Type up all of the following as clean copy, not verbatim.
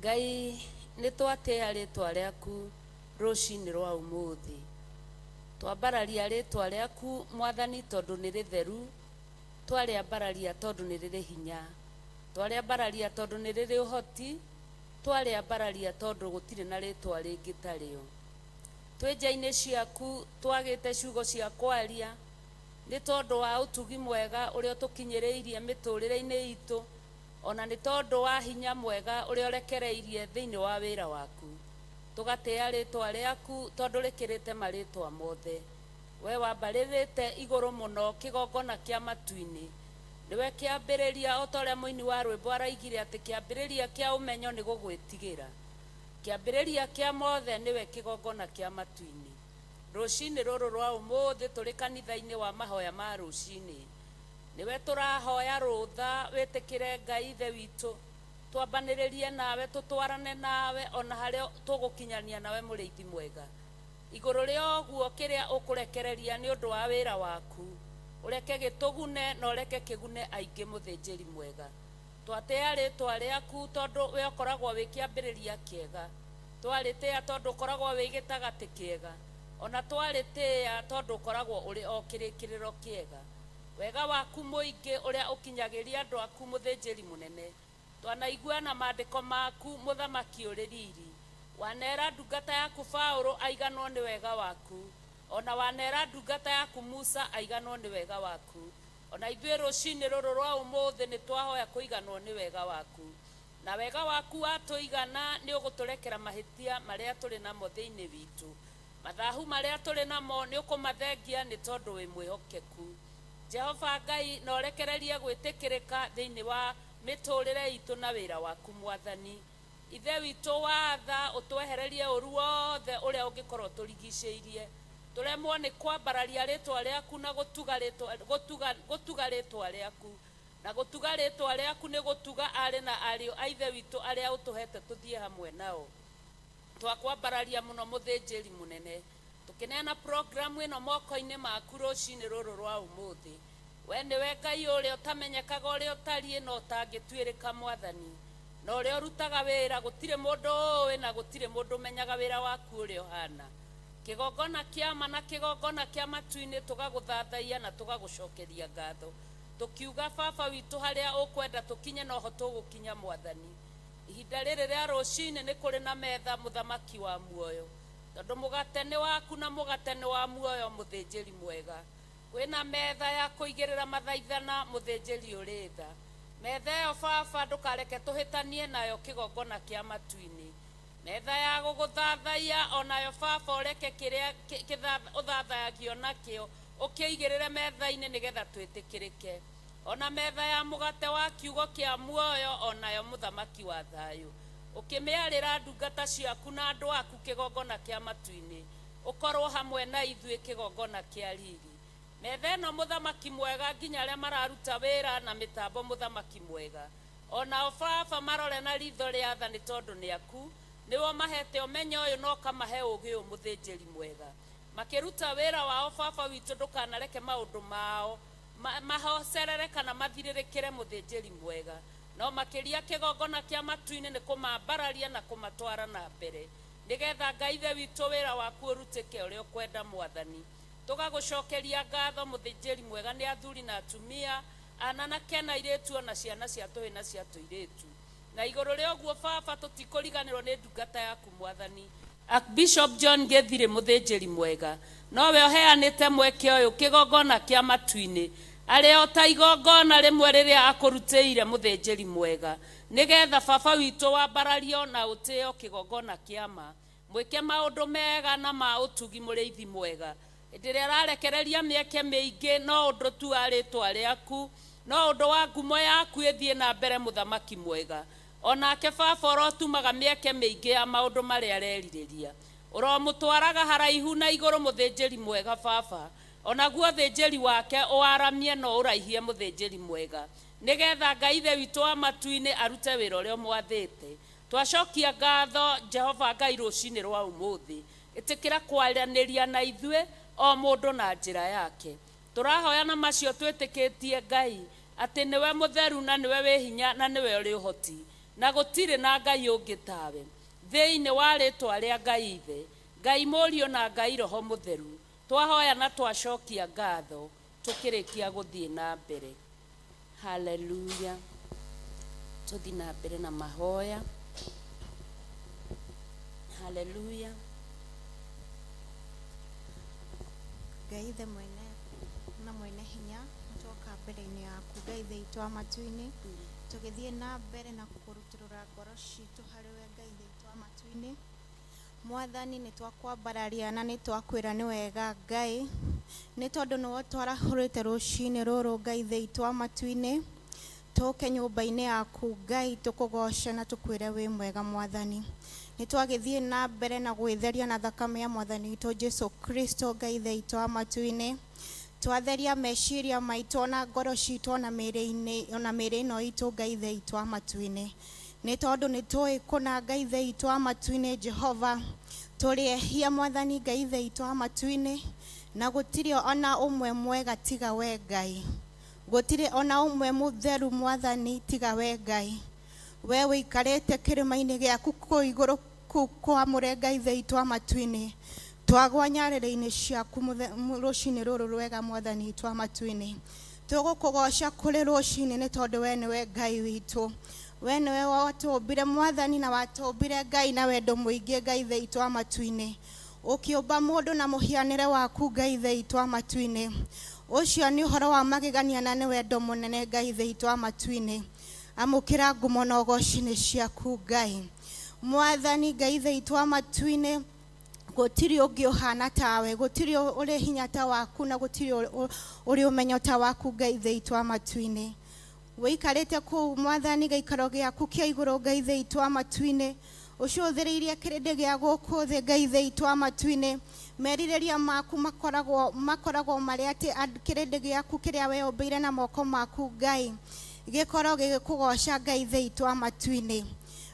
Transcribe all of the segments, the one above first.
Ngai, nĩ twatĩa rĩtwa rĩaku rũcinĩ rwa ũmũthĩ. Twambararia rĩtwa rĩaku, Mwathani, tondũ nĩ rĩtheru. Twarĩambararia tondũ nĩ rĩrĩ hinya. Twarĩambararia tondũ nĩ rĩrĩ ũhoti. Twarĩambararia tondũ gũtirĩ na rĩtwa rĩngĩ tarĩo. Twĩ nja-inĩ ciaku twagĩte ciugo cia kwaria nĩ tondũ wa ũtugi mwega ũrĩa ũtũkinyĩrĩirie mĩtũrĩre-inĩ itũ, ona nĩ tondũ wa hinya mwega ũrĩa ũrekereirie thĩinĩ wa wĩra waku. Tũgatĩĩa rĩtwa rĩaku tondũ rĩkĩrĩte marĩtwa mothe. We wambarĩrĩte igũrũ mũno kĩgongona kĩa matu-inĩ. Nĩwe kĩambĩrĩria, o ta ũrĩa mũini wa rwĩmbo araigire atĩ kĩambĩrĩria kĩa ũmenyo nĩ gũgwĩtigĩra. Kĩambĩrĩria kĩa mothe nĩwe kĩgongona kĩa matu-inĩ. Rũcinĩ rũrũ rwa ũmũthĩ tũrĩ kanitha-inĩ wa mahoya ma rũcinĩ. Nĩwe tũrahoya rũtha wĩtĩkĩre Ngai Ithe witũ, twambanĩrĩrie nawe, tũtwarane nawe ona harĩa tũgũkinyania nawe mũrĩithi mwega. Igũrũ rĩa ũguo kĩrĩa ũkũrekereria nĩ ũndũ wa wĩra waku, ũreke gĩtũgune na ũreke kĩgune aingĩ mũthĩnjĩri mwega. Twatĩĩa rĩtwa rĩaku tondũ we ũkoragwo wĩ kĩambĩrĩria kĩega. Twarĩtĩĩa tondũ ũkoragwo wĩ gĩtagatĩ kĩega. Ona twarĩtĩĩa tondũ ũkoragwo ũrĩ o kĩrĩkĩrĩro kĩega. Wega waku mũingĩ ũrĩa ũkinyagĩria andũ aku mũthĩnjĩri mũnene. Twanaigua na maandĩko maku mũthamaki ũrĩ riri. Wanera ndungata yaku Paũlũ aiganwo nĩ wega waku. Ona wanera ndungata yaku Musa aiganwo nĩ wega waku. O na ithuĩ rũcinĩ rũrũ rwa ũmũthĩ nĩ twahoya kũiganwo nĩ wega waku. Na wega waku watũigana, nĩ ũgũtũrekera mahĩtia marĩa tũrĩ namo thĩinĩ witũ. Mathahu marĩa tũrĩ namo nĩ ũkũmathengia nĩ tondũ wĩ mwĩhokeku. Jehova Ngai, na ũrekererie gwĩtĩkĩrĩka thĩinĩ wa mĩtũũrĩre itũ na wĩra waku Mwathani. Ithe witũ wa tha, ũtwehererie ũũru wothe ũrĩa ũngĩkorwo ũtũrigicĩirie. Tũremwo nĩ kwambararia rĩtwa rĩaku na gũtuga rĩtwa, gũtuga, gũtuga rĩtwa rĩaku. Na gũtuga rĩtwa rĩaku nĩ gũtuga aarĩ na ariũ a Ithe witũ arĩa ũtũhete tũthiĩ hamwe nao. Twakwambararia mũno Mũthĩnjĩri Mũnene. Tũkĩneana programu ĩno moko-inĩ maku rũcinĩ rũrũ rwa ũmũthĩ. We nĩwe Ngai ũrĩa ũtamenyekaga ũrĩa ũtariĩ na ũtangĩtuĩrĩka Mwathani. Na ũrĩa ũrutaga wĩra gũtirĩ mũndũ ũũĩ na gũtirĩ mũndũ ũmenyaga wĩra waku ũrĩa ũhana. Kĩgongona kĩa ma na kĩgongona kĩa matu-inĩ tũgagũthathaiya na tũgagũcokeria ngatho. Tũkiuga Baba witũ harĩa ũkwenda tũkinye noho tũgũkinya Mwathani. Ihinda rĩrĩ rĩa rũcinĩ nĩ kũrĩ na metha Mũthamaki wa muoyo. Tondũ mũgate nĩ waku na mũgate nĩ wa muoyo Mũthĩnjĩri mwega. Kwĩna metha ya kũigĩrĩra mathaithana Mũthĩnjĩri ũrĩ tha. Metha ĩyo Baba ndũkareke tũhĩtanie nayo kĩgongona kĩa matu-inĩ. Metha ya gũgũthathaiya o nayo Baba ũreke kĩrĩa ũthathayagio nakĩo ũkĩigĩrĩre metha-inĩ nĩgetha twĩtĩkĩrĩke. O na metha ya mũgate wa kiugo kĩa muoyo o nayo Mũthamaki wa thayũ. Ũkĩmĩarĩra ndungata ciaku na andũ aku kĩgongona kĩa matu-inĩ. Ũkorwo hamwe na ithuĩ kĩgongona kĩa riri. Metha ĩno Mũthamaki mwega nginya arĩa mararuta wĩra na mĩtambo Mũthamaki mwega. O nao Baba marore na ritho rĩa tha nĩ tondũ nĩ aku, nĩwe ũmahete ũmenyo ũyũ na ũkamahe ũgĩ ũyũ mũthĩnjĩri mwega. Makĩruta wĩra wao Baba witũ ndũkanareke maũndũ mao mahocerere kana mathirĩrĩkĩre mũthĩnjĩri mwega. No makĩria kĩgongona kĩa matu-inĩ nĩ kũmambararia na kũmatwara na mbere. Nĩgetha Ngai Ithe witũ wĩra waku ũrutĩke ũrĩa ũkwenda Mwathani. Tũgagũcokeria ngatho mũthĩnjĩri mwega nĩ athuri na atumia, ananake na airĩtu ona ciana cia tũhĩ na cia tũirĩtu. Na igũrũ rĩa ũguo Baba tũtikũriganĩrwo nĩ ndungata yaku Mwathani, Archbishop John Gĩthirĩ mũthĩnjĩri mwega. Nowe ũheanĩte mweke ũyũ kĩgongona kĩa matu-inĩ arĩ o ta igongona rĩmwe rĩrĩa akũrutĩire mũthĩnjĩri mwega nĩgetha Baba witũ wambarario na ũtĩo kĩgongona kĩa ma. Mwĩke maũndũ mega na ma ũtugi mũrĩithi mwega. Hĩndĩ ĩrĩa ũrarekereria mĩeke mĩingĩ no ũndũ tu wa rĩtwa rĩaku, no ũndũ wa ngumo yaku ĩthiĩ na mbere mũthamaki mwega. O nake baba ũrotumaga mĩeke mĩingĩ ya maũndũ marĩa arerirĩria. Ũromũtwaraga haraihu na igũrũ mũthĩnjĩri mwega baba. O naguo ũthĩnjĩri wake ũwaramie na ũũraihie mũthĩnjĩri mwega. Nĩgetha Ngai Ithe witũ wa matu-inĩ arute wĩra ũrĩa ũmwathĩte. Twacokia ngatho Jehova Ngai rũcinĩ rwa ũmũthĩ. Ĩtĩkĩra kwaranĩria na ithuĩ, o mũndũ na njĩra yake. Tũrahoya na macio twĩtĩkĩtie Ngai, atĩ nĩwe mũtheru na nĩwe wĩ hinya na nĩwe ũrĩ ũhoti. Na gũtirĩ na Ngai ũngĩ tawe. Thĩinĩ wa rĩtwa rĩa Ngai Ithe, Ngai Mũriũ na Ngai Roho Mũtheru, twahoya na twacokia ngatho tũkĩrĩkia gũthiĩ na mbere. Haleluya. Tũthiĩ na mbere na mahoya. Haleluya. Ngai Ithe mwene na mwene hinya, twoka mbere-inĩ yaku Ngai Ithe witũ wa matu-inĩ, tũgĩthiĩ na mbere na kũrutũrũra ngoro citũ harĩ we Ngai Ithe witũ wa matu-inĩ. Mwathani, nĩ twakwambararia na nĩ twakwĩra nĩ wega Ngai, nĩ tondũ nĩwe twarahũrĩte rũcinĩ rũrũ Ngai Ithe witũ wa matu-inĩ, tũke nyũmba-inĩ yaku Ngai tũkũgoce na tũkwĩre wĩ mwega Mwathani. Nĩ twagĩthiĩ na mbere na gwĩtheria na thakame ya Mwathani witũ Jesu Kristo Ngai Ithe witũ wa matu-inĩ. Twatheria meciria maitũ ona ngoro citũ ona mĩĩrĩ-inĩ ona mĩĩrĩ ĩno itũ Ngai Ithe witũ wa matu-inĩ. Nĩ tondũ nĩ tũĩ kũna Ngai Ithe witũ wa matu-inĩ Jehova, tũrĩ ehia Mwathani Ngai Ithe witũ wa matu-inĩ, na gũtirĩ ona ũmwe mwega tiga we Ngai. Gũtirĩ ona ũmwe mũtheru Mwathani tiga we Ngai. We wĩikarĩte kĩrĩma-inĩ gĩaku kũu igũrũ kũu kwamũre Ngai Ithe witũ wa matu-inĩ. Twagwa nyarĩrĩ-inĩ ciaku rũcinĩ rũrũ rwega Mwathani witũ wa matu-inĩ. Tũgũkũgoca kũrĩ rũcinĩ nĩ tondũ we nĩwe Ngai witũ. We nĩwe watũmbire Mwathani na watũmbire Ngai na wendo mũingĩ Ngai Ithe witũ wa matu-inĩ. Ũkĩũmba mũndũ na mũhianĩre waku Ngai Ithe witũ wa matu-inĩ. Ũcio nĩ ũhoro wa magegania na nĩ wendo mũnene Ngai Ithe witũ wa matu-inĩ. Amũkĩra ngumo na ũgoci nĩ ciaku Ngai. Mwathani Ngai Ithe witũ wa matu-inĩ, gũtirĩ ũngĩ ũhana tawe, gũtirĩ ũrĩ hinya ta waku na gũtirĩ ũrĩ ũmenyo ta waku Ngai Ithe witũ wa matu-inĩ. Wĩikarĩte kũu Mwathani gĩikaro gĩaku kĩa igũrũ Ngai Ithe witũ wa matu-inĩ, ũcũthĩrĩirie kĩrĩndĩ gĩa gũkũ thĩ Ngai Ithe witũ wa matu-inĩ. Merirĩria maku makoragwo marĩ atĩ kĩrĩndĩ gĩaku kĩrĩa weũmbĩire na moko maku Ngai gĩkorwo gĩgĩkũgoca Ngai Ithe witũ wa matu-inĩ.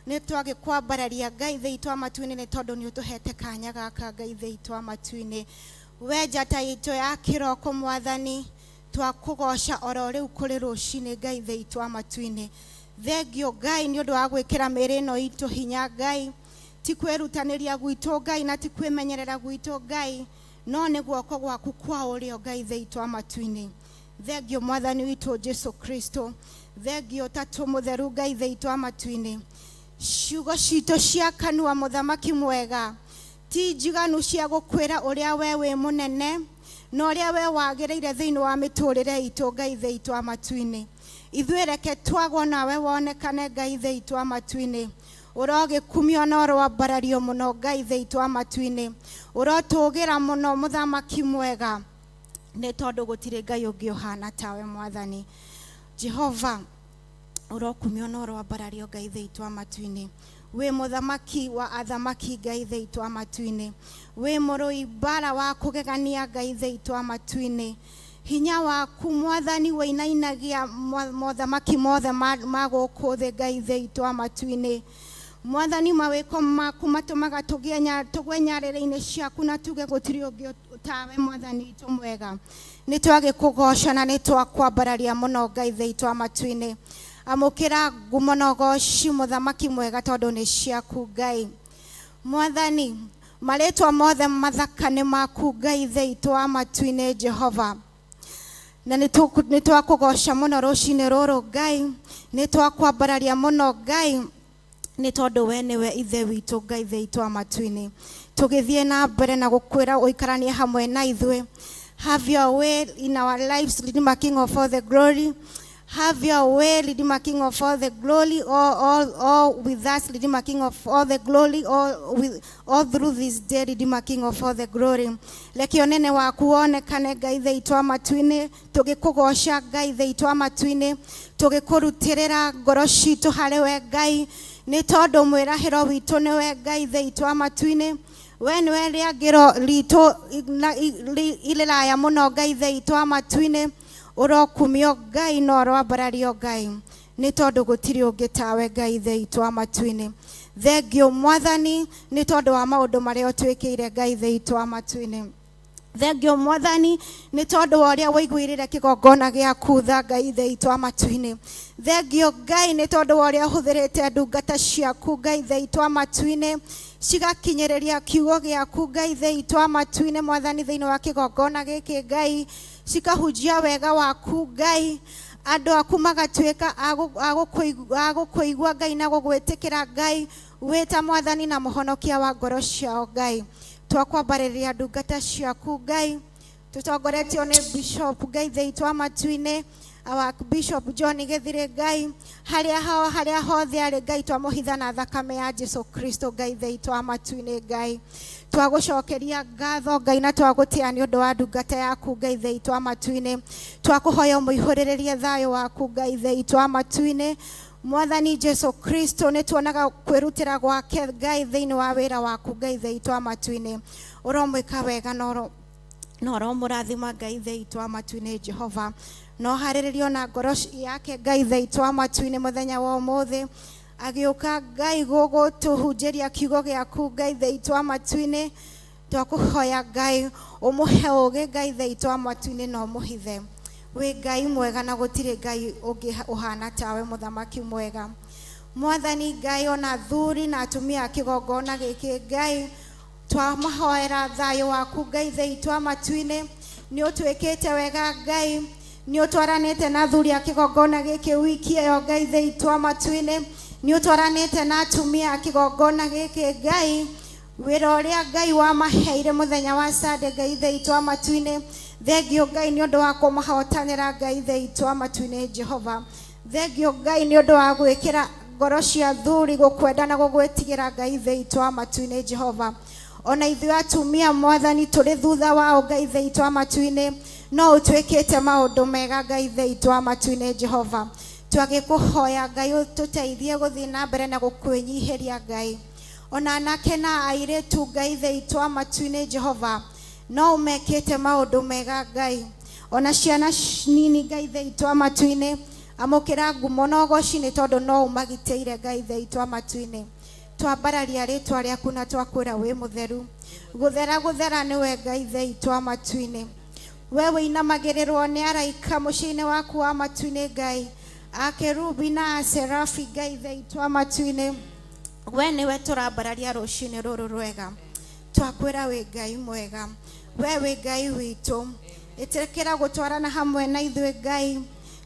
Nĩ twagĩkwambararia Ngai Ithe witũ wa matu-inĩ nĩ tondũ nĩ ũtũhete kanya gaka Ngai Ithe witũ wa matu-inĩ. We njata itũ ya kĩroko Mwathani, twakũgoca oro rĩu kũrĩ rũcinĩ Ngai Ithe witũ wa matu-inĩ. Thengio Ngai nĩ ũndũ wa gwĩkĩra mĩĩrĩ ĩno itũ hinya Ngai, ti kwĩrutanĩria gwitũ Ngai na ti kwĩmenyerera gwitũ Ngai, no nĩ guoko gwaku kwa ũrĩo Ngai Ithe witũ wa matu-inĩ. Thengio Mwathani witũ Jesu Kristo, thengio Ũtatũ Mũtheru Ngai Ithe witũ wa matu-inĩ. Ciugo citũ cia kanua Mũthamaki mwega ti njiganu cia gũkwĩra ũrĩa we wĩ mũnene na ũrĩa we wagĩrĩire thĩinĩ wa mĩtũrĩre itũ Ngai Ithe witũ wa matu-inĩ. Ithuĩ reke twagwo nawe wonekane Ngai Ithe witũ wa matu-inĩ. Ũrogĩkumio na ũroambarario mũno Ngai Ithe witũ wa matu-inĩ. Ũrotũgĩra mũno Mũthamaki mwega nĩ tondũ gũtirĩ Ngai ũngĩ ũhana tawe Mwathani. Jehova, ũrokumio na ũroambarario Ngai Ithe witũ wa matu-inĩ. Wĩ mũthamaki wa athamaki Ngai Ithe witũ wa matu-inĩ. Wĩ mũrũi mbara wa kũgegania Ngai Ithe witũ wa matu-inĩ. Hinya waku Mwathani wĩinainagia mothamaki mothe ma gũkũ thĩ Ngai Ithe witũ wa matu-inĩ. Mwathani, mawĩko maku matũmaga tũgwe nyarĩrĩ-inĩ ciaku na tuge gũtirĩ ũngĩ tawe Mwathani witũ mwega. Nĩ twagĩkũgoca na nĩ twakwambararia mũno Ngai Ithe witũ wa matu-inĩ. Amũkĩra ngumo na ũgoci Mũthamaki mwega tondũ nĩ ciaku Ngai. Mwathani, marĩtwa mothe mathaka nĩ maku Ngai Ithe witũ wa matu-inĩ Jehova. Na nĩ twakũgoca mũno rũcinĩ rũrũ Ngai, nĩ twakwambararia mũno Ngai, nĩ tondũ we nĩwe Ithe witũ Ngai Ithe witũ wa matu-inĩ. Tũgĩthiĩ na mbere na gũkwĩra ũikaranie hamwe na ithuĩ. Have your way in our lives, Redeemer King of all the glory. Have your way, Redeemer King of all the glory, all with us, Redeemer King of all the glory, all through this day, Redeemer King of all the glory. Reke ũnene waku wonekane Ngai Ithe witũ wa matu-inĩ, tũgĩkũgoca Ngai Ithe witũ wa matu-inĩ, tũgĩkũrutĩrĩra ngoro citũ harĩ we Ngai, nĩ tondũ mwĩrahĩro witũ nĩwe Ngai Ithe witũ wa matu-inĩ. We nĩwe rĩangĩro ritũ irĩraya mũno Ngai Ithe witũ wa matu-inĩ. Ũrokumio Ngai na ũroambarario Ngai, nĩ tondũ gũtirĩ ũngĩ tawe Ngai Ithe witũ wa matu-inĩ. Thengio Mwathani nĩ tondũ wa maũndũ marĩa ũtwĩkĩire Ngai Ithe witũ wa matu-inĩ. Thengio Mwathani nĩ tondũ wa ũrĩa waiguĩrĩire kĩgongona gĩaku tha Ngai Ithe witũ wa matu-inĩ. Thengio Ngai nĩ tondũ wa ũrĩa ũhũthĩrĩte ndungata ciaku Ngai Ithe witũ wa matu-inĩ cigakinyĩrĩria kiugo gĩaku Ngai Ithe witũ wa matu-inĩ Mwathani thĩinĩ wa kĩgongona gĩkĩ Ngai cikahunjia wega waku Ngai andũ aku magatuĩka a gũkũigua Ngai na gũgwĩtĩkĩra Ngai wĩta Mwathani na mũhonokia wa ngoro ciao Ngai. Twakwambarĩria ndungata ciaku Ngai tũtongoretio nĩ Bishop Ngai Ithe witũ wa matu-inĩ our Bishop John Githire Ngai harĩa hothe arĩ Ngai twamũhitha na thakame ya Jesu Kristo Ngai Ithe witũ wa matu-inĩ Ngai. Twagũcokeria ngatho Ngai na twagũtĩa nĩ ũndũ wa ndungata yaku Ngai Ithe witũ wa matu-inĩ. Twakũhoya ũmũihũrĩrĩrie thayũ waku Ngai Ithe witũ wa matu-inĩ. Mwathani Jesu Kristo nĩ tuonaga kwĩrutĩra gwake Ngai thĩinĩ wa wĩra waku Ngai Ithe witũ wa matu-inĩ. Ũromwĩka wega na ũromũrathima Ngai Ithe witũ wa matu-inĩ Jehova. No harĩrĩrio na ngoro yake Ngai Ithe witũ wa matu-inĩ mũthenya wa ũmũthĩ agĩũka Ngai gũgũtũhunjĩria kiugo gĩaku Ngai Ithe witũ wa matu-inĩ. Twakũhoya Ngai ũmũhe ũũgĩ Ngai Ithe witũ wa matu-inĩ na ũmũhithe. Wĩ Ngai mwega na gũtirĩ Ngai ũngĩ ũhana tawe mũthamaki mwega. Mwathani Ngai ona athuri na atumia a kĩgongona gĩkĩ Ngai twamahoera thayũ waku Ngai Ithe witũ wa matu-inĩ. Nĩ ũtwĩkĩte wega Ngai, nĩ ũtwaranĩte na athuri a kĩgongona gĩkĩ wiki ĩyo Ngai Ithe witũ wa matu-inĩ, nĩ ũtwaranĩte na atumia a kĩgongona gĩkĩ Ngai. Wĩra ũrĩa Ngai wamaheire mũthenya wa Sunday Ngai Ithe witũ wa matu-inĩ. Thengio Ngai nĩ ũndũ wa kũmahotanĩra Ngai Ithe witũ wa matu-inĩ Jehova. Thengio Ngai nĩ ũndũ wa gwĩkĩra ngoro cia athuri gũkwenda na gũgwĩtigĩra Ngai Ithe witũ wa matu-inĩ Jehova. Ona ithuĩ atumia Mwathani tũrĩ thutha wao Ngai Ithe witũ wa matu-inĩ no ũtwĩkĩte maũndũ mega Ngai Ithe witũ wa matu-inĩ Jehova. Twagĩkũhoya Ngai ũtũteithie gũthiĩ na mbere na gũkwĩnyihĩria Ngai. Ona anake na airĩtu Ngai Ithe witũ wa matu-inĩ Jehova no ũmekĩte maũndũ mega Ngai. Ona ciana nini Ngai Ithe witũ wa matu-inĩ amũkĩra ngumo na ũgoci nĩ tondũ no ũmagitĩire Ngai Ithe witũ wa matu-inĩ. Twambararia rĩtwa rĩaku na twakwĩra wĩ mũtheru. Gũthera gũthera nĩwe Ngai Ithe witũ wa matu-inĩ. We wĩinamagĩrĩrwo nĩ araika mũciĩ-inĩ waku wa matu-inĩ Ngai, akerubi na aserafi Ngai Ithe witũ wa matu-inĩ. We nĩwe tũrambararia rũcinĩ rũrũ rwega. Twakwĩra wĩ Ngai mwega, we wĩ Ngai witũ. Ĩtĩkĩra gũtwarana hamwe na ithuĩ Ngai.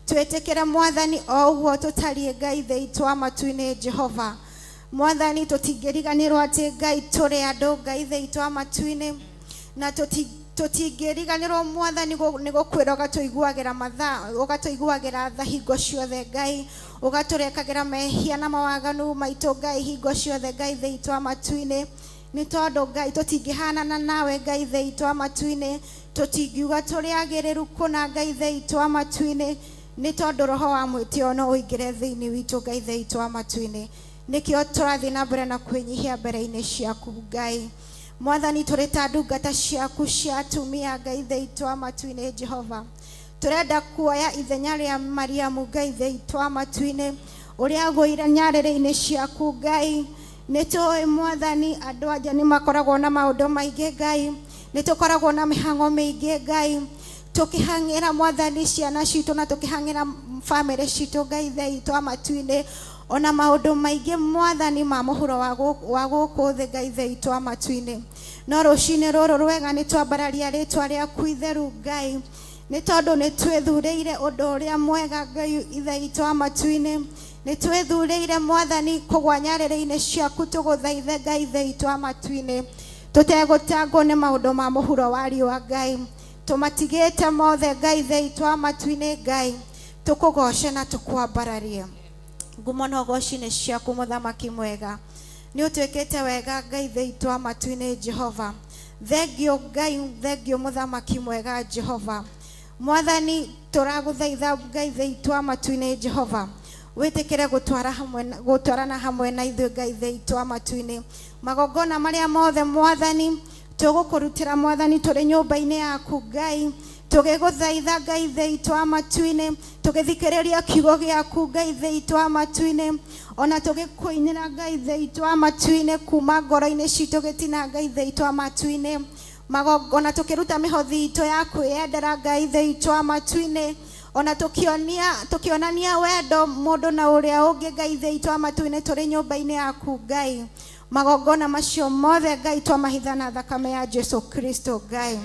Twĩtĩkĩre Mwathani o ũguo tũtariĩ Ngai Ithe witũ wa matu-inĩ Jehova. Mwathani tũtingĩriganĩrwo atĩ Ngai tũrĩ andũ Ngai Ithe witũ wa matu-inĩ na tũtingĩriganĩrwo Mwathani nĩ gũkwĩra ũgatũiguagĩra mathaa ũgatũiguagĩra tha hingo ciothe Ngai ũgatũrekagĩra mehia na mawaganu maitũ Ngai hingo ciothe Ngai Ithe witũ wa matu-inĩ. Nĩ tondũ Ngai tũtingĩhanana nawe Ngai Ithe witũ wa matu-inĩ, tũtingiuga tũrĩ agĩrĩru kũna Ngai Ithe witũ wa matu-inĩ nĩ tondũ roho wa mwĩtĩo no ũingĩre thĩinĩ witũ Ngai Ithe witũ wa matu-inĩ. Nĩkĩo tũrathiĩ na mbere na kwĩnyihia mbere-inĩ ciaku Ngai. Mwathani tũrĩ ta ndungata ciaku cia atumia Ngai Ithe witũ wa matu-inĩ Jehova. Tũrenda kuoya ithenya rĩa Mariamu Ngai Ithe witũ wa matu-inĩ ũrĩa agũire nyarĩrĩ-inĩ ciaku Ngai. Nĩ tũĩ Mwathani andũ anja nĩ makoragwo na maũndũ maingĩ Ngai, nĩ tũkoragwo na mĩhang'o mĩingĩ Ngai, tũkĩhang'ĩra Mwathani ciana citũ na tũkĩhang'ĩra bamĩrĩ citũ Ngai Ithe witũ wa matu-inĩ ona maũndũ maingĩ Mwathani ma mũhuro wa gũkũ thĩ Ngai Ithe witũ wa matu-inĩ. No rũcinĩ rũrũ rwega nĩ twambararia rĩtwa rĩaku itheru Ngai nĩ tondũ nĩ twĩthurĩire ũndũ ũrĩa mwega Ngai Ithe witũ wa matu-inĩ. Nĩ twĩthurĩire Mwathani kũgwa nyarĩrĩ-inĩ ciaku tũgũthaithe Ngai Ithe witũ wa matu-inĩ tũtegũtangwo nĩ maũndũ ma mũhuro wa riũa Ngai. Tũmatigĩte mothe Ngai Ithe witũ wa matu-inĩ Ngai tũkũgoce na tũkwambararie. Ngumo na ũgoci nĩ ciaku mũthamaki mwega. Nĩ ũtwĩkĩte wega Ngai Ithe witũ wa matu-inĩ Jehova. Thengio Ngai, thengio mũthamaki mwega Jehova. Mwathani tũragũthaitha Ngai Ithe witũ wa matu-inĩ Jehova wĩtĩkĩre gũtwarana hamwe na ithuĩ Ngai Ithe witũ wa matu-inĩ. Magongona marĩa mothe Mwathani tũgũkũrutĩra Mwathani tũrĩ nyũmba-inĩ yaku Ngai tũgĩgũthaitha Ngai Ithe witũ wa matu-inĩ tũgĩthikĩrĩria kiugo gĩaku Ngai Ithe witũ wa matu-inĩ ona tũgĩkũinĩra Ngai Ithe witũ wa matu-inĩ kuma ngoro-inĩ citũ gĩtina Ngai Ithe witũ wa matu-inĩ. Magongona tũkĩruta mĩhothi itũ ya kwĩyendera, Ngai Ithe witũ wa matu-inĩ, ona tukionia tukionania wendo mũndũ na ũrĩa ũngĩ, Ngai Ithe witũ wa matu-inĩ, tũrĩ nyũmba-inĩ yaku Ngai. Magongona macio mothe, Ngai, twamahitha na thakame ya Jesu Kristo. Ngai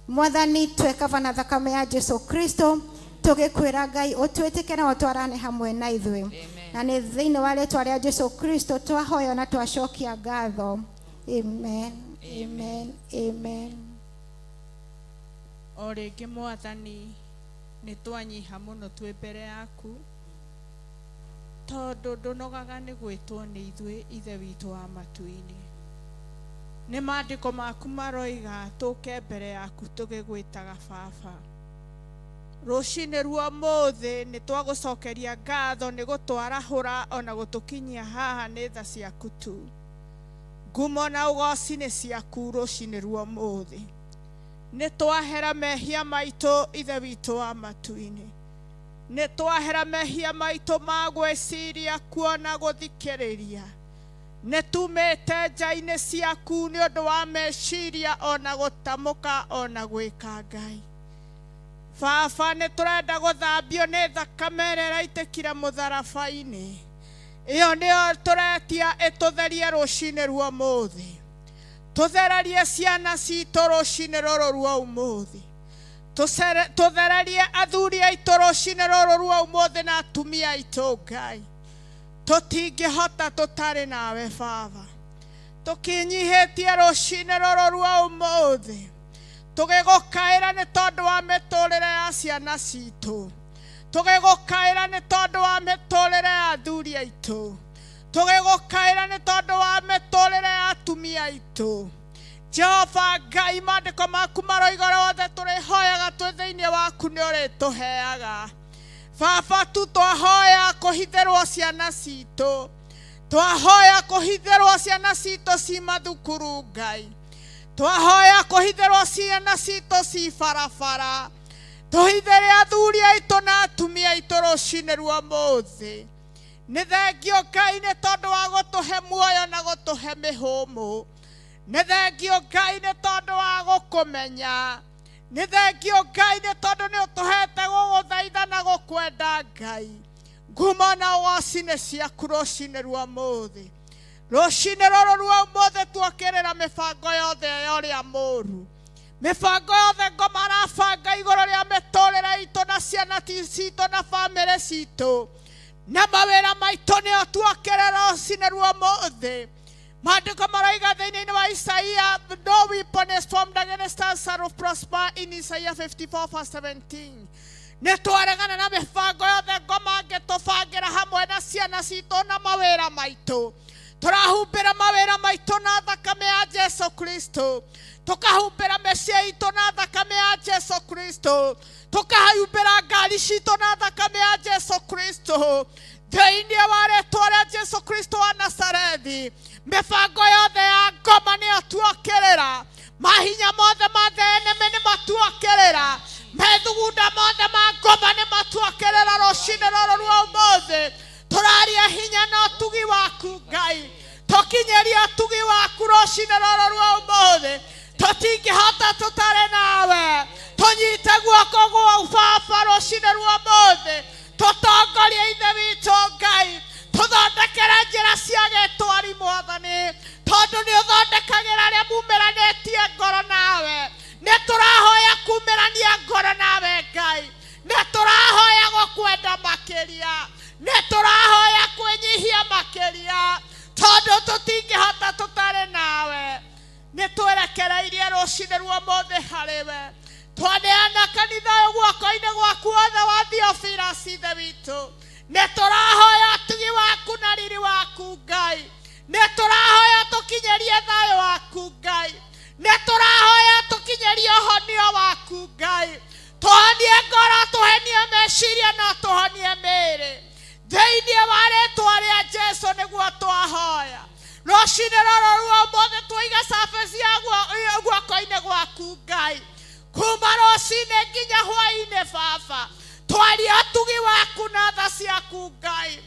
Mwathani, twekava na thakame ya Jesu Kristo, tũgĩkwĩra Ngai ũtwĩtĩke na ũtwarane hamwe na ithuĩ, na nĩ thĩinĩ wa rĩtwa rĩa Jesu Kristo twahoya na twacokia ngatho. Amen, amen, amen. O rĩngĩ, Mwathani, nĩ twanyiha mũno twĩ mbere yaku, tondũ ndũnogaga nĩ gwĩtwo nĩ ithuĩ. Ithe witũ wa matu-inĩ, nĩ maandĩko maku maroiga tũke mbere yaku tũgĩgwĩtaga Baba. Rũcinĩ ruo mũthĩ nĩ twagũcokeria ngatho nĩ gũtwarahũra ona gũtũkinyia haha. Nĩ tha ciaku tu. Ngumo na ũgoci nĩ ciaku rũcinĩ ruo mũthĩ. Nĩ twahera mehia maitũ, Ithe witũ wa matu-inĩ. Nĩ twahera mehia maitũ ma gwĩciria, kuona, gũthikĩrĩria. Nĩ tumĩte nja-inĩ ciaku nĩ ũndũ wa meciria ona gũtamũka ona gwĩka. Ngai Baba, nĩ tũrenda gũthambio nĩ thakame ĩrĩa ĩraitĩkire mũtharaba-inĩ. Ĩyo nĩyo tũretia ĩtũtherie rũcinĩ ruo mũthĩ. Tũthererie ciana citũ rũcinĩ rũrũ ruo ũmũthĩ. Tũthererie athuri aitũ rũcinĩ rũrũ ruo ũmũthĩ na atumia aitũ. Ngai, tũtingĩhota tũtarĩ nawe. Baba, tũkĩnyihĩtie rũcinĩ rũrũ ruo ũmũthĩ, tũgĩgũkaĩra nĩ tondũ wa mĩtũrĩre ya ciana citũ, tũgĩgũkaĩra nĩ tondũ wa mĩtũrĩre ya athuri aitũ, tũgĩgũkaĩra nĩ tondũ wa mĩtũrĩre ya atumia aitũ. Jehova Ngai, maandĩko maku maroiga ũrĩa wothe tũrĩhoyaga twĩ thĩinĩ waku nĩ ũrĩtũheaga. Baba, tu twahoya kũhithĩrwo ciana citũ, twahoya kũhithĩrwo ciana citũ ci mathukuru. Ngai, twahoya kũhithĩrwo ciana citũ ci barabara. Tũhithĩre athuri aitũ na atumia aitũ rũcinĩ rwa mũthĩ. Nĩ thengio, Ngai, nĩ tondũ wa gũtũhe muoyo na gũtũhe mĩhũmũ. Nĩ thengio, Ngai, nĩ tondũ wa gũkũmenya. Nĩ thengio, Ngai, nĩ tondũ nĩ ũtũhete gũgũthaitha na gũkwenda. Ngai, ngumo na ũgoci nĩ ciaku rũcinĩ rwa mũthĩ. Rũcinĩ rũrũ rwa ũmũthĩ tuokĩrĩra mĩbango yothe ya ũrĩa mũru, mĩbango yothe ngoma arabanga igũrũ rĩa mĩtũrĩre itũ na ciana citũ na bamĩrĩ citũ na mawĩra maitũ, nĩo tuokĩrĩra rũcinĩ rwa ũmũthĩ. Maandĩko maroiga thĩinĩ wa Isaia, "No weapon is formed against us shall prosper," in Isaiah 54 verse 17. Nĩ twaregana na mĩbango yothe ngoma angĩtũbangĩra hamwe na ciana citũ na mawĩra maitũ. Tũrahumbĩra mawĩra maitũ na thakame ya Jesu Kristo, tũkahumbĩra mĩciĩ itũ na thakame ya Jesu Kristo, tũkahumbĩra ngari citũ na thakame ya Jesu Kristo, thĩinĩ wa rĩtwa rĩa Jesu Kristo wa Nazarethi. Mĩbango yothe ya ngoma nĩyo tuokĩrĩra. Mahinya mothe ma the enemy nĩ matuokĩrĩra. Methugunda mothe ma ngoma nĩ matuokĩrĩra rũcinĩ rũrũ rwa ũmũthĩ. Tũraria hinya na ũtugi waku. Ngai, tũkinyĩrie ũtugi waku rũcinĩ rũrũ rwa ũmũthĩ. Tũtingĩhota tũtarĩ nawe. Tũnyite guoko gwa Baba rũcinĩ rwa ũmũthĩ. Tũtongorie, Ithe witũ Ngai. Tũthondekere njĩra cia gĩtwari, Mwathani, tondũ nĩ ũthondekagĩra arĩa mumĩranĩtie ngoro nawe. Nĩ tũrahoya kumĩrania ngoro nawe, Ngai. Nĩ tũrahoya gũkwenda makĩria. Nĩ tũrahoya kwĩnyihia makĩria, tondũ tũtingĩhota tũtarĩ nawe. Nĩ twerekereirie rũcinĩ rwa ũmũthĩ harĩ we. Twaneana kanitha ũyũ guoko-inĩ gwaku wothe wa Theophilus. Ithe witũ, nĩ tũrahoya ũtugi waku na riri waku. Ngai, nĩ tũrahoya tũkinyĩrie thayũ waku. Ngai, nĩ tũrahoya tũkinyĩrie ũhonio waku. Ngai, tũhonie ngoro, tũhenie meciria na tũhonie mĩĩrĩ, thĩinĩ wa rĩtwa rĩa Jesu nĩguo twahoya. Rũcinĩ rũrũ rwa ũmũthĩ twaiga service ya guoko-inĩ gwaku, Ngai, kuma rũcinĩ nginya hwaĩ-inĩ. Baba, twaria ũtugi waku na tha ciaku. Ngai,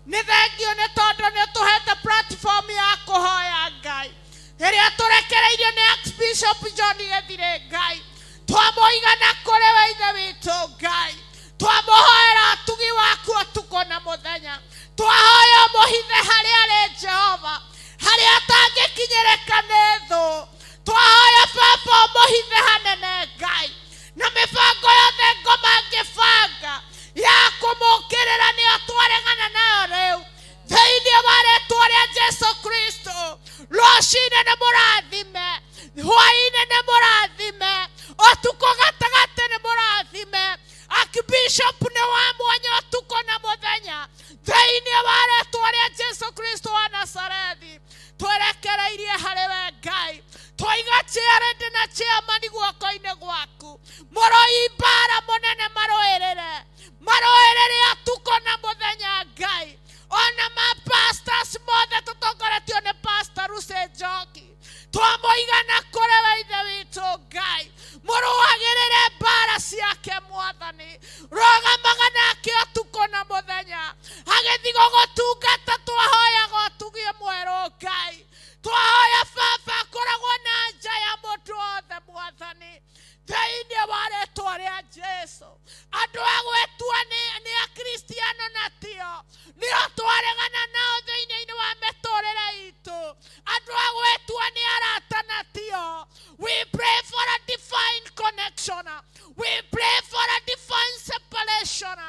nĩ thengio nĩ tondũ nĩ ũtũhete platform ya kũhoya. Ngai, ĩrĩa tũrekereirio nĩ Acts. Archbishop John Gĩthirĩ Ngai, twamũiga na kũrĩ we Ithe witũ Ngai, twamũhoera ũtugi waku ũtukũ na mũthenya, twahoya ũmũhithe harĩa arĩ Jehova, harĩa atangĩkinyĩrĩka nĩ thũ, twahoya Baba ũmũhithe hanene Ngai, na mĩbango yothe ngoma angĩbanga ya kũmũkĩrĩra nĩyo twaregana nayo rĩu thĩinĩ wa rĩtwa rĩa Jesu Kristo. Rũcinĩ nĩ mũrathime, hwainĩ nĩ mũrathime, ũtukũ gatagatĩ nĩ mũrathime. Archbishop nĩ wa mwanya ũtukũ na mũthenya thĩinĩ wa rĩtwa rĩa Jesu Kristo wa Nazarethi. Twerekereirie harĩ we Ngai, twaiga chairlady na chairman guoko-inĩ gwaku, mũrũi mbara mũnene, marũĩrĩre, marũĩrĩre ũtukũ na mũthenya Ngai. Ona ma pastors mothe tũtongoretio nĩ Pastor Lucy Njoki, twamũiga na kũrĩ we Ithe witũ Ngai, mũrũagĩrĩre mbara ciake Mwathani, rũgamaga nake ũtukũ na mũthenya agĩthiĩ gũgũtungata. Twahoyaga ũtugi mwerũ Ngai, twahoya Baba akoragwo na nja ya mũndũ wothe Mwathani, thĩinĩ wa rĩtwa rĩa Jesu. Andũ a gwĩtua nĩ akristiano na tio nĩo twaregana nao thĩinĩ wa mĩtũrĩre itũ, andũ a gwĩtua nĩ arata na tio. We pray for a divine connection, we pray for a divine separation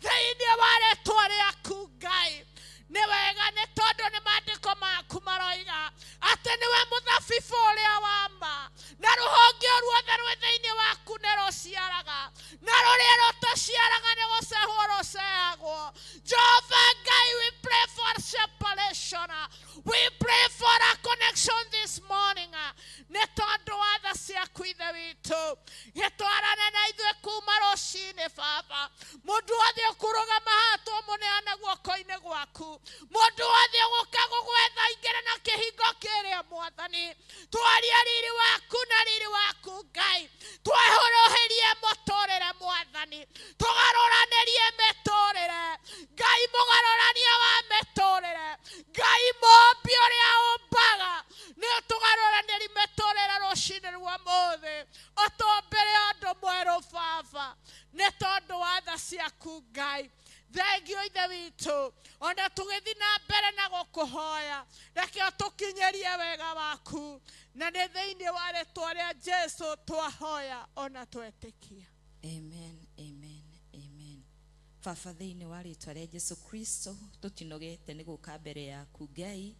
thĩinĩ wa rĩtwa rĩaku Ngai. Nĩ wega, nĩ tondũ nĩ maandĩko maku maroiga atĩ nĩwe mũthabibũ ũrĩa wa ma, na rũhonge o ruothe rwĩ thĩinĩ waku nĩ rũciaraga, na rũrĩa rũtaciaraga nĩ gũcehwo rũcehagwo. Jehova Ngai, we pray for separation, we pray for a connection this morning, nĩ tondũ wa tha ciaku Ithe witũ. Gĩtwarane na ithuĩ kuma rũcinĩ Baba. Mũndũ wothe ũkũrũgama haha twamũneana guoko-inĩ gwaku, mũndũ wothe ũgũka gũgwetha ingĩre na kĩhingo kĩrĩa Mwathani, twaria riri waku na riri waku Ngai, twehũrũhĩrie mũtũrĩre Mwathani, tũgarũranĩrie mĩtũrĩre Ngai, mũgarũrania wa mĩtũrĩre Ngai, mũmbi ũrĩa ũmbaga, nĩ ũtũgarũranĩri mĩtũrĩre rũcinĩ rwa mũthĩ, ũtũmbĩre ũndũ mwerũ Baba, nĩ tondũ wa tha ciaku Ngai. Thengio Ithe witũ, ona tũgĩthiĩ na mbere na gũkũhoya, reke ũtũkinyĩrie wega waku, na nĩ thĩinĩ wa rĩtwa rĩa Jesu twahoya ona twetĩkia. Amen, amen, amen. Baba, thĩinĩ wa rĩtwa rĩa Jesu Kristo, tũtinogete nĩ gũka mbere yaku Ngai.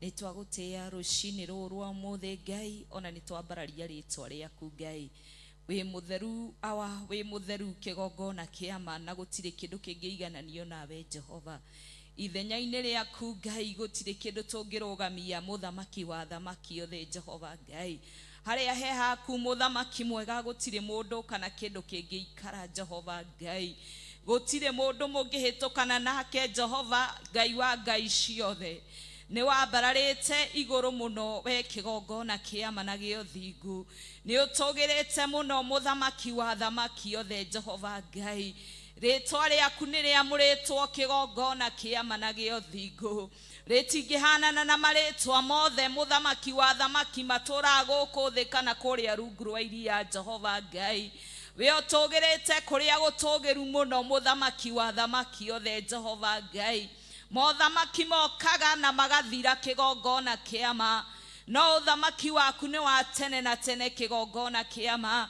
Nĩ twagũtĩĩa rũcinĩ rũrũ rwa ũmũthĩ Ngai, ona nĩ twambararia rĩtwa rĩaku Ngai. Wĩ mũtheru Awa, wĩ mũtheru kĩgongona kĩama, na gũtirĩ kĩndũ kĩngĩigananio nawe Jehova. Ithenya-inĩ rĩaku Ngai gũtirĩ kĩndũ tũngĩrũgamia, mũthamaki wa thamaki othe Jehova Ngai. Harĩa he haku mũthamaki mwega gũtirĩ mũndũ kana kĩndũ kĩngĩikara Jehova Ngai. Gũtirĩ mũndũ mũngĩhĩtũkana nake Jehova Ngai wa ngai ciothe. Nĩ wambararĩte igũrũ mũno we kĩgongona kĩama na gĩa ũthingu. Nĩ ũtũgĩrĩte mũno mũthamaki wa thamaki othe Jehova Ngai. Rĩtwa rĩaku nĩ rĩamũrĩtwo kĩgongona kĩama na gĩa ũthingu, rĩtingĩhanana na marĩtwa mothe mũthamaki wa thamaki matũraga gũkũ thĩ kana kũrĩa rungu rwa iria Jehova Ngai. Wĩ ũtũgĩrĩte kũrĩa gũtũgĩru mũno mũthamaki wa thamaki othe Jehova Ngai. Mothamaki mokaga na magathira kĩgongona kĩama, no ũthamaki waku nĩ wa tene na tene kĩgongona kĩama.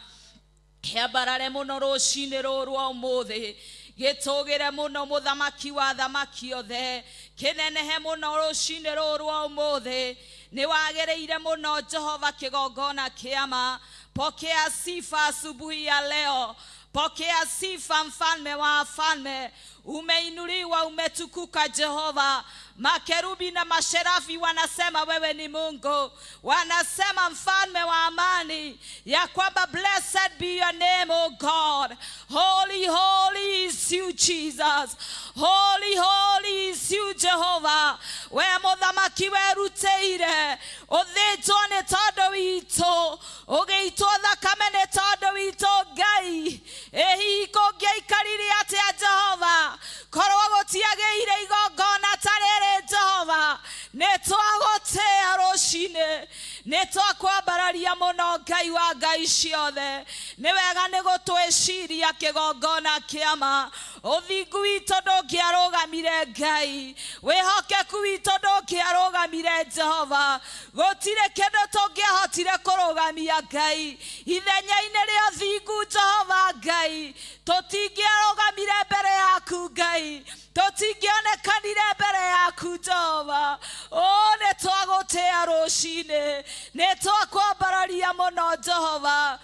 Kĩambarare mũno rũcinĩ rũrũ rwa ũmũthĩ, gĩtũgĩre mũno mũthamaki wa thamaki othe, kĩnenehe mũno rũcinĩ rũrũ rwa ũmũthĩ. Nĩ wagĩrĩire mũno Jehova kĩgongona kĩama. Pokea sifa asubuhi ya leo, pokea sifa mfalme wa wafalme. Umeinuliwa, umetukuka Jehova. Makerubi na masherafi wanasema wewe ni Mungu, wanasema mfalme wa amani, ya kwamba blessed be your name, O God. Holy, holy is you, Jesus. Holy, holy is you, Jehovah. We mũthamaki werutĩire ũthĩnjwo nĩ tondũ witũ, ũgĩitwo thakame nĩ tondũ witũ Ngai. Ĩ hihi kũngĩaikarire atĩa Jehova korwo gũtiagĩire igongona ta rĩrĩ Jehova? Nĩ twagũtĩĩa rũcinĩ, Nĩ twakwambararia mũno Ngai wa ngai ciothe. Nĩ wega nĩ gũtwĩciria kĩgongona kĩama. Ũthingu witũ ndũngĩarũgamire Ngai, wĩhokeku witũ ndũngĩarũgamire Jehova. Gũtirĩ kĩndũ tũngĩahotire kũrũgamia Ngai ithenya-inĩ rĩa ũthingu. Jehova Ngai, tũtingĩarũgamire mbere yaku Ngai, tũtingĩonekanire mbere yaku Jehova. O nĩ twagũtĩa rũcinĩ, nĩ twakwambararia mũno Jehova.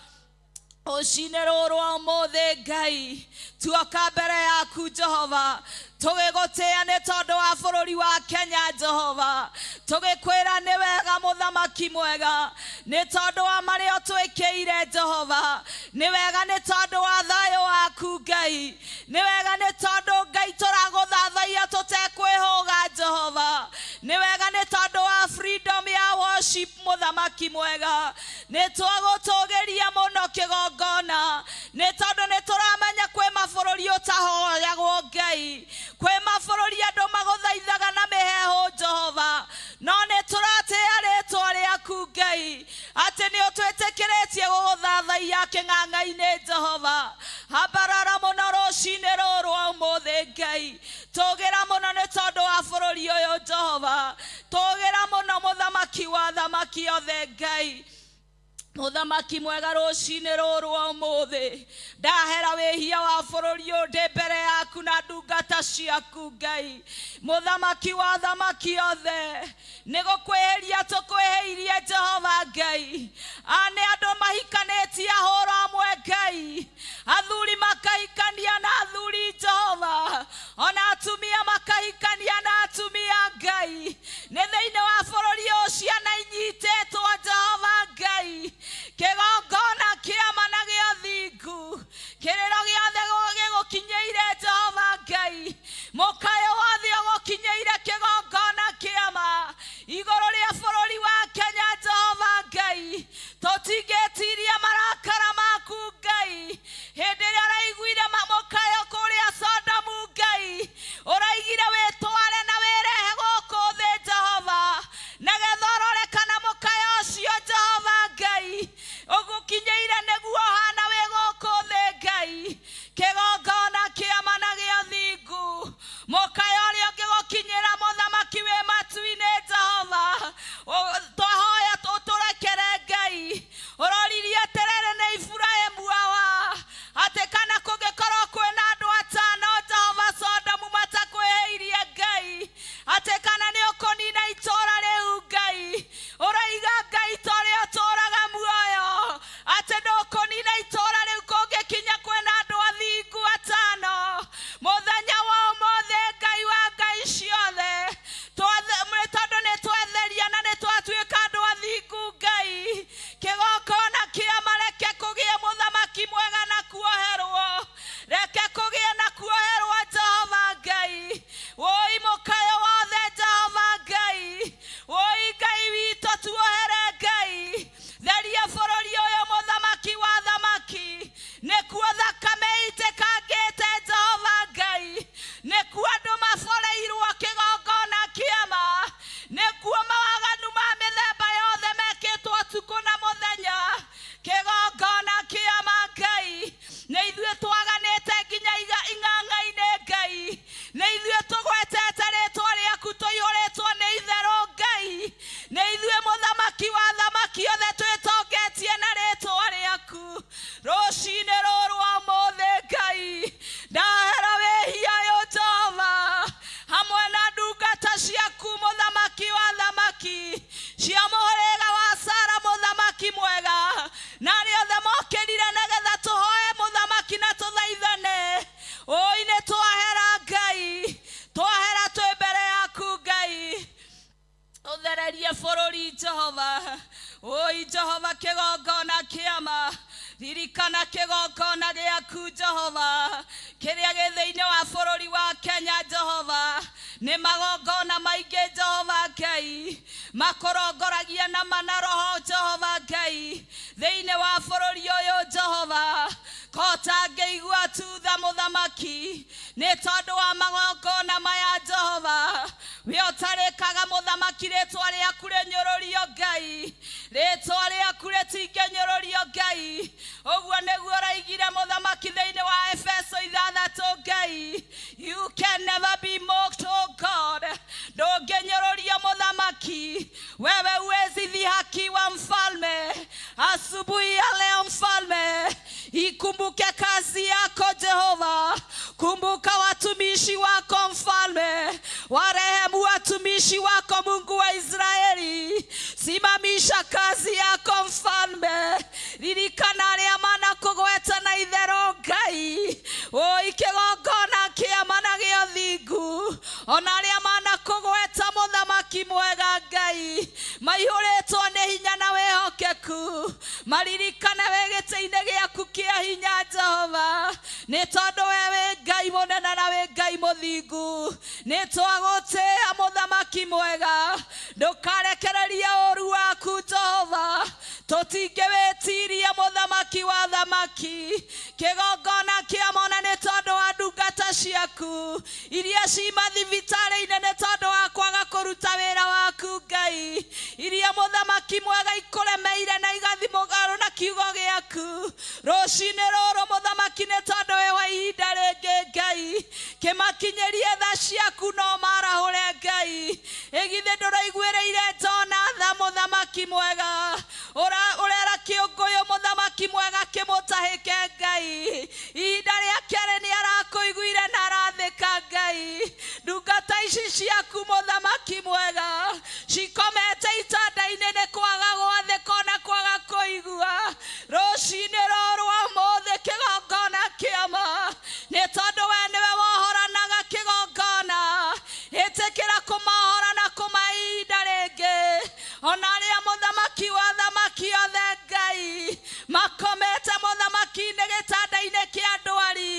Rũcinĩ rũrũ rwa ũmũthĩ Ngai, tuoka mbere yaku Jehova, tũgĩgũtĩa nĩ tondũ wa bũrũri wa Kenya Jehova, tũgĩkwĩra nĩ wega mũthamaki mwega, nĩ tondũ wa marĩa ũtwĩkĩire Jehova. Nĩ wega nĩ tondũ wa thayũ waku Ngai, nĩ wega nĩ tondũ Ngai tũragũthathaiya tũtekwĩhũga Jehova. Nĩ wega nĩ tondũ wa freedom ya worship mũthamaki mwega. Nĩ twagũtũgĩria mũno kĩgongona, nĩ tondũ nĩ tũramenya kwĩ mabũrũri ũtahoyagwo Ngai, kwĩ mabũrũri andũ magũthaithaga na mĩheehũ Jehova, no nĩ tũratĩa rĩtwa rĩaku Ngai, atĩ nĩ ũtwĩtĩkĩrĩtie gũgũthathaiya kĩng'ang'a-inĩ Jehova. Ambarara mũno rũcinĩ rũrũ rwa ũmũthĩ Ngai, tũgĩra mũno nĩ tondũ wa bũrũri ũyũ Jehova, tũgĩra mũno mũthamaki wa thamaki othe Ngai. Mũthamaki mwega, rũcinĩ rũrũ rwa ũmũthĩ ndahera wĩhia wa bũrũri ũyũ ndĩ mbere yaku na ndungata ciaku Ngai. Mũthamaki wa thamaki othe, nĩ gũkwĩhĩria tũkwĩhĩirie Jehova Ngai. A nĩ andũ mahikanĩtie ahũra amwe Ngai, athuri makahikania na athuri Jehova, ona atumia makahikania na atumia Ngai. Nĩ thĩinĩ wa bũrũri ũyũ ciana inyitĩtwo Jehova Ngai, kĩgongona kĩama na gĩa thingu, kĩrĩro gĩothe gĩgũkinyĩire Jehova Ngai, mũkayo wothe ũgũkinyĩire kĩgongona kĩama igũrũ rĩa bũrũri wa Kenya Jehova Ngai. Tũtingĩtiria marakara maku Ngai. Hĩndĩ ĩrĩa ũraiguire mũkayo kũrĩa Sodomu Ngai, ũraigire wĩtware na wĩrehe gũkũ thĩ Jehova, nĩgetha ũrore kana mũkayo ũcio Jehova Ngai ũgũkinyĩire nĩguo ũhana wĩ gũkũ thĩ Ngai. Kĩgongona kĩama na gĩa thingu, mũkayo ũrĩa ũngĩgũkinyĩra mũthamaki wĩ matu-inĩ Jehova, twahoya tũtũrekere Ngai. Ũroririe atĩrĩrĩ nĩ Iburahĩmu awa, atĩ kana kũngĩkorwo kwĩna andũ atano Jehova Sodomu matakwĩhĩirie Ngai, atĩ kana nĩ ũkũnina itũũra rĩu Ngai. Ũroiga Ngai ta ũrĩa ũtũũraga muoyo, atĩ ndũkũnina itũũra rĩu kũngĩkinya kwĩna andũ athingu atano. Mũthenya wa ũmũthĩ Ngai wa ngai ciothe, tondũ nĩ twetheria na nĩ twatuĩka andũ athingu Ngai, kĩgongona kĩama reke kũgĩe mũthamaki mwega na kuoherwo, reke kũgĩe na kuoherwo Jehova Ngai. Woi mũkayo wothe Jehova Ngai, woi Ngai witũ tuohere Ngai, theria bũrũri ũyũ mũthamaki wa thamaki, nĩkuo thakame itĩkangĩte Jehova Ngai, nĩkuo andũ maboreirwo kĩgongona kĩama, nĩkuo mawaganu ma mĩthemba yothe mekĩtwo ũtukũ na mũthenya. Kĩgongona kĩama Ngai, nĩ ithuĩ twaganĩte nginya ing'ang'a-inĩ Ngai, nĩ ithuĩ tũgwetete rĩtwa rĩaku tũihũrĩtwo nĩ itherũ Ngai, nĩ ithuĩ mũthamaki wa thamaki othe twĩtongetie na rĩtwa rĩaku. Rũcinĩ rũrũ rwa ũmũthĩ Ngai, ndahera wĩhia ũyũ Jehova, hamwe na ndungata ciaku mũthamaki wa thamaki, cia mũhĩrĩga wa Sara mũthamaki mwega, na arĩa othe mokĩrire nĩgetha tũhoe mũthamaki na tũthaithane. Oi nĩ twahera Ngai, twahera twĩ mbere yaku Ngai, ũthererie bũrũri Jehova. Oi Jehova, kĩgongona kĩama, ririkana kĩgongona gĩaku Jehova, kĩrĩa gĩ thĩinĩ wa bũrũri wa Kenya Jehova. Nĩ magongona maingĩ Jehova Ngai makũrongoragia na mana roho Jehova Ngai thĩinĩ wa bũrũri ũyũ Jehova. Kotangĩigua tutha mũthamaki nĩ tondũ wa magongona maya Jehova, we ũtarĩkaga mũthamaki rĩtwa rĩaku rĩnyũrũrio Ngai. Rĩtwa rĩaku rĩtingĩnyũrũrio Ngai. Ũguo nĩguo ũraigire mũthamaki thĩinĩ wa Efeso 6 Ngai. You can never be mocked, oh God. Ndũngĩnyũrũrio mũthamaki. Wewe huwezi dhihakiwa mfalme. Asubuhi ya leo mfalme, ikumbuke kazi yako Jehova. Kumbuka watumishi wako mfalme, warehemu watumishi wako Mungu wa Israeli. Simamisha kazi yako mfalme, ririkana arĩa manakũgweta na itherũ Ngai. Oi kĩgongona kĩama na gĩa ũthingu, ona arĩa manakũgweta mũthamaki mwega Ngai, maihũrĩtwo nĩ hinya na wĩhokeku, maririkane wĩ gĩtĩ-inĩ gĩaku kĩa hinya Jehova, nĩ tondũ we wĩ Ngai mũnene na wĩ Ngai mũthingu. Nĩ twagũtĩĩa mũthamaki mwega, ndũkarekererie ũũru waku Jehova, tũtingĩwĩtiria mũthamaki wa thamaki. Kĩgongona kĩa mona nĩ tondũ wa ndungata ciaku iria ci mathibitarĩ-inĩ nĩ tondũ wa kwaga kũruta wĩra waku Ngai, iria mũthamaki mwega ikũremeire na igathiĩ mũgarũ na kiugo gĩaku. Rũcinĩ rũrũ mũthamaki nĩ tondũ wĩ wa ihinda rĩngĩ Ngai, kĩmakinyĩrie tha ciaku no marahũre Ngai. Ĩgithĩ ndũraiguĩrĩire Jona tha mũthamaki mwega, ũrera kĩũngũyũ mũthamaki mwega kĩmũtahĩke Ngai. Ihinda rĩa kerĩ nĩ arakũiguire na arathĩka Ngai. Ndungata ici ciaku mũthamaki mwega cikomete itanda-inĩ nĩ kwaga gwathĩka ona kwaga kũigua. Rũcinĩ rũrũ ũmũthĩ kĩgongona kĩama nĩ tondũ we nĩwe wohoranaga kĩgongona, ĩtĩkĩra kũmohora na kũmahe ihinda rĩngĩ. Ona arĩa mũthamaki wa thamaki othe Ngai makomete mũthamaki-inĩ gĩtanda-inĩ kĩa ndwari,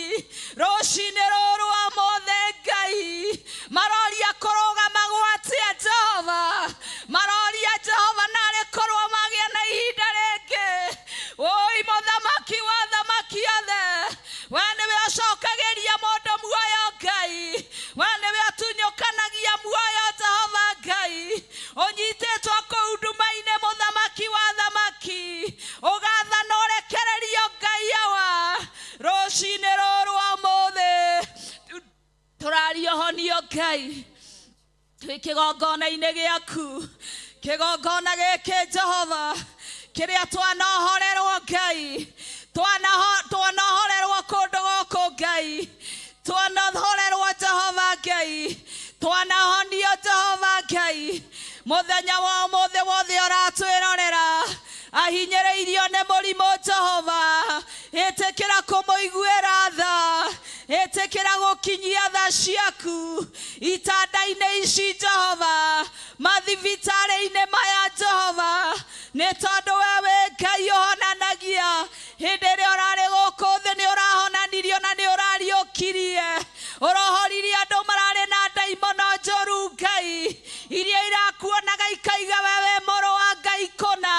rũcinĩ rũrũ ũmũthĩ Ngai maroria kũrũgama gwatia Jehova, maroria Jehova narĩ korwo magĩa na ihinda rĩngĩ. Oi mũthamaki wa thamaki othe, we nĩwe ũcokagĩria mũndũ muoyo Ngai, we nĩwe ũtunyũkanagia muoyo Jehova Ngai, ũnyitĩtwo kũu nduma-inĩ mũthamaki wa thamaki, ũgathana ũrekererio Ngai awa. Rũcinĩ rũrũ ũmũthĩ tũraria ũhonio Ngai, twĩ kĩgongona-inĩ gĩaku, kĩgongona gĩkĩ Jehova kĩrĩa twanohorerwo Ngai, twanohorerwo kũndũ gũkũ Ngai, twanohorerwo Jehova Ngai, twanahonio Jehova Ngai. Mũthenya wa ũmũthĩ wothe ũratwĩrorera ahinyĩrĩirio nĩ mũrimũ Jehova, ĩtĩkĩra kũmũiguĩra tha, ĩtĩkĩra gũkinyia tha ciaku itanda-inĩ ici Jehova, mathibitarĩ-inĩ maya Jehova, nĩ tondũ we wĩ Ngai ũhonanagia. Hĩndĩ ĩrĩa ũrarĩ gũkũ thĩ nĩ ũrahonanirio na nĩ ũrariũkirie, ũrohoririe andũ mararĩ na ndaimono njũru Ngai, iria irakuonaga ikaiga we wĩ mũrũ wa Ngai kũna.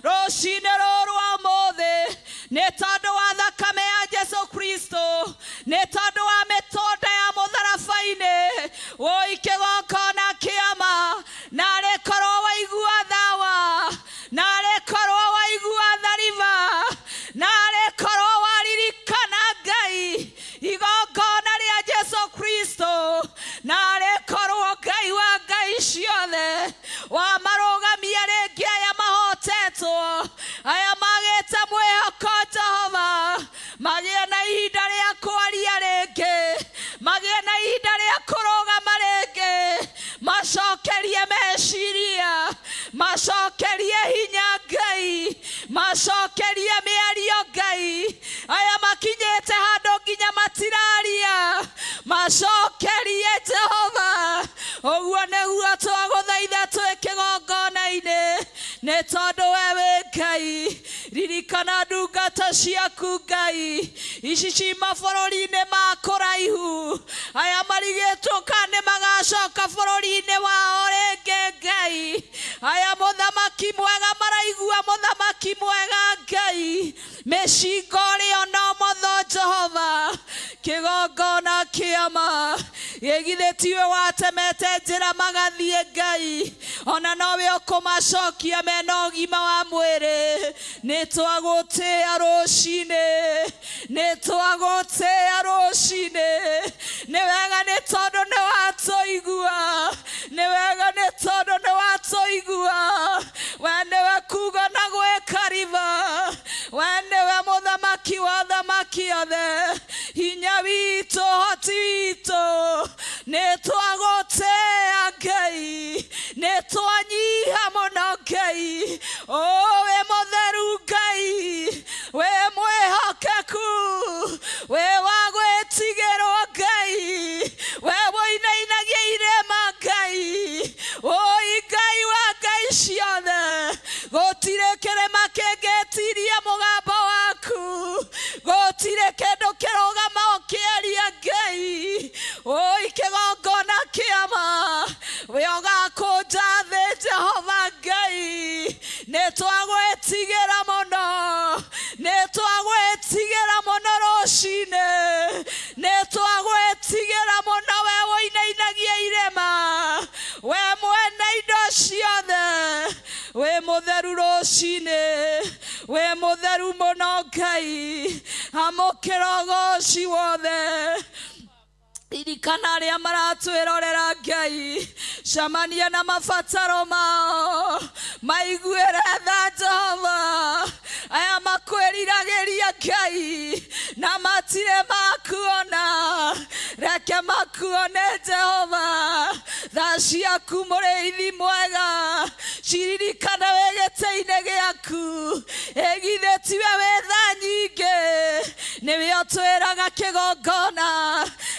Rũcinĩ rũrũ ũmũthĩ nĩ tondũ wa thakame ya Jesu Kristo, nĩ tondũ wa mĩtũnda ya mũtharaba-inĩ, woi kĩgongona kĩama, narĩ korwo waigua thawa, narĩ korwo waigua thariba, narĩ korwo waririkana Ngai igongona rĩa Jesu Kristo, narĩ korwo Ngai wa Ngai ciothe wamarũgamia rĩngĩ aya mahotetwo, aya magĩte mwĩhoko Jehova, magĩe na ihinda rĩa kwaria rĩngĩ, magĩe na ihinda rĩa kũrũgama rĩngĩ, macokerie meciria, macokerie hinya Ngai, macokerie mĩario Ngai. Aya makinyĩte handũ nginya matiraria, macokerie Jehova. Ũguo nĩguo twagũthaitha twĩ kĩgongona-inĩ, nĩ tondũ we wĩ Ngai. Ririkana ndungata ciaku Ngai, ici ci mabũrũri-inĩ ma kũraihu, aya marigĩtwo kana nĩ magacoka bũrũri-inĩ wao rĩngĩ Ngai. Aya mũthamaki mwega maraigua mũthamaki mwega Ngai, mĩcingo ũrĩa no motho Jehova, kĩgongona kĩama gĩgithĩ tiwe watemete njĩra magathiĩ Ngai, Ona nowe ũkũmacokia mena ũgima wa mwĩrĩ. Nĩ twagũtĩa rũcinĩ, nĩ twagũtĩa rũcinĩ. Nĩ wega nĩ tondũ nĩ watũigua, nĩ wega nĩ tondũ nĩ watũigua. We nĩwe kuga na gwĩka riba, we nĩwe mũthamaki wa thamaki othe, hinya witũ, ũhoti witũ. Nĩ twagũtĩa Ngai, nĩ twanyiha mũno Ngai. O wĩ mũtheru Ngai, wĩ mwĩhokeku, wĩ wa gwĩtigĩrwo Ngai, we wũinainagia irĩma Ngai. Oi Ngai wa ngai ciothe, gũtirĩ kĩrĩma kĩngĩtiria mũgambo waku, gũtirĩ kĩndũ kĩrũgama ũkĩaria Ngai. Oi kĩgongona kĩama, we ũgakũnja thĩ Jehova Ngai. Nĩ twagwĩtigĩra mũno, nĩ twagwĩtigĩra mũno rũcinĩ, nĩ twagwĩtigĩra mũno we wũinainagia irĩma, we mwene indo ciothe, wĩ mũtheru rũcinĩ, wĩ mũtheru mũno Ngai. Amũkĩra ũgoci wothe. Ririkana arĩa maratwĩrorera Ngai, cemania na mabataro mao, maiguĩre tha Jehova. Aya makwĩriragĩria Ngai na matirĩ makuona, reke makuone Jehova. Tha ciaku mũrĩithi mwega ciririkane wĩ gĩtĩ-inĩ gĩaku, ĩgithĩ tiwe wĩ tha nyingĩ, nĩwe ũtwĩraga kĩgongona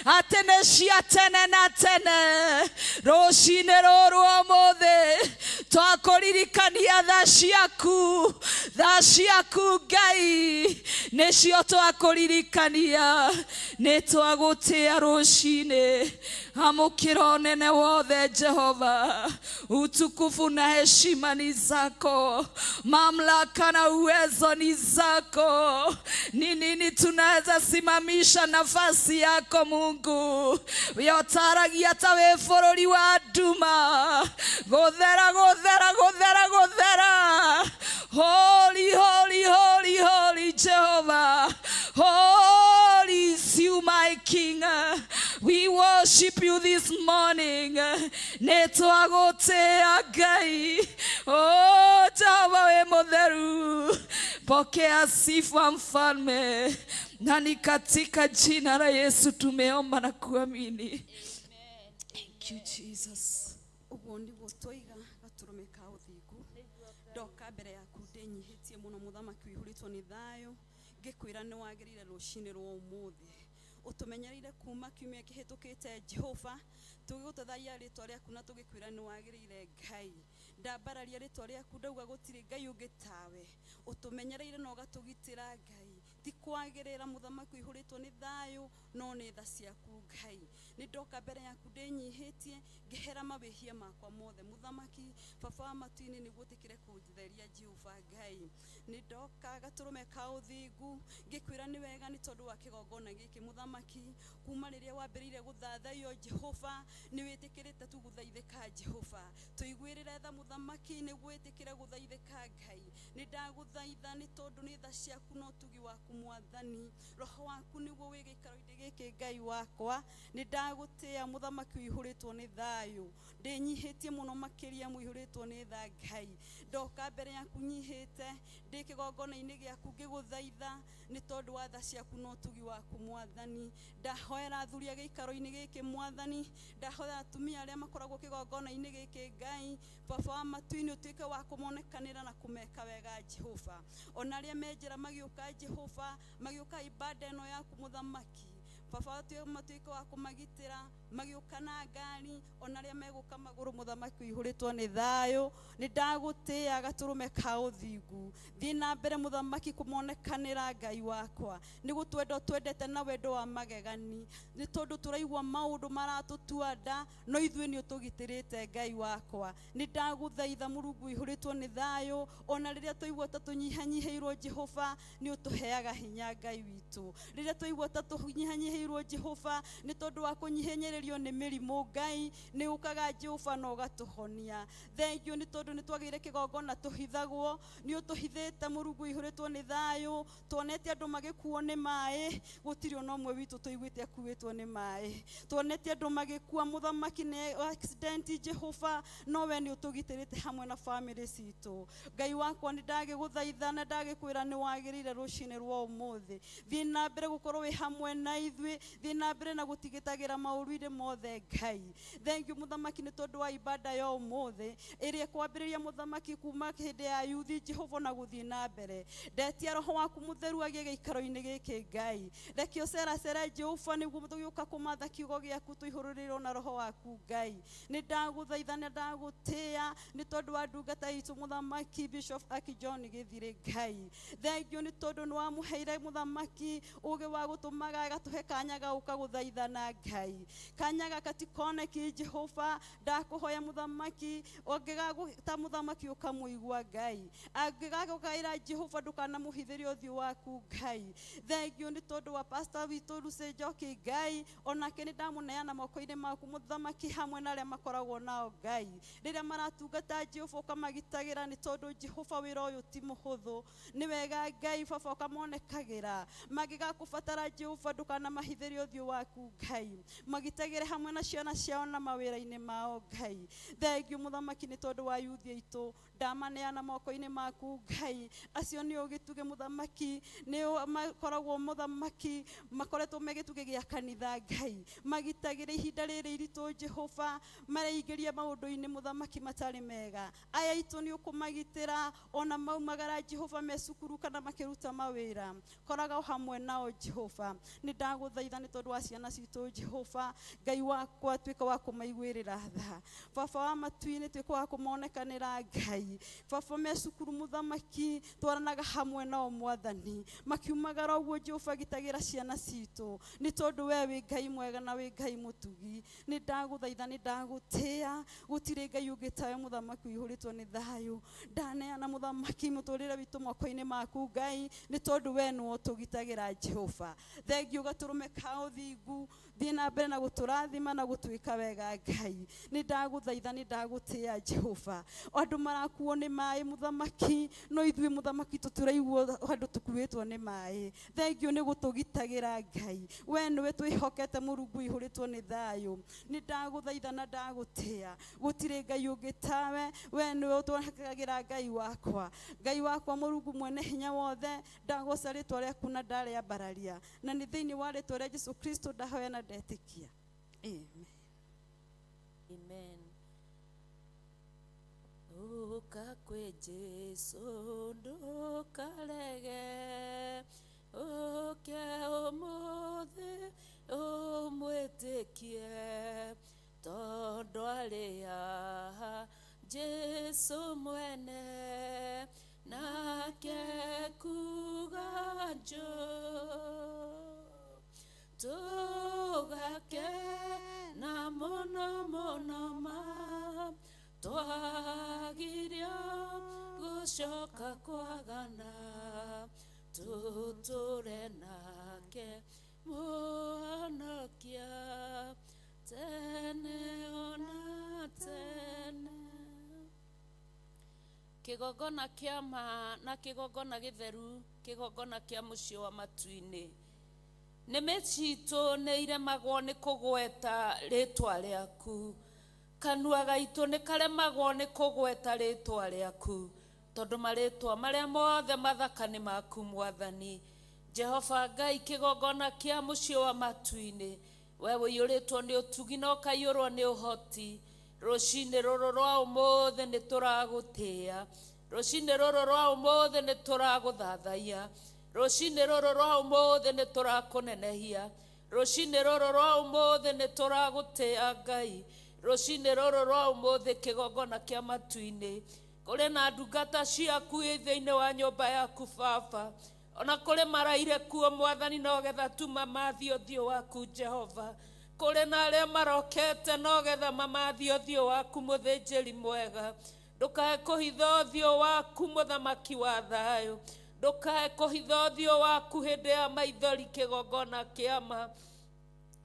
atĩ nĩ cia tene na tene. Rũcinĩ rũrũ ũmũthĩ twakũririkania tha ciaku, tha ciaku Ngai nĩcio twakũririkania. Nĩ twagũtĩa rũcinĩ, amũkĩra ũnene wothe Jehova. Utukufu na heshima ni zako, mamlaka na uwezo ni zako. Ni nini tunaweza simamisha nafasi yako Mungu? We ũtaragia ta wĩ bũrũri wa nduma. Gũthera, gũthera, gũthera, gũthera. Holy, holy, holy, holy Jehovah. Holy is you, my King. We worship you this morning. Nĩ twagũtĩa Ngai. Oh, Jehova wĩ mũtheru. Pokea sifa mfalme. Na ni katika jina la Yesu tumeomba na kuamini. Thank you, Jesus. Ũguo nĩguo twaiga gatũrũme ka ũthingu. Ndoka mbere yaku ndĩnyihĩtie mũno mũthamaki ũihũrĩtwo nĩ thayũ, ngĩkwĩra nĩ wagĩrĩire rũcinĩ rwa ũmũthĩ. Ũtũmenyereire kuma kiumia kĩhĩtũkĩte Jehova, tũgĩgũtathaia rĩtwa rĩaku na tũgĩkwĩra nĩ wagĩrĩire Ngai. Ndambararia rĩtwa rĩaku ndauga gũtirĩ Ngai ũngĩ tawe. Ũtũmenyereire na ũgatũgitĩra Ngai. Ti kwagĩrĩra mũthamaki ũihũrĩtwo nĩ thayũ, no nĩ tha ciaku Ngai. Nĩ ndoka mbere yaku ndĩnyihĩtie, ngĩhera mawĩhia makwa mothe mũthamaki. Baba wa matu-inĩ nĩguo ũtĩkĩre kũnjetheria Jehova Ngai. Nĩ ndoka gatũrũme ka ũthingu, ngĩkwĩra nĩ wega nĩ tondũ wa kĩgongona gĩkĩ mũthamaki. Kuma rĩrĩa wambĩrĩirie gũthathaiyo Jehova, nĩ wĩtĩkĩrĩte tu gũthaithĩka Jehova. Tũiguĩrĩre tha mũthamaki nĩguo wĩtĩkĩre gũthaithĩka Ngai. Nĩ ndagũthaitha nĩ tondũ nĩ tha ciaku na ũtugi waku mwathani. Roho waku nĩguo wĩ gĩikaro-inĩ gĩkĩ Ngai wakwa. Nĩ ndagũtĩa mũthamaki ũihũrĩtwo nĩ thayũ. Ndĩnyihĩtie mũno makĩria mũihũrĩtwo nĩ tha Ngai. Ndoka mbere yaku nyihĩte, ndĩ kĩgongona-inĩ gĩaku ngĩgũthaitha nĩ tondũ wa tha ciaku na ũtugi waku mwathani. Ndahoera athuri a gĩikaro-inĩ gĩkĩ mwathani, ndahoera atumia arĩa makoragwo kĩgongona-inĩ gĩkĩ Ngai. Baba wa matu-inĩ ũtuĩke wa kũmonekanĩra na kũmeka wega Jehova. Ona arĩa me njĩra magĩũka Jehova, magĩũka ibada ĩno yaku mũthamaki, Baba matuĩke wa kũmagitĩra magĩũka na ngari, ona arĩa megũka magũrũ mũthamaki ũihũrĩtwo nĩ thayũ. Nĩ ndagũtĩa gatũrũme ka ũthingu. Thiĩ na mbere mũthamaki kũmonekanĩra Ngai wakwa. Nĩ gũtwenda ũtwendete na wendo wa magegani, nĩ tondũ tũraigua maũndũ maratũtua nda, no ithuĩ nĩ ũtũgitĩrĩte Ngai wakwa. Nĩ ndagũthaitha Mũrungu ũihũrĩtwo nĩ thayũ, ona rĩrĩa twaigua ta tũnyihanyihĩirwo Jehova, nĩ ũtũheaga hinya Ngai witũ. Rĩrĩa twaigua ta tũnyihanyihĩirwo Jehova, nĩ tondũ wa kũnyihinyĩrĩrio Twaingĩrio nĩ mĩrimũ Ngai nĩ ũkaga Jehova na ũgatũhonia. Thengiũ nĩ tondũ nĩ twagĩire kĩgongona tũhithagwo, nĩ ũtũhithĩte Mũrungu ũihũrĩtwo nĩ thayũ. Tuonete andũ magĩkuo nĩ maĩ, gũtirĩ ona ũmwe witũ tũiguĩte akuĩtwo nĩ maĩ. Tuonete andũ magĩkua mũthamaki nĩ accident Jehova, no we nĩ ũtũgitĩrĩte hamwe na famĩlĩ citũ. Ngai wakwa nĩ ndagĩgũthaitha na ndagĩkwĩra nĩ wagĩrĩire rũcinĩ rwa ũmũthĩ. Thiĩ na mbere gũkorwo wĩ hamwe na ithuĩ, thiĩ na mbere na gũtigitagĩra maũru-inĩ mothe Ngai. Thengiũ mũthamaki nĩ tondũ wa ibada ya ũmũthĩ ĩrĩa ĩkwambĩrĩria mũthamaki kuma hĩndĩ ya yuthi Jehova na gũthiĩ na mbere. Ndetia roho waku mũtheru agĩe gĩikaro-inĩ gĩkĩ Ngai. Reke ũceracere Jehova nĩguo tũgĩũka kũmatha kiugo gĩaku tũihũrĩrĩrwo na roho waku Ngai. Nĩ ndagũthaitha na ndagũtĩĩa nĩ tondũ wa ndungata itũ mũthamaki Bishop Aki John Gĩthirĩ Ngai. Thengiũ nĩ tondũ nĩ wamũheire mũthamaki ũgĩ wa gũtũmaga agatũhe kanya ga gũka gũthaithana Ngai. Kanya gaka ti koneki Jehova, ndakũhoya mũthamaki ũngĩgagũta mũthamaki ũkamũigua Ngai. Angĩgagũkaĩra Jehova ndũkanamũhithĩre ũthiũ waku Ngai. Thengiũ nĩ tondũ wa pastor witũ Lucy Njoki Ngai, onake nĩ ndamũneana moko-inĩ maku mũthamaki hamwe na arĩa makoragwo nao Ngai. Rĩrĩa maratungata Jehova ũkamagitagĩra nĩ tondũ Jehova wĩra ũyũ ti mũhũthũ. Nĩ wega Ngai baba ũkamonekagĩra. Mangĩgakũbatara Jehova ndũkanamahithĩre ũthiũ waku Ngai. Magitagĩre hamwe na ciana ciao na mawĩra-inĩ mao Ngai. Thengiũ mũthamaki nĩ tondũ wa yuthi aitũ, ndamaneana moko-inĩ maku Ngai. Acio nĩo gĩtugĩ mũthamaki, nĩo makoragwo mũthamaki, makoretwo me gĩtugĩ gĩa kanitha Ngai. Magitagĩre ihinda rĩrĩ iritũ Jehova, mareingĩria maũndũ-inĩ mũthamaki matarĩ mega. Aya aitũ nĩ ũkũmagitĩra ona maumagara Jehova me cukuru kana makĩruta mawĩra. Koraga o hamwe nao Jehova. Nĩ ndagũthaitha nĩ tondũ wa ciana citũ Jehova, Ngai wakwa tuĩka wa kũmaiguĩrĩra tha. Baba wa matu-inĩ tuĩka wa kũmonekanĩra Ngai. Baba me cukuru mũthamaki twaranaga hamwe nao mwathani. Makiumagara ũguo Jehova gitagĩra ciana citũ nĩ tondũ we wĩ Ngai mwega na wĩ Ngai mũtugi. Nĩ ndagũthaitha nĩ ndagũtĩĩa, gũtirĩ Ngai ũngĩ tawe mũthamaki ũihũrĩtwo nĩ thayũ. Ndaneana mũthamaki mũtũrĩre witũ moko-inĩ maku Ngai nĩ tondũ we nĩwe ũtũgitagĩra Jehova. Thengiũ gatũrũme ka ũthingu, thiĩ na mbere na gũtũrathima na gũtwĩka wega Ngai. Nĩ ndagũthaitha nĩ ndagũtĩĩa Jehova. Andũ marakuo nĩ maĩ mũthamaki, no ithuĩ mũthamaki tũtiraiguo andũ tũkuĩtwo nĩ maĩ. Thengiũ nĩ gũtũgitagĩra Ngai. We nĩwe twĩhokete Mũrungu ũihũrĩtwo nĩ thayũ. Nĩ ndagũthaitha na ndagũtĩĩa, gũtirĩ Ngai ũngĩ tawe, we nĩwe ũtwakagĩra Ngai wakwa. Ngai wakwa Mũrungu mwene hinya wothe, ndagoca rĩtwa rĩaku na ndarĩambararia. Na nĩ thĩinĩ wa rĩtwa rĩa Jesu Kristo ndahoya na ndetĩkia. Amen. Amen. Ũka kwĩ Jesu ndũkarege, ũke ũmũthĩ ũmwĩtĩkie, tondũ arĩ haha Jesu mwene, nake kuga njoo. Tũgakena mũno mũno ma, twagirio gũcoka kwagana, tũtũre nake Mũhonokia tene ona tene. Kĩgongona kĩa ma na kĩgongona gĩtheru, kĩgongona kĩa mũciĩ wa matu-inĩ. Nĩmĩ citũ nĩ iremagwo nĩ kũgweta rĩtwa rĩaku. Kanua gaitũ nĩ karemagwo nĩ kũgweta rĩtwa rĩaku, tondũ marĩtwa marĩa mothe mathaka nĩ maku Mwathani. Jehova Ngai, kĩgongona kĩa mũciĩ wa matu-inĩ, we ũiyũrĩtwo nĩ ũtugi na ũkaiyũrwo nĩ ũhoti. Rũcinĩ rũrũ rwa ũmũthĩ nĩ tũragũtĩĩa, rũcinĩ rũrũ rwa ũmũthĩ nĩ tũragũthathaiya, rũcinĩ rũrũ rwa ũmũthĩ nĩ tũrakũnenehia, rũcinĩ rũrũ rwa ũmũthĩ nĩ tũragũtĩĩa Ngai, rũcinĩ rũrũ rwa ũmũthĩ kĩgongona kĩa matu-inĩ. Kũrĩ na ndungata ciaku thĩinĩ wa nyũmba yaku Baba, ona kũrĩ maraire kuo Mwathani no getha tu mamathie ũthiũ waku Jehova. Kũrĩ na arĩa marokete no getha mamathie ũthiũ waku mũthĩnjĩri mwega. Ndũkae kũhitha ũthiũ waku mũthamaki wa thayũ, ndũkae kũhitha ũthiũ waku hĩndĩ ya maithori kĩgongona kĩa ma.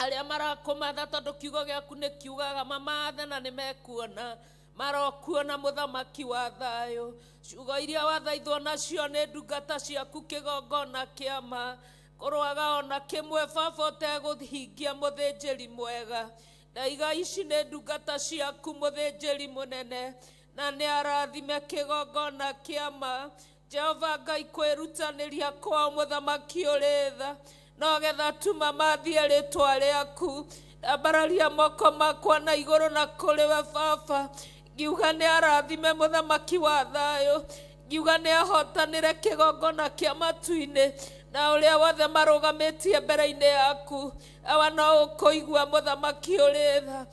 Arĩa marakũmatha tondũ kiugo gĩaku nĩ kiugaga mamathe na nĩ mekuona, marokuona mũthamaki wa thayũ. Ciugo iria wathaithwo nacio nĩ ndungata ciaku kĩgongona kĩama kũrũaga ona kĩmwe baba ũtegũhingia mũthĩnjĩri mwega. Ndaiga ici nĩ ndungata ciaku mũthĩnjĩri mũnene, na nĩ arathime kĩgongona kĩama. Jehova Ngai, kwĩrutanĩria kwao mũthamaki ũrĩ tha, no getha tuma mathiĩ rĩtwa rĩaku. Ndambararia moko makwa na igũrũ na kũrĩ we baba, ngiuga nĩ arathime mũthamaki wa thayũ, ngiuga nĩ ahotanĩre kĩgongona kĩa matu-inĩ na ũrĩa wothe marũgamĩtie mbere-inĩ yaku. Awa no ũkũigua mũthamaki ũrĩ tha,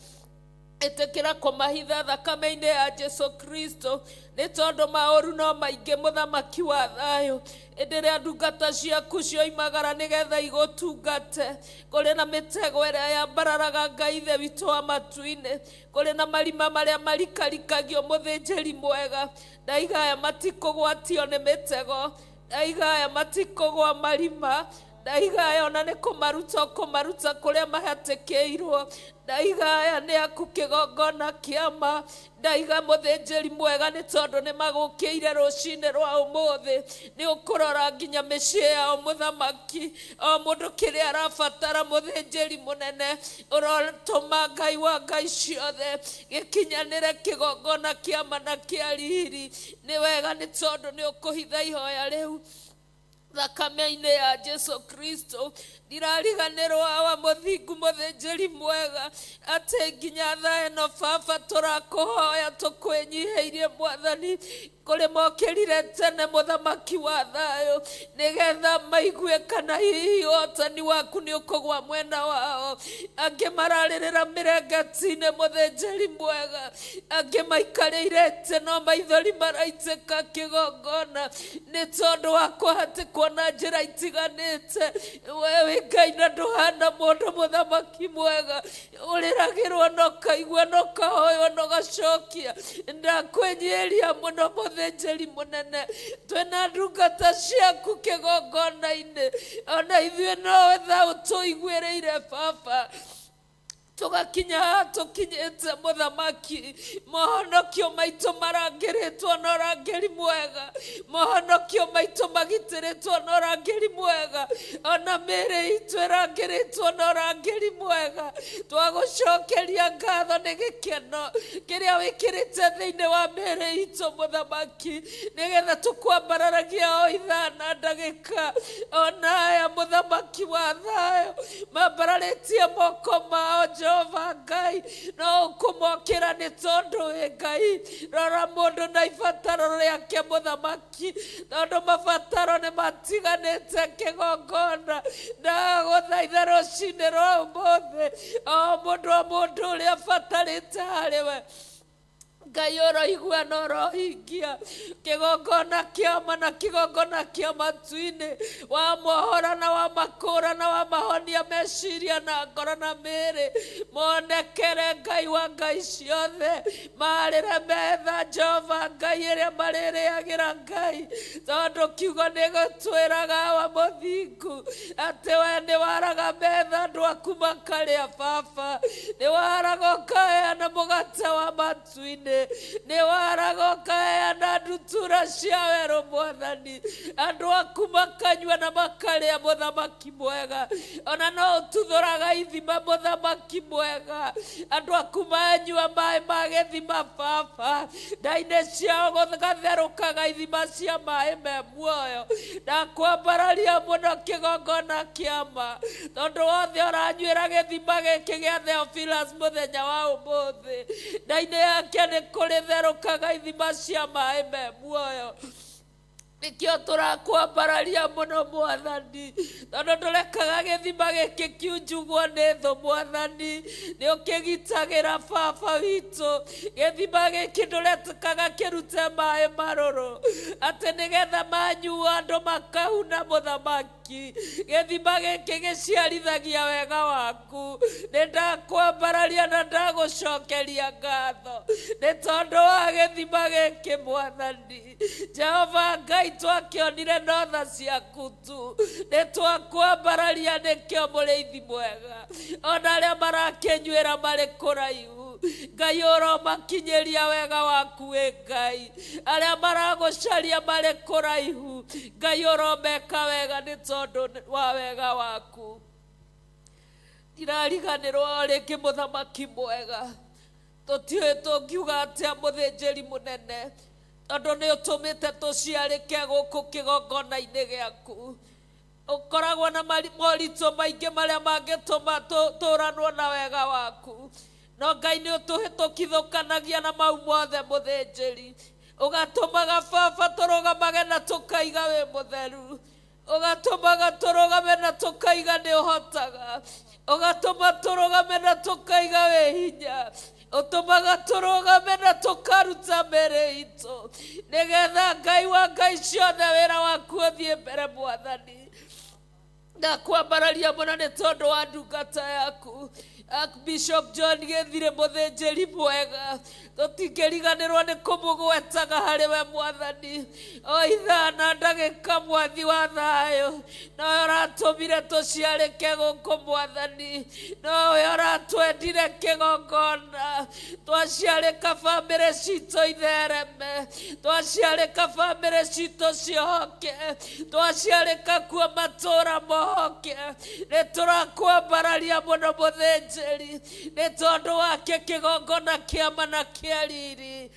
ĩtĩkĩra kũmahitha thakame-inĩ ya Jesu Kristo, nĩ tondũ maũru no maingĩ mũthamaki wa thayũ. Ĩndĩ rĩa ndungata ciaku cioimagara nĩgetha igũtungate, kũrĩ na mĩtego ĩrĩa yambararaga Ngai ithe witũ wa matu-inĩ, kũrĩ na marima marĩa marikarikagio mũthĩnjĩri mwega. Ndaiga aya matikũgwatio nĩ mĩtego, ndaiga aya matikũgwa marima, ndaiga aya ona nĩ kũmaruta ũkũmaruta kũrĩa mahatĩkĩirwo. Ndaiga aya nĩ aku kĩgongona kĩama. Ndaiga mũthĩnjĩri mwega nĩ tondũ nĩ magũkĩire rũcinĩ rwa ũmũthĩ. Nĩ ũkũrora nginya mĩciĩ yao mũthamaki, o mũndũ kĩrĩa arabatara mũthĩnjĩri mũnene. Ũrotũma Ngai wa Ngai ciothe gĩkinyanĩre kĩgongona kĩama na kĩa riri. Nĩ wega nĩ tondũ nĩ ũkũhitha ihoya rĩu thakame-inĩ ya Jesu Kristo. Ndirariganĩrwo awa mũthingu mũthĩnjĩri mwega, atĩ nginya thaa ĩno baba tũrakũhoya tũkwĩnyihĩirie mwathani, kũrĩ mokĩrire tene mũthamaki wa thayũ, nĩgetha maigue kana hihi ũhotani waku nĩ ũkũgwa mwena wao. Angĩ mararĩrĩra mĩrengeti-inĩ mũthĩnjĩri mwega, angĩ maikarĩire itĩ no maithori maraitĩka kĩgongona nĩ tondũ wa kũhatĩkwo na njĩra itiganĩte. We wĩ Ngai na ndũhana mũndũ mũthamaki mwega, ũrĩragĩrwo na ũkaigua na ũkahoywo na ũgacokia. Ndakwĩnyihĩria mũno mũthĩnjĩri mũnene, twĩna ndungata ciaku kĩgongona-inĩ, ona ithuĩ nowe tha ũtũiguĩrĩire baba, tũgakinya haha tũkinyĩte mũthamaki. Mohonokio maitũ marangĩrĩtwo na ũrangĩri mwega, mohonokio maitũ magitĩrĩtwo na ũrangĩri mwega, ona mĩĩrĩ itũ ĩrangĩrĩtwo na ũrangĩri mwega. Twagũcokeria ngatho nĩ gĩkeno kĩrĩa wĩkĩrĩte thĩinĩ wa mĩĩrĩ itũ mũthamaki, nĩgetha tũkwambararagia o ithaa na ndagĩka. Ona aya mũthamaki wa thayũ mambararĩtie moko mao Jehova Ngai, no ũkũmokĩra nĩ tondũ wĩ Ngai. Rora mũndũ na ibataro rĩake mũthamaki, tondũ mabataro nĩ matiganĩte kĩgongona. Ndagũthaitha rũcinĩ rwa ũmũthĩ, o mũndũ o mũndũ ũrĩa abatarĩte harĩ we Ngai, ũroigua na ũrohingia kĩgongona kĩama na kĩgongona kĩa matu-inĩ, wamohora na wamakũra na wamahonia meciria na ngoro na mĩĩrĩ, monekere Ngai wa Ngai ciothe, marĩre metha Jehova Ngai ĩrĩa marĩrĩagĩra Ngai, tondũ kiugo nĩ gũtwĩraga wa mũthingu atĩ we nĩ waraga metha andũ aku makarĩa baba, nĩ waraga ũkaheana mũgate wa matu-inĩ, nĩ waraga ũkaheana ndutura cia werũ mwathani, andũ aku makanyua na makarĩa mũthamaki mwega. Ona no ũtuthũraga ithima mũthamaki mwega, andũ aku manyua maĩ ma gĩthima baba, nda-inĩ ciao gũgatherũkaga ithima cia maĩ me muoyo. Ndakwambararia mũno kĩgongona kĩama, tondũ wothe ũranyuĩra gĩthima gĩkĩ gĩa Theophilus mũthenya wa ũmũthĩ, nda-inĩ yake nĩ kũrĩ therũkaga ithima cia maĩ me muoyo. Nĩkĩo tũrakwambararia mũno mwathani, tondũ ndũrekaga gĩthima gĩkĩ kiunjugwo nĩ thũ mwathani, nĩ ũkĩgitagĩra baba witũ. Gĩthima gĩkĩ ndũrekaga kĩrute maĩ marũrũ, atĩ nĩgetha manyua andũ makahuna mũthamaki. Mũthamaki, gĩthima gĩkĩ gĩciarithagia wega waku. Nĩ ndakwambararia na ndagũcokeria ngatho nĩ tondũ wa gĩthima gĩkĩ Mwathani Jehova Ngai. Twakĩonire no tha ciaku tu, nĩ twakwambararia nĩkĩo mũrĩithi mwega. Ona arĩa marakĩnyuĩra marĩ kũraihu, Ngai, ũromakinyĩria wega waku wĩ Ngai. Arĩa maragũcaria marĩ kũraihu, Ngai, ũromeka wega nĩ tondũ wa wega waku. Ndirariganĩrwo o rĩngĩ, mũthamaki mwega, tũtiũĩ tũngiuga atĩa, mũthĩnjĩri mũnene, tondũ nĩ ũtũmĩte tũciarĩke gũkũ kĩgongona-inĩ gĩaku. Ũkoragwo na moritũ maingĩ marĩa mangĩtũma tũranwo na wega waku, no Ngai, nĩ ũtũhĩtũkithũkanagia na mau mothe. Mũthĩnjĩri, ũgatũmaga baba tũrũgamage na tũkaiga wĩ mũtheru, ũgatũmaga tũrũgame na tũkaiga nĩ ũhotaga, ũgatũma tũrũgame na tũkaiga wĩ hinya, ũtũmaga tũrũgame na tũkaruta mĩrĩ itũ nĩgetha Ngai wa ngai ciothe, wĩra waku ũthiĩ mbere. Mwathani, ndakwambararia mũno nĩ tondũ wa ndungata yaku Archbishop John Gĩthirĩ, mũthĩnjĩri mwega, tũtingĩriganĩrwo nĩ kũmũgwetaga harĩ we Mwathani o ithaa na ndagĩka. Mwathi wa thayũ, nowe ũratũmire tũciarĩke gũkũ. Mwathani, nowe ũratwendire kĩgongona, twaciarĩka bamĩrĩ citũ ithereme, twaciarĩka bamĩrĩ citũ ciohoke, twaciarĩka kuo matũũra mohoke. Nĩ tũrakwambararia mũno, mũthĩnjĩri, nĩ tondũ wake kĩgongona kĩama na kĩa riri.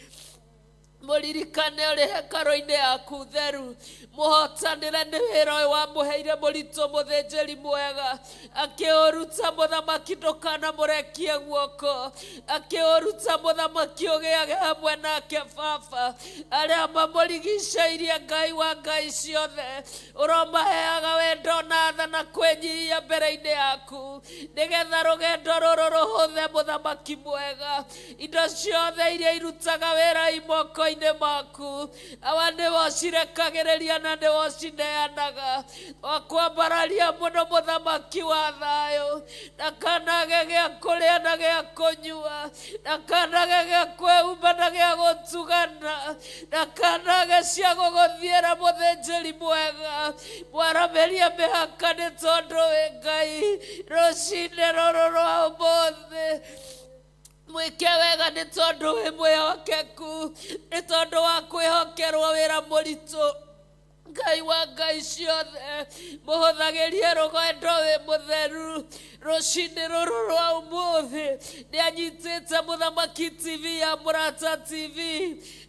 Mũririkane ũrĩ hekarũ-inĩ yaku theru, mũhotanĩre nĩ wĩra ũyũ wamũheire mũritũ. Mũthĩnjĩri mwega, akĩũruta, mũthamaki, ndũkanamũrekie guoko akĩũruta. Mũthamaki, ũgĩage hamwe nake baba. Arĩa mamũrigicĩirie, Ngai wa ngai ciothe, ũromaheaga wendo na tha na kwĩnyihia mbere-inĩ yaku, nĩgetha rũgendo rũrũ rũhũthe. Mũthamaki mwega, indo ciothe iria irutaga wĩra i moko-inĩ maku, awa nĩwe ũcirekagĩrĩria na nĩwe ũcineanaga. Wakwambararia mũno, mũthamaki wa thayũ, ndakanage gĩa kũrĩa na gĩa kũnyua, ndakanage gĩa kwĩhumba na gĩa gũtugana, ndakanage cia gũgũthiĩra. Mũthĩnjĩri mwega, mwaramĩrie mĩhaka nĩ tondũ wĩ Ngai. Rũcinĩ rũrũ rwa ũmũthĩ, mwĩke wega nĩ tondũ wĩ mwĩhokeku, nĩ tondũ wa kwĩhokerwo wĩra mũritũ. Ngai wa ngai ciothe, mũhũthagĩrie rũgendo wĩ mũtheru. Rũcinĩ rũrũ rwa ũmũthĩ, nĩ anyitĩte mũthamaki TV ya Mũrata TV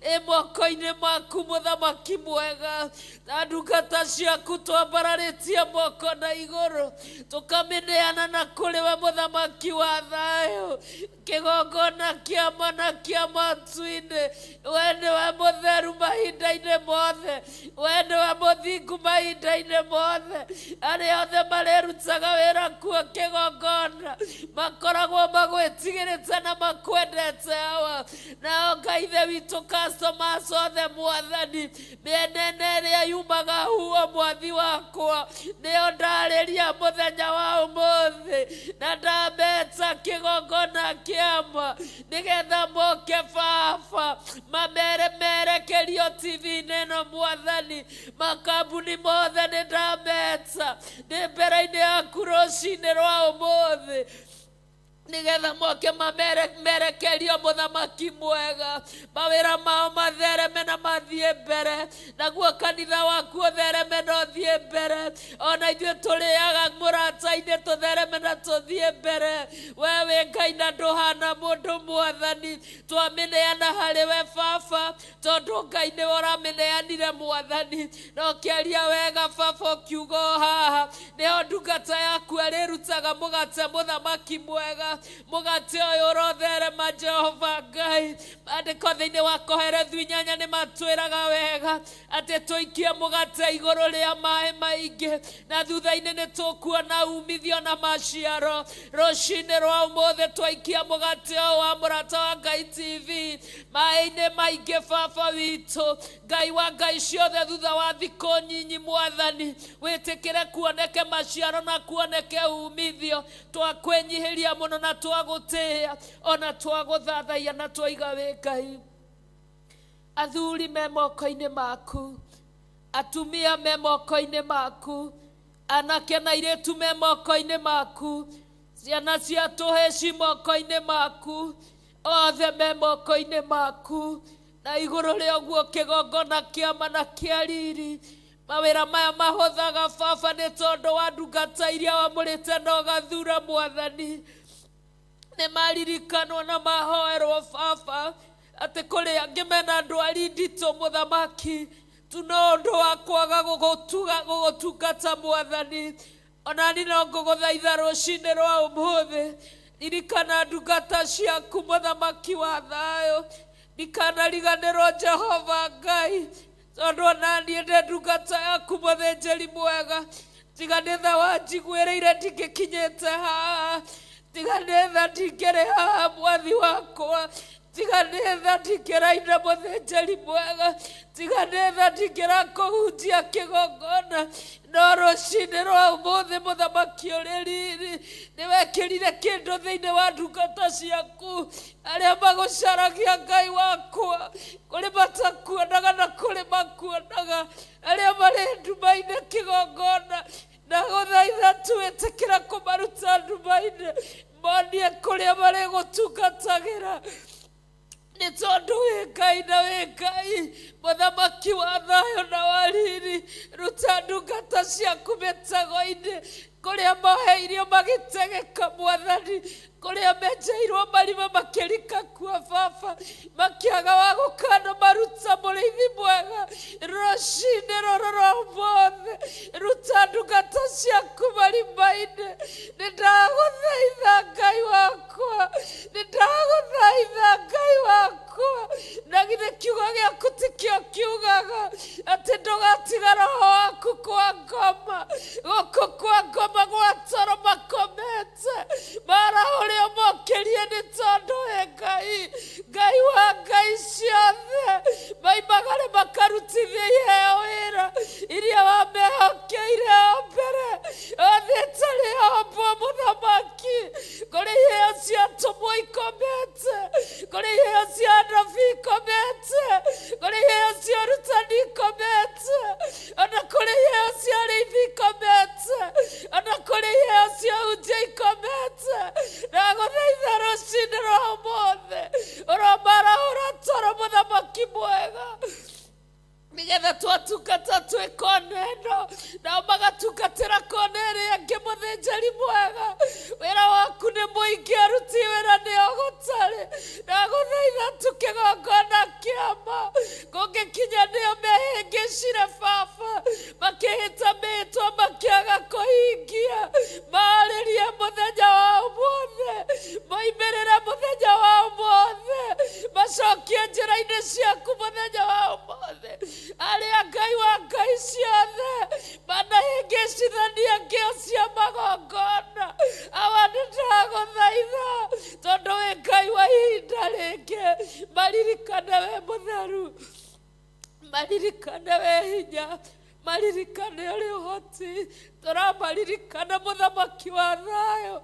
ĩ moko-inĩ maku. Mũthamaki mwega, na ndungata ciaku twambararĩtie moko na igũrũ, tũkamĩneana na kũrĩ we, mũthamaki wa thayũ, kĩgongona kĩama na kĩa matu-inĩ. We nĩwe mũtheru mahinda-inĩ mothe, we nĩwe mũthingu mahinda-inĩ mothe. Arĩa othe marĩrutaga wĩra kuo kĩgongona makoragwo magwĩtigĩrĩte na makwendete, awa. Nao Ngai ithe witũ, customers othe, Mwathani, mĩenene ĩrĩa yumaga huo, mwathi wakwa, nĩyo ndarĩria mũthenya wa ũmũthĩ, na ndameta kĩgongona kĩama nĩgetha moke baba mamere merekerio TV-inĩ ĩno. Mwathani, makambuni mothe nĩ ndameta nĩ mbere-inĩ yaku rũcinĩ rwa ũmũthĩ, nigetha moke mamerekerio. Mũthamaki mwega, mawĩra mao mathereme na mathiĩ mbere, naguo kanitha waku ũthereme na ũthiĩ mbere, ona ithuĩ tũrĩaga mũrata-inĩ tũthereme na tũthiĩ mbere. We wĩ Ngai na ndũhana mũndũ. Mwathani, twamĩneana harĩ we baba, tondũ Ngai nĩwe ũramĩneanire. Mwathani, na ũkĩaria wega baba, ũkiuga o haha nĩho ndungata yaku ĩrĩrutaga mũgate. Mũthamaki mwega, Mũgate ũyũ ũrotherema Jehova Ngai. Maandĩko thĩinĩ wa Koherethu 8 nĩ matwĩraga wega atĩ tũikie mũgate igũrũ rĩa maĩ maingĩ, na thutha-inĩ nĩ tũkuona umithio na maciaro. Rũcinĩ rwa ũmũthĩ twaikia mũgate ũyũ wa Mũrata wa Ngai TV maĩ-inĩ maingĩ, Baba witũ Ngai wa ngai ciothe, thutha wa thikũ nyinyi Mwathani, wĩtĩkĩre kuoneke maciaro na kuoneke umithio. Twakwĩnyihĩria mũno na twagũtĩĩa ona twagũthathaiya na twaiga wĩ Ngai. Athuri me moko-inĩ maku, atumia me moko-inĩ maku, anake na airĩtu me moko-inĩ maku, ciana cia tũhĩ ci moko-inĩ maku, othe me moko-inĩ maku. Na igũrũ rĩa ũguo kĩgongona kĩama na kĩa riri, mawĩra maya mahũthaga Baba nĩ tondũ wa ndungata iria wamũrĩte na ũgathura Mwathani. Nĩ maririkanwo na mahoerwo Baba atĩ kũrĩ angĩ mena ndwari nditũ Mũthamaki, tu no ũndũ wa kwaga gũgũtungata Mwathani. Onani no ngũgũthaitha rũcinĩ rwa ũmũthĩ, ririkana ndungata ciaku Mũthamaki wa thayũ, ndikanariganĩrwo Jehova Ngai, tondũ onaniĩ ndĩ ndungata yaku mũthĩnjĩri mwega. Tiga nĩ tha wanjiguĩrĩire ndingĩkinyĩte haha, tiga nĩ tha ndingĩrĩ haha Mwathi wakwa, tiga nĩ tha ndingĩraina mũthĩnjĩri mwega, tiga nĩ tha ndingĩrakũhunjia kĩgongona. No rũcinĩ rwa ũmũthĩ Mũthamaki ũrĩ riri, nĩ wekĩrire kĩndũ thĩinĩ wa ndungata ciaku arĩa magũcaragia Ngai wakwa, kũrĩ matakuonaga na kũrĩ makuonaga, arĩa marĩ nduma-inĩ kĩgongona. Ndagũthaitha tuĩtĩkĩra kũmaruta nduma-inĩ, monie kũrĩa marĩgũtungatagĩra, nĩ tondũ wĩ Ngai na wĩ Ngai Mũthamaki wa thayũ na wa riri. Ruta ndungata ciaku mĩtego-inĩ, kũrĩa moheirio magĩtegeka Mwathani, kũrĩa menjeirwo marima makĩrika kuo Baba, makĩaga wa gũkana maruta mũrĩithi mwega. Rũcinĩ rũrũ rwa ũmũthĩ ruta ndungata ciaku marima-inĩ. Nĩ ndagũthaitha Ngai wakwa, nĩ ndagũthaitha Ngai wakwa, na githĩ kiugo gĩaku tikĩo kiugaga atĩ ndũgatiga roho waku kwa ngoma, gũkũ kwa ngoma gwa toro makomete, marahũrĩo mokĩrie nĩ tondũ wĩ Ngai, Ngai wa ngai ciothe. Maimagare makarutithia iheo wĩra iria wamehokeire o mbere, othe ĩtarĩ ombwo Mũthamaki. Kũrĩ iheo cia atũmwo ikomete, kũrĩ iheo cia anabii ikomete, kũrĩ iheo cia ũrutani ikomete, ona kũrĩ iheo cia arĩithi ikomete, ona kũrĩ iheo cia hunjia ikomete. Ndagũthaitha rũcinĩ rwa ũmũthĩ ũromarahũra toro Mũthamaki mwega, nĩgetha twatungata twĩ kona ĩno nao magatungatĩra kona ĩrĩa ĩngĩ. Mũthĩnjĩri mwega, wĩra waku nĩ mũingĩ, aruti wĩra nĩo gũtarĩ. Ndagũthaitha tu kĩgongona kĩama kũngĩkinya nĩo mehĩngĩcire Baba, makĩhĩta mĩhĩtwa makĩaga kũhingia, marĩrie mũthenya wa ũmũthĩ, moimĩrĩre mũthenya wa ũmũthĩ, macokie njĩra-inĩ ciaku mũthenya wa ũmũthĩ. Arĩa Ngai wa ngai ciothe manahĩngĩcithania ngĩo cia magongona, awa nĩ ndagũthaitha tondũ wĩ Ngai wa ihinda rĩngĩ, maririkane wĩ mũtheru, maririkane wĩ hinya, maririkane ũrĩ ũhoti. Tũramaririkana Mũthamaki wa thayũ,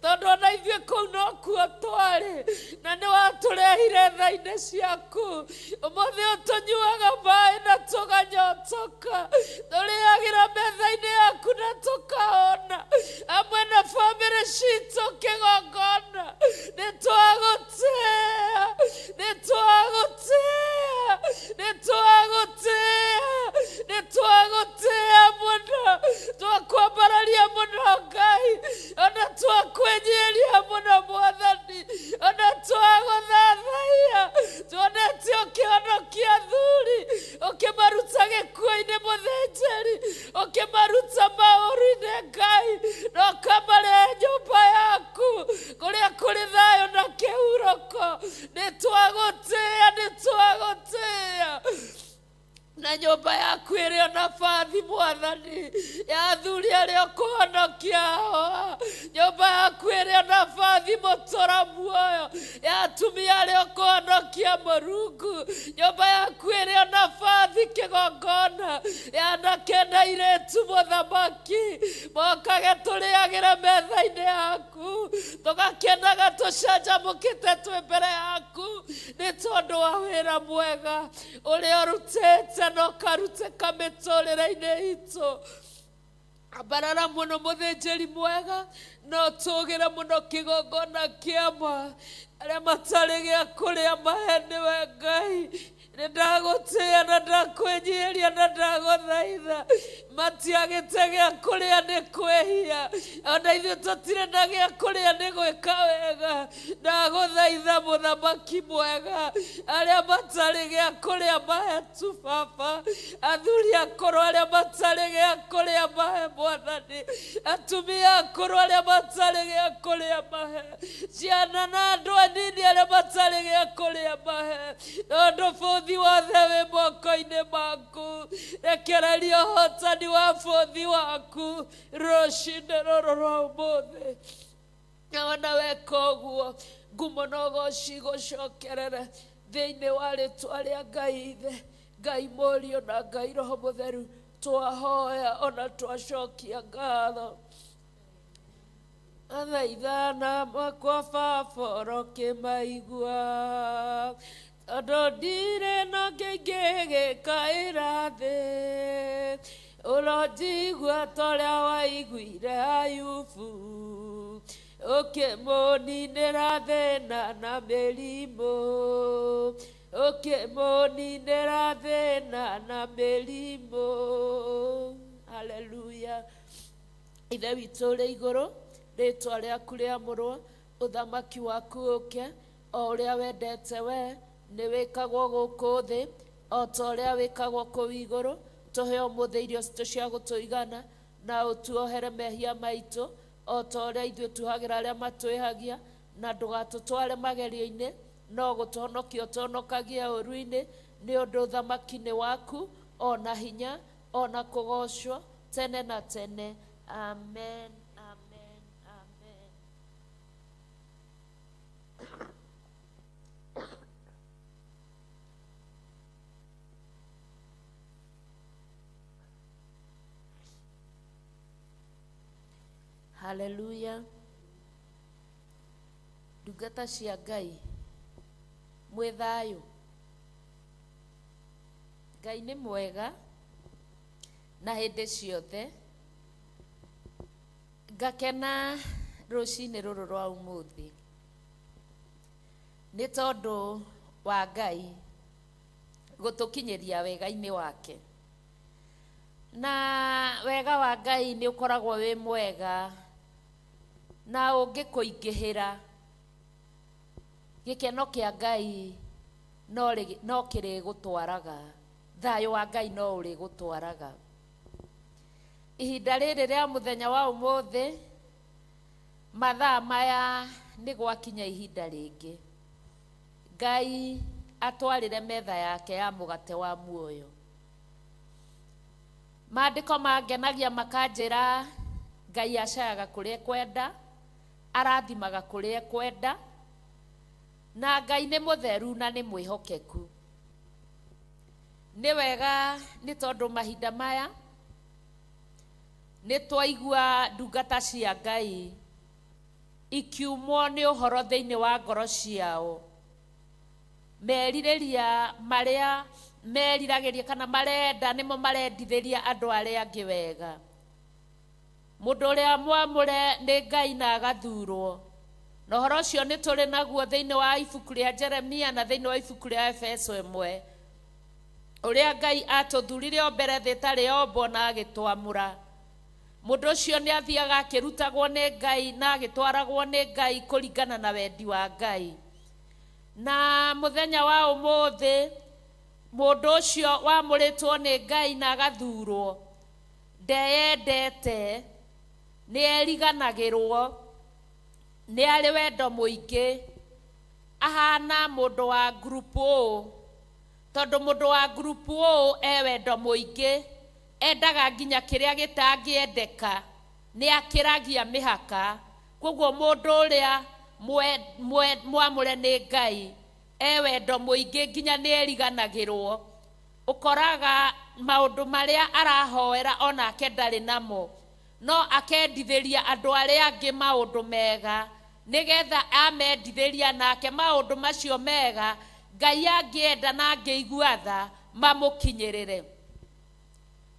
tondũ ona ithuĩ kũu nokuo twarĩ, na nĩ watũrehire tha-inĩ ciaku. Ũmũthĩ ũyũ tũnyuaga maĩ na tũganyotoka, tũrĩagĩra metha-inĩ yaku na tũkaona amwe na bamĩrĩ citũ kĩgongona. Nĩ twagũtĩĩa, nĩ twagũtĩĩa, nĩ twagũtĩĩa, nĩ twagũtĩĩa mũno, twakwambararia mũno Ngai, ona twakwĩnyihĩria mũno Mwathani, ona twagũthathaiya. Tuonete ũkĩhonokia athuri, ũkĩmaruta gĩkuũ-inĩ mũthĩnjĩri, ũkĩmaruta maũru-inĩ Ngai, na ũkamarehe nyũmba yaku kũrĩa kũrĩ Na nyũmba yaku ĩrĩ o nabathi Mwathani ya athuri arĩa ũkũhonokia hawa. Nyũmba yaku ĩrĩ o nabathi mũtũra muoyo ya atumia arĩa ũkũhonokia Mũrungu. Nyũmba yaku ĩrĩ o nabathi kĩgongona ya anake na airĩtu mũthamaki mokage tũrĩagĩre metha-inĩ yaku, tũgakenaga tũcanjamũkĩte twĩ mbere yaku nĩ tondũ wa wĩra mwega ũrĩa ũrutĩte na ũkarutĩka mĩtũrĩre-inĩ itũ. Ambarara mũno mũthĩnjĩri mwega na ũtũgĩre mũno kĩgongona kĩama arĩa matarĩ gĩa kũrĩa mahe nĩwe Ngai. Nĩ ndagũtĩĩa na ndakwĩnyihĩria na ndagũthaitha, matiagĩte gĩa kũrĩa nĩ kwĩhia, ona ithuĩ tũtirĩ na gĩa kũrĩa nĩ gwĩka wega. Ndagũthaitha mũthamaki mwega, arĩa matarĩ gĩa kũrĩa mahe tu Baba, athuri akũrũ arĩa matarĩ gĩa kũrĩa mahe Mwathani, atumia akũrũ arĩa matarĩ gĩa kũrĩa mahe, ciana na andũ anini arĩa matarĩ gĩa kũrĩa mahe, tondũ bũthi wothe wĩ moko-inĩ maku. Rekereria ũhotani wa bũthi waku rũcinĩ rũrũ rwa ũmũthĩ. Na wona weka ũguo, ngumo na ũgoci gũcokerere thĩinĩ wa rĩtwa rĩa Ngai Ithe, Ngai Mũriũ na Ngai Roho Mũtheru. Twahoya ona twacokia ngatho. Athaithana makwa Baba ũrokĩmaigua, tondũ ndirĩ na ngĩngĩgĩkaĩra thĩ. Ũronjigua ta ũrĩa waiguire Ayubu, ũkĩmũninĩra thĩna na mĩrimũ, ũkĩmũninĩra thĩna na mĩrimũ. Haleluya. Ithe witũ ũrĩ igũrũ, rĩtwa rĩaku rĩamũrwo, ũthamaki waku ũke, o ũrĩa wendete we nĩ wĩkagwo gũkũ thĩ o ta ũrĩa wĩkagwo kũu igũrũ. Tũhe ũmũthĩ irio citũ cia gũtũigana, na ũtuohere mehia maitũ o ta ũrĩa ithuĩ tuohagĩra arĩa matwĩhagia, na ndũgatũtware magerio-inĩ, no gũtũhonokia ũtũhonokagie ũũru-inĩ, nĩ ũndũ ũthamaki nĩ waku, ona hinya, ona kũgoocwo tene na tene. Amen, amen, amen. Haleluya. Ndungata cia Ngai mwĩ thayũ. Ngai nĩ mwega na hĩndĩ ciothe. Ngakena rũcinĩ rũrũ rwa ũmũthĩ nĩ tondũ wa Ngai gũtũkinyĩria wega-inĩ wake. Na wega wa Ngai nĩ ũkoragwo wĩ mwega na ũngĩkũingĩhĩra, gĩkeno kĩa Ngai no kĩrĩgũtwaraga, thayũ wa Ngai no ũrĩgũtwaraga. Ihinda rĩrĩ rĩa mũthenya wa ũmũthĩ, mathaa maya nĩ gwakinya ihinda rĩngĩ Ngai atwarĩre metha yake ya mũgate wa muoyo. Maandĩko mangenagia makanjĩra Ngai acayaga kũrĩa ekwenda, arathimaga kũrĩa ekwenda, na Ngai nĩ mũtheru na nĩ mwĩhokeku. Nĩ wega nĩ tondũ mahinda maya nĩ twaigua ndungata cia Ngai ikiumwo nĩ ũhoro thĩinĩ wa ngoro ciao, merirĩria marĩa meriragĩria kana marenda nĩmo marendithĩria andũ arĩa angĩ wega. Mũndũ ũrĩa mwamũre nĩ Ngai na agathurwo, na ũhoro ũcio nĩ tũrĩ naguo thĩinĩ wa ibuku rĩa Jeremia na thĩinĩ wa ibuku rĩa Efeso 1, ũrĩa Ngai atũthurire o mbere thĩ ĩtarĩ yombwo na agĩtwamũra. Mũndũ ũcio nĩ athiaga akĩrutagwo nĩ Ngai na agĩtwaragwo nĩ Ngai kũringana na wendi wa Ngai. Na mũthenya wa ũmũthĩ mũndũ ũcio wamũrĩtwo nĩ Ngai na agathurwo ndeyendete, nĩ eriganagĩrwo, nĩ arĩ wendo mũingĩ, ahana mũndũ wa group O. Tondũ mũndũ wa group O e wendo mũingĩ, endaga nginya kĩrĩa gĩtangĩendeka, nĩ akĩragia mĩhaka. Koguo mũndũ ũrĩa mwamũre nĩ Ngai e wendo mũingĩ nginya nĩ eriganagĩrwo. Ũkoraga maũndũ marĩa arahoera onake ndarĩ namo, no akendithĩria andũ arĩa angĩ maũndũ mega, nĩgetha amendithĩria nake maũndũ macio mega, Ngai angĩenda na angĩigua tha mamũkinyĩrĩre.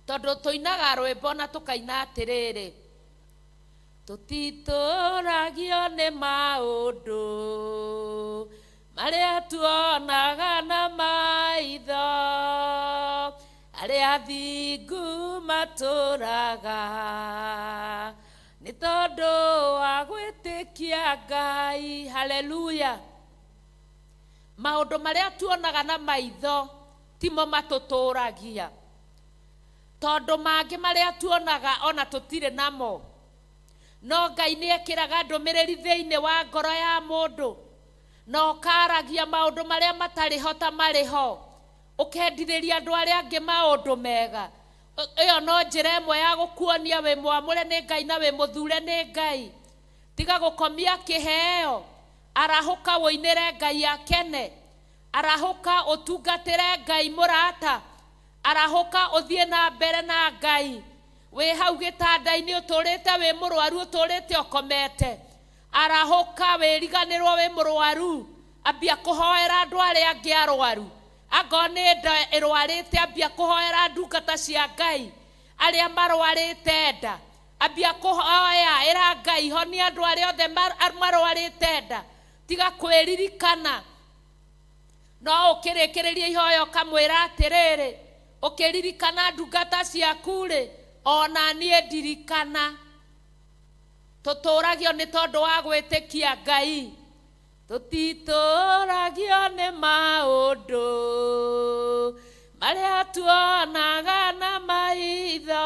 Tondũ tũinaga rwĩmbo na tũkaina atĩrĩrĩ, tũtitũragio nĩ maũndũ marĩa tuonaga na maitho, arĩa athingu matũraga nĩ tondũ wa gwĩtĩkia Ngai. Haleluya. Maũndũ marĩa tuonaga na maitho timo matũtũragia, tondũ mangĩ marĩa tuonaga ona tũtirĩ namo, no Ngai nĩ ekĩraga ndũmĩrĩri thĩinĩ wa ngoro ya mũndũ, na ũkaragia maũndũ marĩa matarĩ ho ta marĩ ho, ũkendithĩria andũ arĩa angĩ maũndũ mega. Ĩyo no njĩra ĩmwe ya gũkuonia wĩ mwamũre nĩ Ngai na wĩ mũthure nĩ Ngai. Tiga gũkomia kĩheo, arahũka ũinĩre Ngai akene, arahũka ũtungatĩre Ngai mũrata, arahũka ũthiĩ na mbere na Ngai. Wĩ hau gĩtanda-inĩ ũtũrĩte wĩ mũrwaru, ũtũrĩte ũkomete, arahũka wĩriganĩrwo wĩ mũrwaru, ambia kũhoera andũ arĩa angĩ arwaru. Angorwo nĩ nda ĩrwarĩte, ambia kũhoera ndungata cia Ngai arĩa marwarĩte nda, ambia kũhoya ĩra Ngai honia andũ arĩa othe marwarĩte nda. Tiga kwĩririkana, no ũkĩrĩkĩrĩria ihoya ũkamwĩra atĩrĩrĩ, ũkĩririkana ndungata ciaku rĩ, ona niĩ ndirikana. Tũtũragio nĩ tondũ wa gwĩtĩkia Ngai. Tũtitũragio nĩ maũndũ marĩa tuonaga na maitho,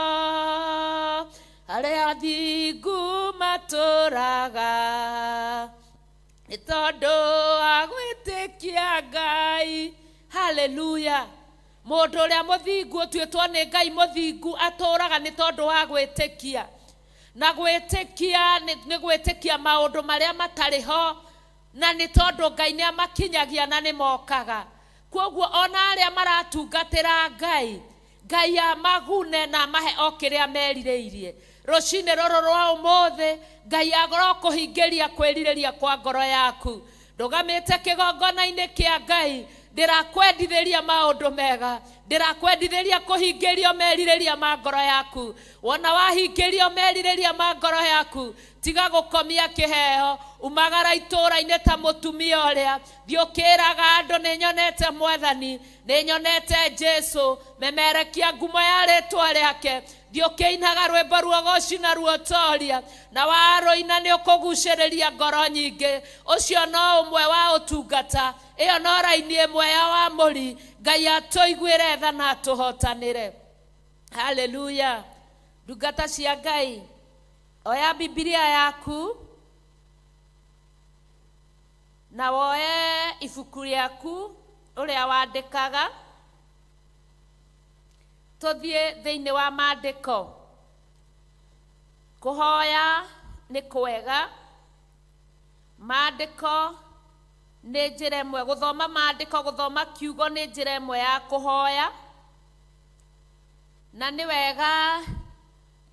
arĩa athingu matũraga nĩ tondũ wa gwĩtĩkia Ngai. Haleluya. Mũndũ ũrĩa mũthingu ũtuĩtwo nĩ Ngai mũthingu atũraga nĩ tondũ wa gwĩtĩkia. Na gwĩtĩkia nĩ gwĩtĩkia maũndũ marĩa matarĩ ho, na nĩ tondũ Ngai nĩ amakinyagia na nĩ mokaga. Koguo ona arĩa maratungatĩra Ngai, Ngai amagune na amahe o kĩrĩa merirĩirie. Rũcinĩ rũrũ rwa ũmũthĩ, Ngai arokũhingĩria kwĩrirĩria kwa ngoro yaku. Ndũgamĩte kĩgongona-inĩ kĩa Ngai, ndĩrakwendithĩria maũndũ mega, ndĩrakwendithĩria kũhingĩrio merirĩria ma ngoro yaku. Wona wahingĩrio merirĩria ma ngoro yaku, tiga gũkomia kĩheo, umagara itũũra-inĩ ta mũtumia ũrĩa, thiĩ ũkĩraga andũ nĩ nyonete Mwathani, nĩ nyonete Jesũ, memerekia ngumo ya rĩtwa rĩake, thiĩ ũkĩinaga rwĩmbo ruogoci na ruotoria, na warũina nĩ ũkũgucĩrĩria ngoro nyingĩ. Ũcio no ũmwe wa ũtungata, ĩyo no raini ĩmwe ya wamũri. Ngai atũiguĩre tha na atũhotanĩre. Haleluya. Ndungata cia Ngai, oya Bibilia yaku na woe ibuku rĩaku ũrĩa wandĩkaga, tũthiĩ thĩinĩ wa maandĩko. Kũhoya nĩ kwega, maandĩko nĩ njĩra ĩmwe, gũthoma maandĩko, gũthoma kiugo nĩ njĩra ĩmwe ya kũhoya, na nĩ wega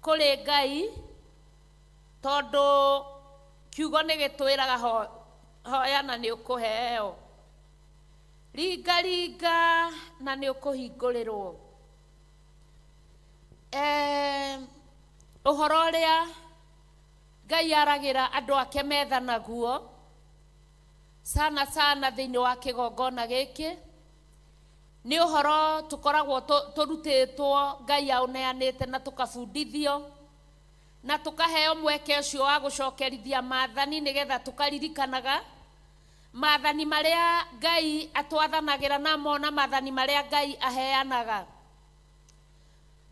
kũrĩ Ngai tondũ kiugo nĩ gĩtwĩraga hoya na nĩ ũkũheo, ringa ringa na nĩ ũkũhingũrĩrwo. Ũhoro ũrĩa Ngai aragĩra andũ ake metha naguo sana sana thĩinĩ wa kĩgongona gĩkĩ nĩ ũhoro tũkoragwo tũrutĩtwo Ngai aũneanĩte na tũkabundithio na tũkaheo mweke ũcio wa gũcokerithia maathani nĩgetha tũkaririkanaga maathani marĩa Ngai atwathanagĩra namo na maathani marĩa Ngai aheanaga.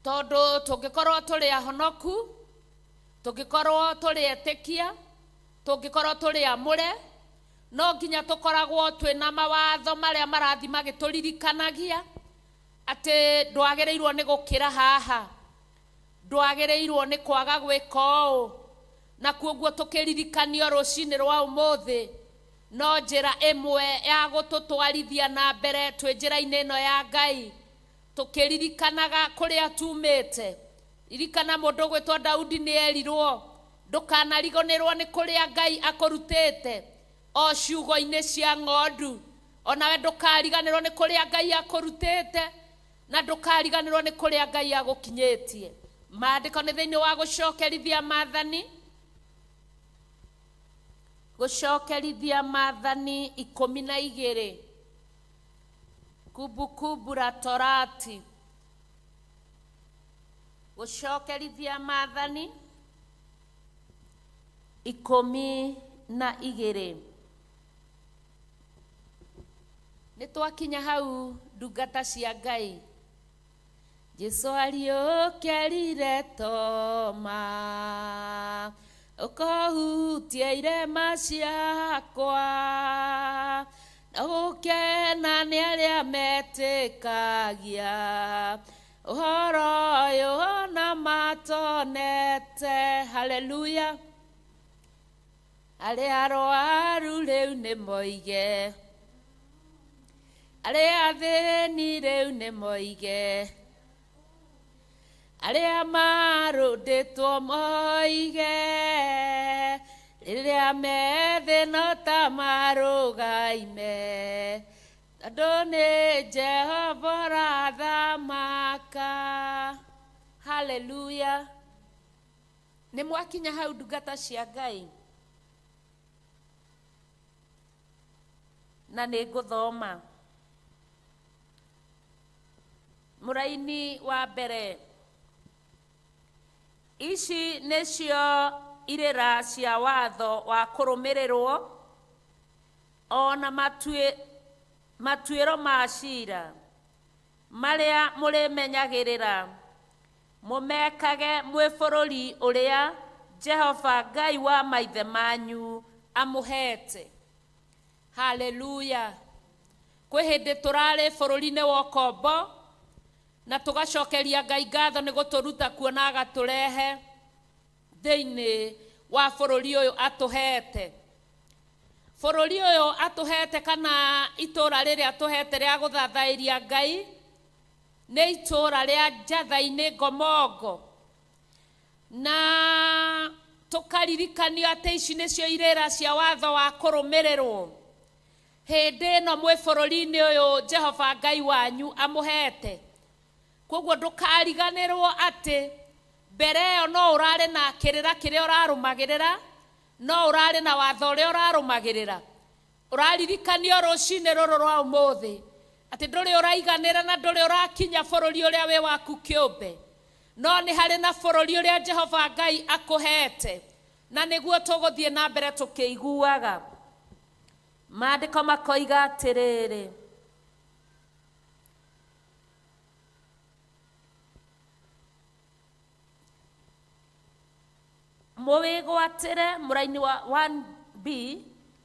Tondũ tũngĩkorwo tũrĩ ahonoku, tũngĩkorwo tũrĩ etĩkia, tũngĩkorwo tũrĩ amũre, No nginya tũkoragwo twĩna mawatho marĩa marathiĩ magĩtũririkanagia atĩ ndwagĩrĩirwo nĩ gũkĩra haha, ndwagĩrĩirwo nĩ kwaga gwĩka ũũ. Na kuoguo tũkĩririkanio rũcinĩ rwa ũmũthĩ no njĩra ĩmwe ya gũtũtwarithia na mbere twĩ njĩra-inĩ ĩno ya Ngai, tũkĩririkanaga kũrĩa tumĩte. Ririkana mũndũ ũgwĩtwo Daudi nĩ erirwo ndũkanariganĩrwo nĩ kũrĩa Ngai akũrutĩte o ciugo-inĩ cia ng'ondu. Onawe ndũkariganĩrwo nĩ kũrĩa Ngai akũrutĩte na ndũkariganĩrwo nĩ kũrĩa Ngai agũkinyĩtie. Maandĩko nĩ thĩinĩ wa gũcokerithia maathani, gũcokerithia maathani 12, Kumbukumbu la Torati, gũcokerithia maathani 12. Nĩ twakinya hau ndungata cia Ngai. Jesu ariũkĩrire Toma, ũkũhutia irema ciakwa, na gũkena nĩ arĩa metĩkagia ũhoro ũyũ ona matonete. Haleluya. Arĩa arwaru rĩu nĩ moige, arĩa athĩni rĩu nĩ moige, arĩa marũndĩtwo moige, rĩrĩa methĩ no ta marũgaime, tondũ nĩ Jehova ũrathamaka. Haleluya. Nĩ mwakinya hau ndungata cia Ngai, na nĩ ngũthoma mũraini wa mbere. Ici nĩcio irĩra cia watho wa kũrũmĩrĩrwo ona matuĩro ma cira marĩa mũrĩmenyagĩrĩra, mũmekage mwĩ bũrũri ũrĩa Jehova Ngai wa maithe manyu amũhete. Haleluya. Kwĩ hĩndĩ tũrarĩ bũrũri-inĩ wa ũkombo na tũgacokeria Ngai ngatho nĩ gũtũruta kuo na agatũrehe thĩinĩ wa bũrũri ũyũ atũhete. Bũrũri ũyũ atũhete kana itũra rĩrĩa atũhete rĩa gũthathaĩria Ngai nĩ itũra rĩa Njatha-inĩ Ngomongo, na tũkaririkanio atĩ ici nĩcio irĩra cia watho wa kũrũmĩrĩrwo hĩndĩ ĩno mwĩ bũrũri-inĩ ũyũ Jehova Ngai wanyu amũhete. Koguo ndũkariganĩrwo atĩ mbere ĩyo no ũrarĩ na kĩrĩra kĩrĩa ũrarũmagĩrĩra, no ũrarĩ na watho ũrĩa ũrarũmagĩrĩra. Ũraririkanio rũcinĩ rũrũ rwa ũmũthĩ atĩ ndũrĩ ũraiganĩra na ndũrĩ ũrakinya bũrũri ũrĩa wĩ waku kĩũmbe, no nĩ harĩ na bũrũri ũrĩa Jehova Ngai akũhete, na nĩguo tũgũthiĩ na mbere tũkĩiguaga. Maandĩko makoiga atĩrĩrĩ, mũwĩgwatĩre, mũraini wa 1b,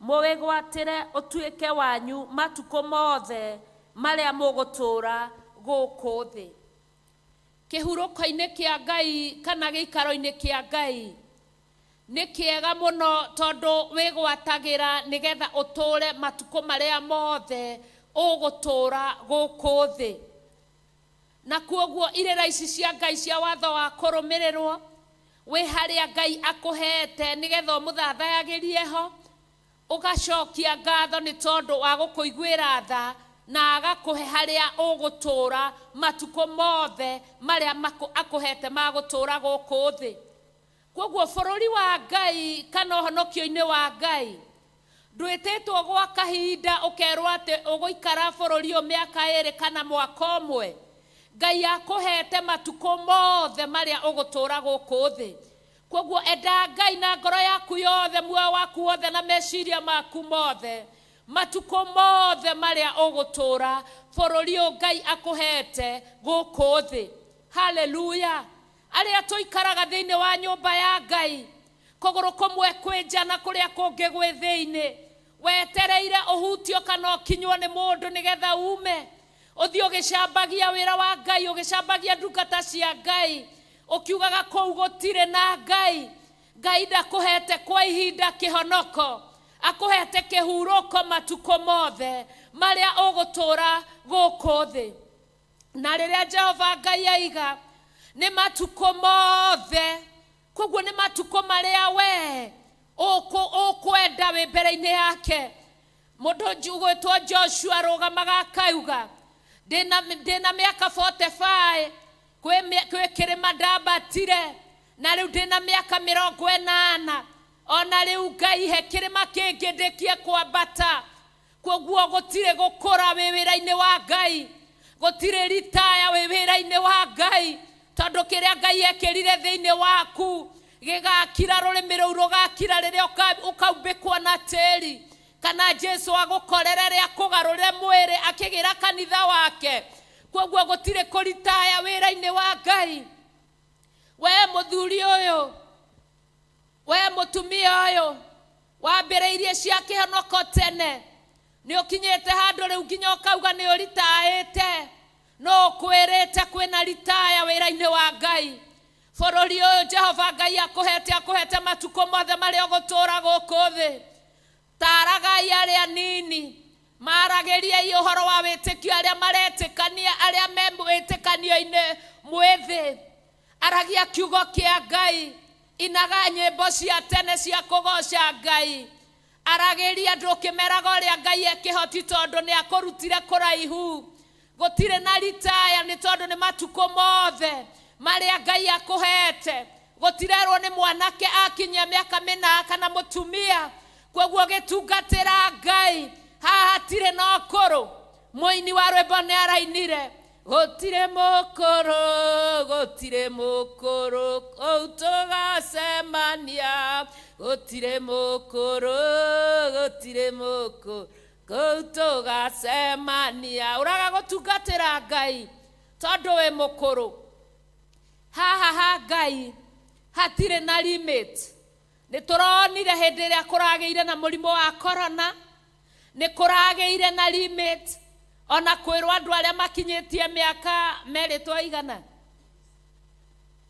mũwĩgwatĩre ũtuĩke wanyu matukũ mothe marĩa mũgũtũũra gũkũ thĩ. Kĩhurũko-inĩ kĩa Ngai kana gĩikaro-inĩ kĩa Ngai nĩ kĩega mũno, tondũ wĩgwatagĩra nĩgetha ũtũũre matukũ marĩa mothe ũgũtũũra gũkũ thĩ. Na kuoguo irĩra ici cia Ngai cia watho wa kũrũmĩrĩrwo wĩ harĩa Ngai akũhete nĩgetha ũmũthathayagĩrie ho, ũgacokia ngatho nĩ tondũ wa gũkũiguĩra tha na agakũhe harĩa ũgũtũũra matukũ mothe marĩa akũhete ma gũtũũra gũkũ thĩ. Koguo bũrũri wa Ngai kana ũhonokio-inĩ wa Ngai ndwĩtĩtwo gwa kahinda ũkerwo atĩ ũgũikara bũrũri ũyũ mĩaka 2 kana mwaka ũmwe. Ngai akũhete matukũ mothe marĩa ũgũtũũra gũkũ thĩ. Koguo enda Ngai na ngoro yaku yothe, muoyo waku wothe na meciria maku mothe, matukũ mothe marĩa ũgũtũũra bũrũri ũyũ Ngai akũhete gũkũ thĩ. Haleluya. Arĩa tũikaraga thĩinĩ wa nyũmba ya Ngai, kũgũrũ kũmwe kwĩ nja na kũrĩa kũngĩ gwĩ thĩinĩ, Wetereire ũhutio kana ũkinywo nĩ mũndũ nĩgetha ume ũthiĩ ũgĩcambagia wĩra wa Ngai, ũgĩcambagia ndungata cia Ngai, ũkiugaga kũu gũtirĩ na Ngai. Ngai ndakũhete kwa ihinda kĩhonoko, akũhete kĩhurũko matukũ mothe marĩa ũgũtũũra gũkũ thĩ. Na rĩrĩa Jehova Ngai aiga nĩ matukũ mothe, koguo nĩ matukũ marĩa we ũkwenda wĩ mbere-inĩ yake. Mũndũ ũgwĩtwo Joshua arũgamaga akauga ndĩna mĩaka 45, kwĩ kĩrĩma ndambatire, na rĩu ndĩna mĩaka 80, ona rĩu Ngai he kĩrĩma kĩngĩ ndĩkie kwambata. Koguo gũtirĩ gũkũra wĩ wĩra-inĩ wa Ngai, gũtirĩ ritaya wĩ wĩra-inĩ wa Ngai, tondũ kĩrĩa Ngai ekĩrire thĩinĩ waku gĩgakira, rũrĩmĩ rũu rũgakira rĩrĩa ũkaumbĩkwo na tĩri, kana Jesu agũkorere rĩa kũgarũre mwĩrĩ akĩgĩra kanitha wake. Koguo gũtirĩ kũritaya wĩra-inĩ wa Ngai. We mũthuri ũyũ, we mũtumia ũyũ, wambĩrĩirie cia kĩhonoko tene, nĩ ũkinyĩte handũ rĩu nginya ũkauga nĩ ũritaĩte, no ũkwĩrĩte kwĩna ritaya wĩra-inĩ wa Ngai. Bũrũri ũyũ Jehova Ngai akũhete, akũhete matukũ mothe marĩa ũgũtũũra gũkũ thĩ. Taaragai arĩa nini, maragĩriei ũhoro wa wĩtĩkio arĩa maretĩkania, arĩa me wĩtĩkanio-inĩ mwĩthĩ. Aragia kiugo kĩa Ngai, inaga nyĩmbo cia tene cia kũgoca Ngai. Aragĩria andũ ũkĩmeraga ũrĩa Ngai ekĩhoti, tondũ nĩ akũrutire kũraihu. Gũtirĩ na ritaya nĩ tondũ nĩ matukũ mothe marĩa Ngai akũhete. Gũtirerwo nĩ mwanake akinyia mĩaka 4 kana mũtumia, koguo gĩtungatĩra Ngai haha hatirĩ na ũkũrũ. Mũini wa rwĩmbo nĩ arainire gũtirĩ mũkũrũ, gũtirĩ mũkũrũ kũu tũgacemania, gũtirĩ mũkũrũ, gũtirĩ mũkũrũ kũu tũgacemania. Ũraga gũtungatĩra Ngai tondũ wĩ mũkũrũ. Haha ha Ngai hatirĩ na limit. Nĩ tũronire hĩndĩ ĩrĩa kũragĩire na mũrimũ wa corona, nĩ kũragĩire na limit, ona kwĩrwo andũ arĩa makinyĩtie mĩaka merĩtwo igana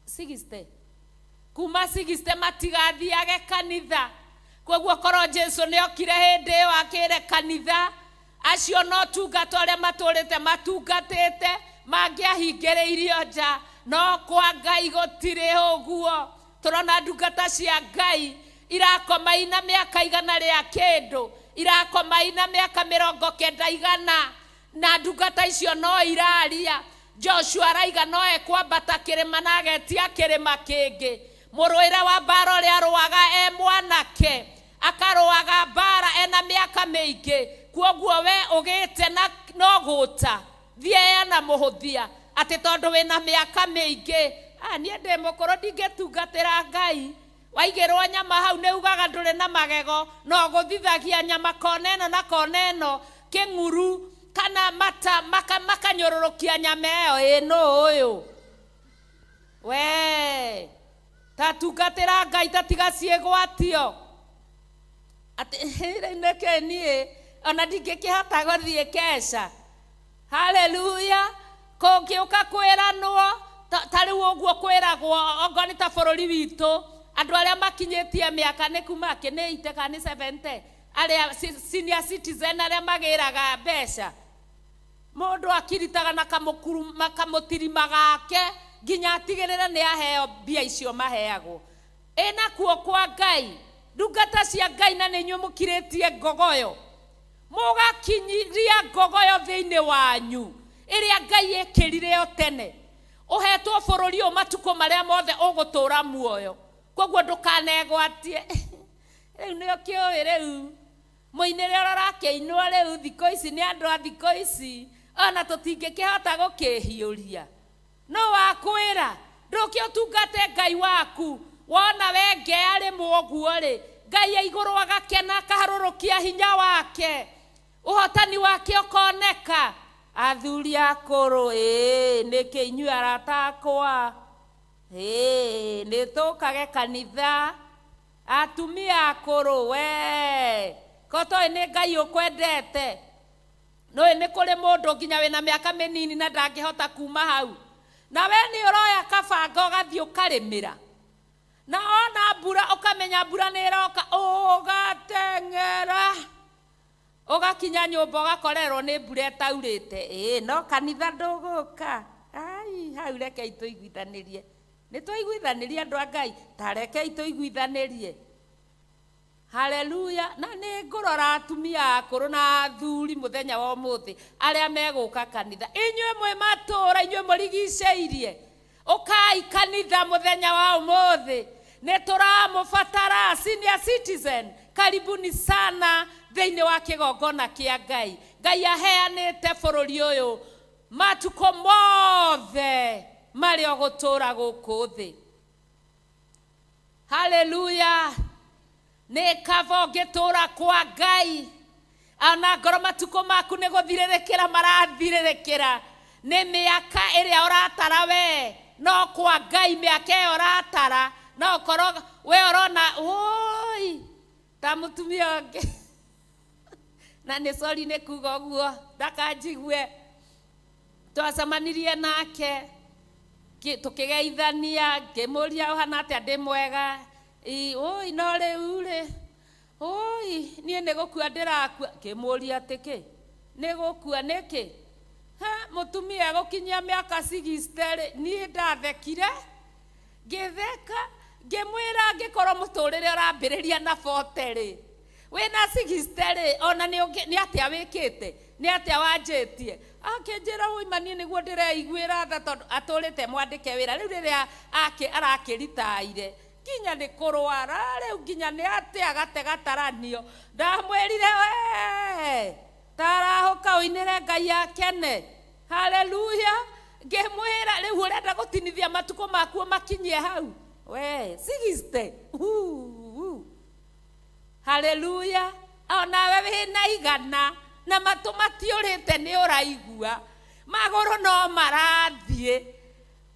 60, kuma 60 matigathiage kanitha. Koguo korwo Jesu nĩ okire hĩndĩ ĩyo akĩre kanitha, acio no tungata arĩa matũrĩte matungatĩte mangĩahingĩrĩirio nja, no kwa Ngai gũtirĩ ũguo. Tũrona ndungata cia Ngai irakoma ina mĩaka 100 rĩa kĩndũ, irakoma ina mĩaka 90, na ndungata icio no iraria. Joshua araiga no ekwambata kĩrĩma na agetia kĩrĩma kĩngĩ. Mũrũĩre wa mbara ũrĩa arũaga e mwanake, akarũaga mbara ena mĩaka mĩingĩ. Koguo we ũgĩte na no gũta, thiĩ na mũhũthia atĩ tondũ wĩna mĩaka mĩingĩ. Niĩ ndĩ mũkũrũ ndingĩtungatĩra Ngai. Waigĩrwo nyama hau nĩ ugaga ndũrĩ na magego, no gũthithagia nyama kona ĩno na kona ĩno, kĩng'uru kana mata makanyũrũrũkia nyama ĩyo. Ĩ nũ ũyũ we tatungatĩra Ngai tatiga ciĩgwatio atĩ rĩu nĩkĩ niĩ ona ndingĩkĩhota gũthiĩ keca. Haleluya. Kũngĩũka kwĩranwo ta rĩu ũguo kwĩragwo ongorwo nĩ ta bũrũri witũ, andũ arĩa makinyĩtie mĩaka nĩ kuma kĩ nĩ 80 kana nĩ 70, arĩa senior citizen arĩa magĩraga mbeca, mũndũ akiritaga na kamũtirima gake nginya atigĩrĩre nĩ aheo mbia icio maheagwo. Ĩna kuo kwa Ngai, ndungata cia Ngai na nĩ inyuĩ mũkirĩtie ngogoyo, mũgakinyiria ngogoyo thĩinĩ wanyu ĩrĩa Ngai ĩkĩrire o tene. Ũhetwo bũrũri ũyũ matukũ marĩa mothe ũgũtũũra muoyo, koguo ndũkanegwatie. Rĩu nĩ ũkĩũĩ rĩu mũinĩre ũrĩa ũrakĩinwo rĩu thikũ ici nĩ andũ a thikũ ici, ona tũtingĩkĩhota gũkĩhiũria. No wakwĩra ndũke ũtungate Ngai waku, wona wengea rĩmwe ũguo rĩ, Ngai e igũrũ agakena akaharũrũkia hinya wake, ũhotani wake ũkoneka. Athuri akũrũ, ĩĩ nĩkĩ inyuĩ arata akwa, ĩĩ nĩ tũkage kanitha. Atumia akũrũ, we Ko toĩ nĩ Ngai ũkwendete. Nũĩ nĩ kũrĩ mũndũ nginya wĩna mĩaka mĩnini na ndangĩhota kuma hau. Na we nĩ ũroya kabanga ũgathiĩ ũkarĩmĩra. Na ona mbura ũkamenya mbura nĩ ĩroka ũgateng'era. Ũgakinya nyũmba ũgakorerwo nĩ mbura ĩtaurĩte. Ĩĩ no kanitha ndũgũka. Ai, hau rekei tũiguithanĩrie. Nĩ twaiguithanĩria andũ a Ngai, ta rekei tũiguithanĩrie. Haleluya. Na nĩ ngũrora atumia akũrũ na athuri mũthenya wa ũmũthĩ arĩa megũka kanitha. Inyuĩ mwĩ matũũra, inyuĩ mũrigicĩirie, ũkai kanitha mũthenya wa ũmũthĩ. Nĩ tũramũbatara. Senior citizen, karibuni sana thĩinĩ wa kĩgongona kĩa Ngai. Ngai aheanĩte bũrũri ũyũ matukũ mothe marĩa ũgũtũũra gũkũ thĩ. Haleluya. Nĩ kaba ũngĩtũũra kwa Ngai ona ngoro matukũ maku nĩ gũthirĩrĩkĩra marathirĩrĩkĩra. Nĩ mĩaka ĩrĩa ũratara we, no kwa Ngai mĩaka ĩyo ũratara no ũkorwo we ũrona ũi ta mũtumia ũngĩ. Na nĩ sorry nĩ kuga ũguo ndakanjigue. Twacemanirie nake tũkĩgeithania, ngĩmũria ũhana atĩa, ndĩ mwega. Ũi no rĩu rĩ, ũi niĩ nĩ gũkua ndĩrakua. Ngĩmũria atĩ kĩ, nĩ gũkua nĩkĩ? Ha, mũtumia egũkinyia mĩaka 60 rĩ, niĩ ndathekire ngĩtheka, ngĩmwĩra angĩkorwo mũtũrĩre ũrambĩrĩria na 40 rĩ, wĩna 60 rĩ, ona nĩ atĩa wĩkĩte, nĩ atĩa wanjĩtie. Akĩnjĩra ũima niĩ nĩguo ndĩreiguĩra tha tondũ atũrĩte mwandĩke wĩra. Rĩu rĩrĩa arakĩritaire nginya nĩ kũrwara, rĩu nginya nĩ atĩa gate gataranio. Ndamwĩrire we tarahũka ũinĩre Ngai akene. Haleluya. Ngĩmwĩra rĩu ũrenda gũtinithia matukũ maku makinyie hau we 60. Haleluya. Onawe wĩna igana na matũ matiũrĩte nĩ ũraigua, magũrũ no marathiĩ,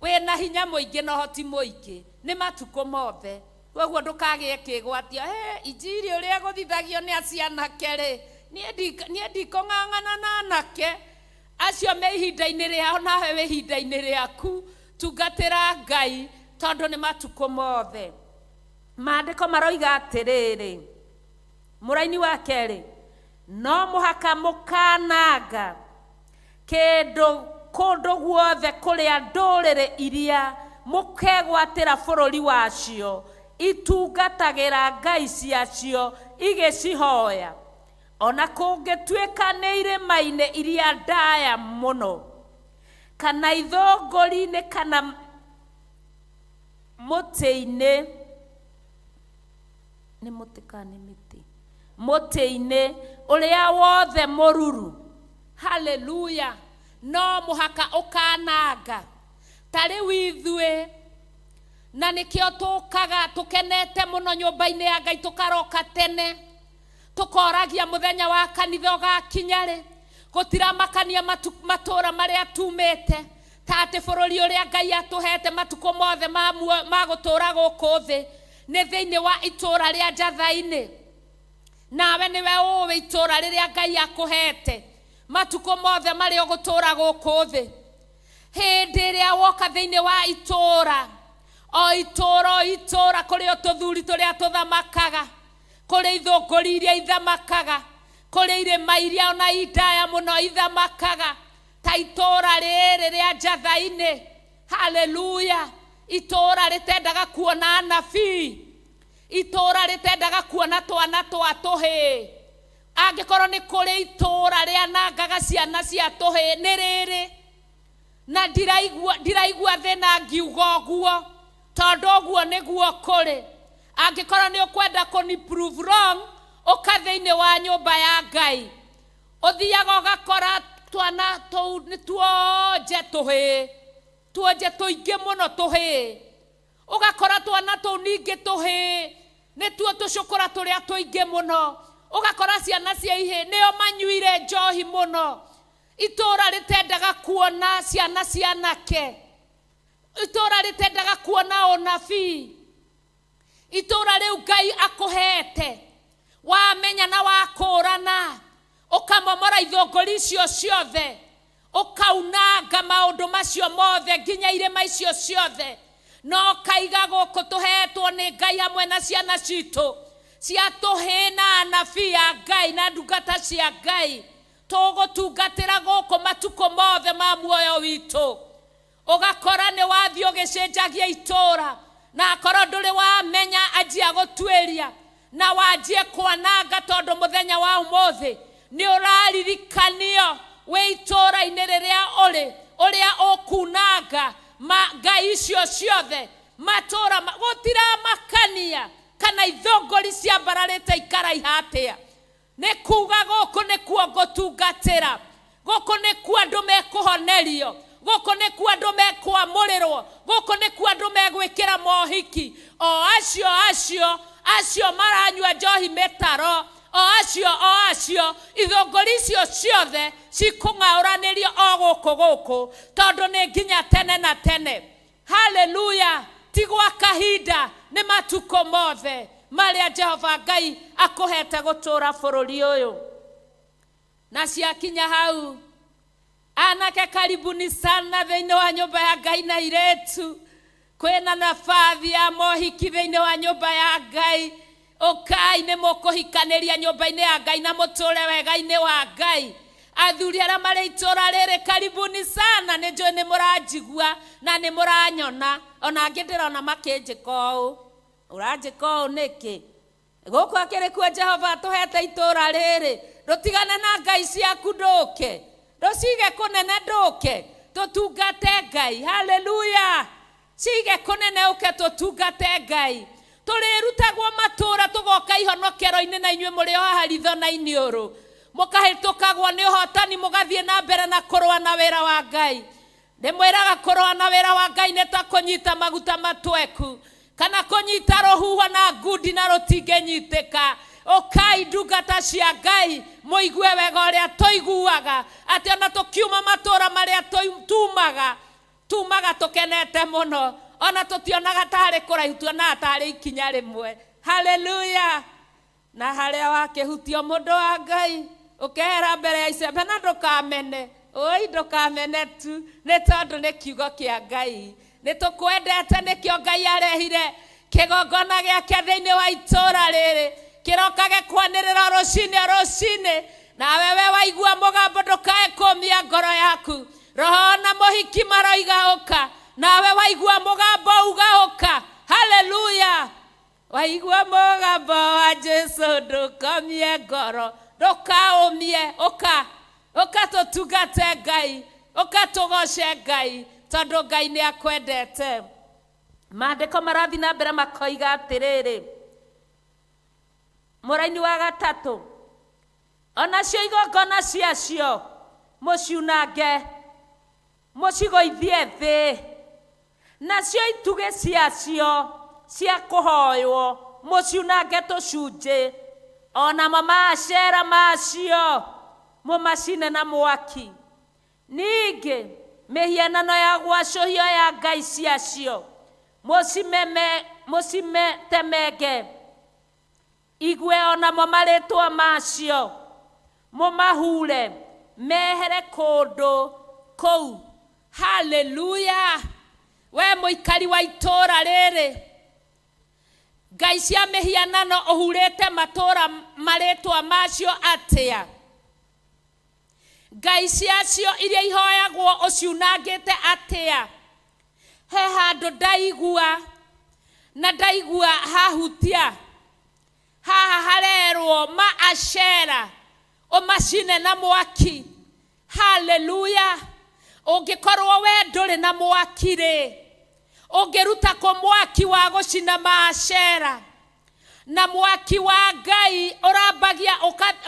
wĩna hinya mũingĩ na ũhoti mũingĩ, nĩ matukũ mothe. Koguo ndũkagĩe kĩgwatio, he injiri ũrĩa ĩgũthithagio nĩ acianake rĩ, niĩ ndikũng'ang'ana na anake acio me ihinda-inĩ rĩao, nawe wĩ ihinda-inĩ rĩaku. Tungatĩra Ngai tondũ nĩ matukũ mothe. Maandĩko maroiga atĩrĩrĩ, mũraini wa kerĩ, no mũhaka mũkananga kĩndũ kũndũ guothe kũrĩa ndũrĩrĩ iria mũkegwatĩra bũrũri wacio itungatagĩra ngai ciacio igĩcihoya, ona kũngĩtuĩka nĩ irĩma-inĩ iria ndaya mũno kana ithũngũri-inĩ kana mũtĩ-inĩ, nĩ mũtĩ kana nĩ mĩtĩ, mũtĩ-inĩ ũrĩa wothe mũruru. Haleluya. No mũhaka ũkananga. Ta rĩu ithuĩ na nĩkĩo tũkaga tũkenete mũno nyũmba-inĩ ya Ngai, tũkaroka tene, tũkoragia mũthenya wa kanitha ũgakinya rĩ. Gũtiramakania matũũra marĩa tumĩte, ta atĩ bũrũri ũrĩa Ngai atũhete matukũ mothe ma gũtũũra gũkũ thĩ nĩ thĩinĩ wa itũũra rĩa Njatha-inĩ. Nawe nĩwe ũĩ itũũra rĩrĩa Ngai akũhete matukũ mothe marĩa ũgũtũũra gũkũ thĩ. Hĩndĩ ĩrĩa woka thĩinĩ wa itũũra, o itũũra o itũũra, kũrĩ o tũthuri tũrĩa tũthamakaga, kũrĩ ithũngũri iria ithamakaga, kũrĩ irĩma iria ona indaya mũno ithamakaga, ta itũũra rĩrĩ rĩa Njatha-inĩ. Haleluya. Itũũra rĩtendaga kuona anabii, itũũra rĩtendaga kuona twana twa tũhĩĩ. Angĩkorwo nĩ kũrĩ itũũra rĩanangaga ciana cia tũhĩĩ, nĩ rĩrĩ. Na ndiraigua thĩna ngiuga ũguo, tondũ ũguo nĩguo kũrĩ. Angĩkorwo nĩ ũkwenda kũni prove wrong, ũka thĩinĩ wa nyũmba ya Ngai, ũthiaga ũgakora twana tũu nĩ tuonje tũhĩĩ, tuonje tũingĩ mũno tũhĩĩ. Ũgakora twana tũu ningĩ tũhĩĩ nĩtuo tũcũkũra tũrĩa tũingĩ mũno. Ũgakora ciana cia ihĩĩ nĩo manyuire njohi mũno. Itũũra rĩtendaga kuona ciana cia anake, itũũra rĩtendaga kuona ũnabii. Itũũra rĩu Ngai akũhete, Wamenya na wakũrana, ũkamomora ithũngũri icio ciothe, ũkaunanga maũndũ macio mothe nginya irĩma icio ciothe, na ũkaiga gũkũ tũheetwo nĩ Ngai hamwe na ciana citũ cia tũhĩĩ na anabii a Ngai na ndungata cia Ngai, tũgũtungatĩra gũkũ matukũ mothe ma muoyo witũ. Ũgakora nĩ wathiĩ ũgĩcenjagia itũũra, na akorwo ndũrĩ wamenya anjia gũtuĩria na wanjie kwananga, tondũ mũthenya wa ũmũthĩ nĩ ũraririkanio wĩ itũũra-inĩ rĩrĩa ũrĩ ũrĩa ũkunanga ngai icio ciothe matũũra gũtiramakania kana ithũngũri ciambararĩte ikaraiha atĩa. Nĩ kuga gũkũ nĩkuo ngũtungatĩra, gũkũ nĩkuo andũ mekũhonerio, gũkũ nĩkuo andũ mekwamũrĩrwo, gũkũ nĩkuo andũ megwĩkĩra mohiki. O acio acio acio maranyua njohi mĩtaro, o acio o acio ithũngũri icio ciothe cikũng'aũranĩrio o gũkũ gũkũ, tondũ nĩ nginya tene na tene. Haleluya! Ti gwa kahinda, nĩ matukũ mothe marĩa Jehova Ngai akũhete gũtũũra bũrũri ũyũ. Na ciakinya hau, anake karibuni sana thĩinĩ wa nyũmba ya Ngai na airĩtu, kwĩna nabathi ya mohiki thĩinĩ wa nyũmba ya Ngai. Ũkai nĩ mũkũhikanĩria nyũmba-inĩ ya Ngai na mũtũre wega-inĩ wa Ngai. Athuri arĩa marĩ itũũra rĩrĩ karibuni sana, nĩ njũĩ nĩ mũranjigua na nĩ mũranyona, ona angĩ ndĩrona makĩnjĩka ũũ. Ũranjĩka ũũ nĩkĩ? Gũkũ akĩrĩ kuo Jehova atũhete itũũra rĩrĩ, ndũtigane na ngai ciaku, ndũke ndũcige kũnene, ndũke tũtungate Ngai. Haleluya! Cige kũnene, ũke tũtungate Ngai. Tũrĩrutagwo matũũra tũgoka ihonokero-inĩ, na inyuĩ mũrĩ o haha ritho na iniũrũ, mũkahĩtũkagwo nĩ ũhotani, mũgathiĩ na mbere na kũrũa na wĩra wa Ngai. Ndĩmwĩraga kũrũa na wĩra wa Ngai nĩ ta kũnyita maguta matweku kana kũnyita rũhuho na ngundi na rũtingĩnyitĩka. Ũkai ndungata cia Ngai, mũigue wega ũrĩa tũiguaga, atĩ ona tũkiuma matũũra marĩa tumaga tumaga tũkenete mũno, ona tũtionaga tarĩ kũraihu, tuonaga tarĩ ikinya rĩmwe. Haleluya! Na harĩa wakĩhutio mũndũ wa Ngai ũkehera mbere ya icembe, na ndũkamene, oi ndũkamene tu, nĩ tondũ nĩ kiugo kĩa Ngai. Nĩ tũkwendete, nĩkĩo Ngai arehire kĩgongona gĩake thĩinĩ wa itũũra rĩrĩ, kĩrokage kwanĩrĩra rũcinĩ rũcinĩ. Nawe we waigua mũgambo ndũkae kũmia ngoro yaku. Roho na mũhiki maroiga ũka, nawe waigua mũgambo uga ũka. Haleluya! Waigua mũgambo wa Jesu ndũkomie ngoro, ndũkaũmie, ũka ũka tũtungate Ngai, ũka tũgoce Ngai, tondũ Ngai nĩ akwendete. Maandĩko marathiĩ na mbere makoiga atĩrĩrĩ, mũraini wa gatatũ, onacio igongona ciacio mũciunange, mũcigũithie thĩ, nacio itugĩ ciacio cia kũhoywo mũciunange tũcunjĩ, onamo maacera macio mũmacine na mwaki. Ningĩ mĩhianano ya gwacũhio ya ngai ciacio mũcimetemenge igwe, onamo marĩtwa macio mũmahure mehere kũndũ kũu. Haleluya! We mũikari wa itũũra rĩrĩ, ngai cia mĩhianano ũhurĩte matũũra marĩtwa macio atĩa? Ngai ciacio iria ihoyagwo ũciunangĩte atĩa? He handũ ndaigua na ndaigua hahutia haha, harerwo ma ashera ũmacine na mwaki. Haleluya! Ũngĩkorwo we ndũrĩ na mwaki rĩ, ũngĩruta kũ mwaki wa gũcina maacera? Na mwaki wa Ngai ũrambagia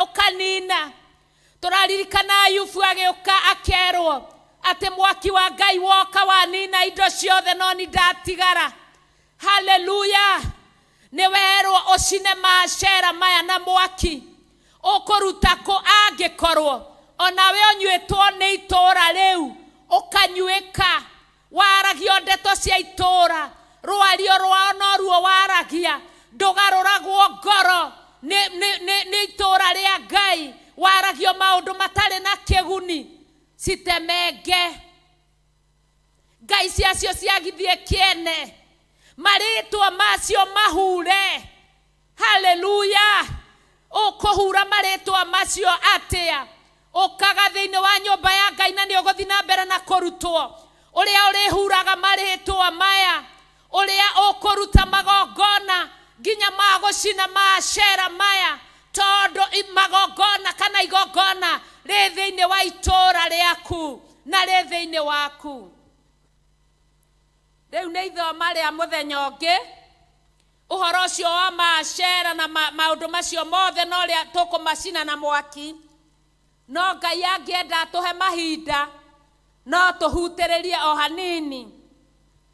ũkanina. Tũraririkana Ayubu agĩũka akerwo atĩ mwaki wa Ngai woka wanina indo ciothe, no ni ndatigara. Haleluya! Nĩ werwo ũcine maacera maya na mwaki, ũkũruta kũ angĩkorwo onawe ũnyuĩtwo nĩ itũũra rĩu, ũkanyuĩka, waragio ndeto cia itũũra, rwario rwao noruo waragia, ndũgarũragwo ngoro. Nĩ itũũra rĩa Ngai, waragio maũndũ matarĩ na kĩguni, citemenge. Ngai ciacio ciagithie kĩene, marĩtwa macio mahure. Haleluya! Ũkũhura marĩtwa macio atĩa? Ũkaga thĩinĩ wa nyũmba ya Ngai, na nĩ ũgũthiĩ na mbere na kũrutwo ũrĩa ũrĩhuraga marĩtwa maya, ũrĩa ũkũruta magongona nginya ma gũcina maacera maya, tondũ magongona kana igongona rĩ thĩinĩ wa itũũra rĩaku na rĩ thĩinĩ waku. Rĩu nĩ ithoma rĩa mũthenya ũngĩ, ũhoro ũcio wa maacera na maũndũ macio mothe, na ũrĩa tũkũmacina na mwaki. No Ngai angĩenda atũhe mahinda, no tũhutĩrĩrie o hanini.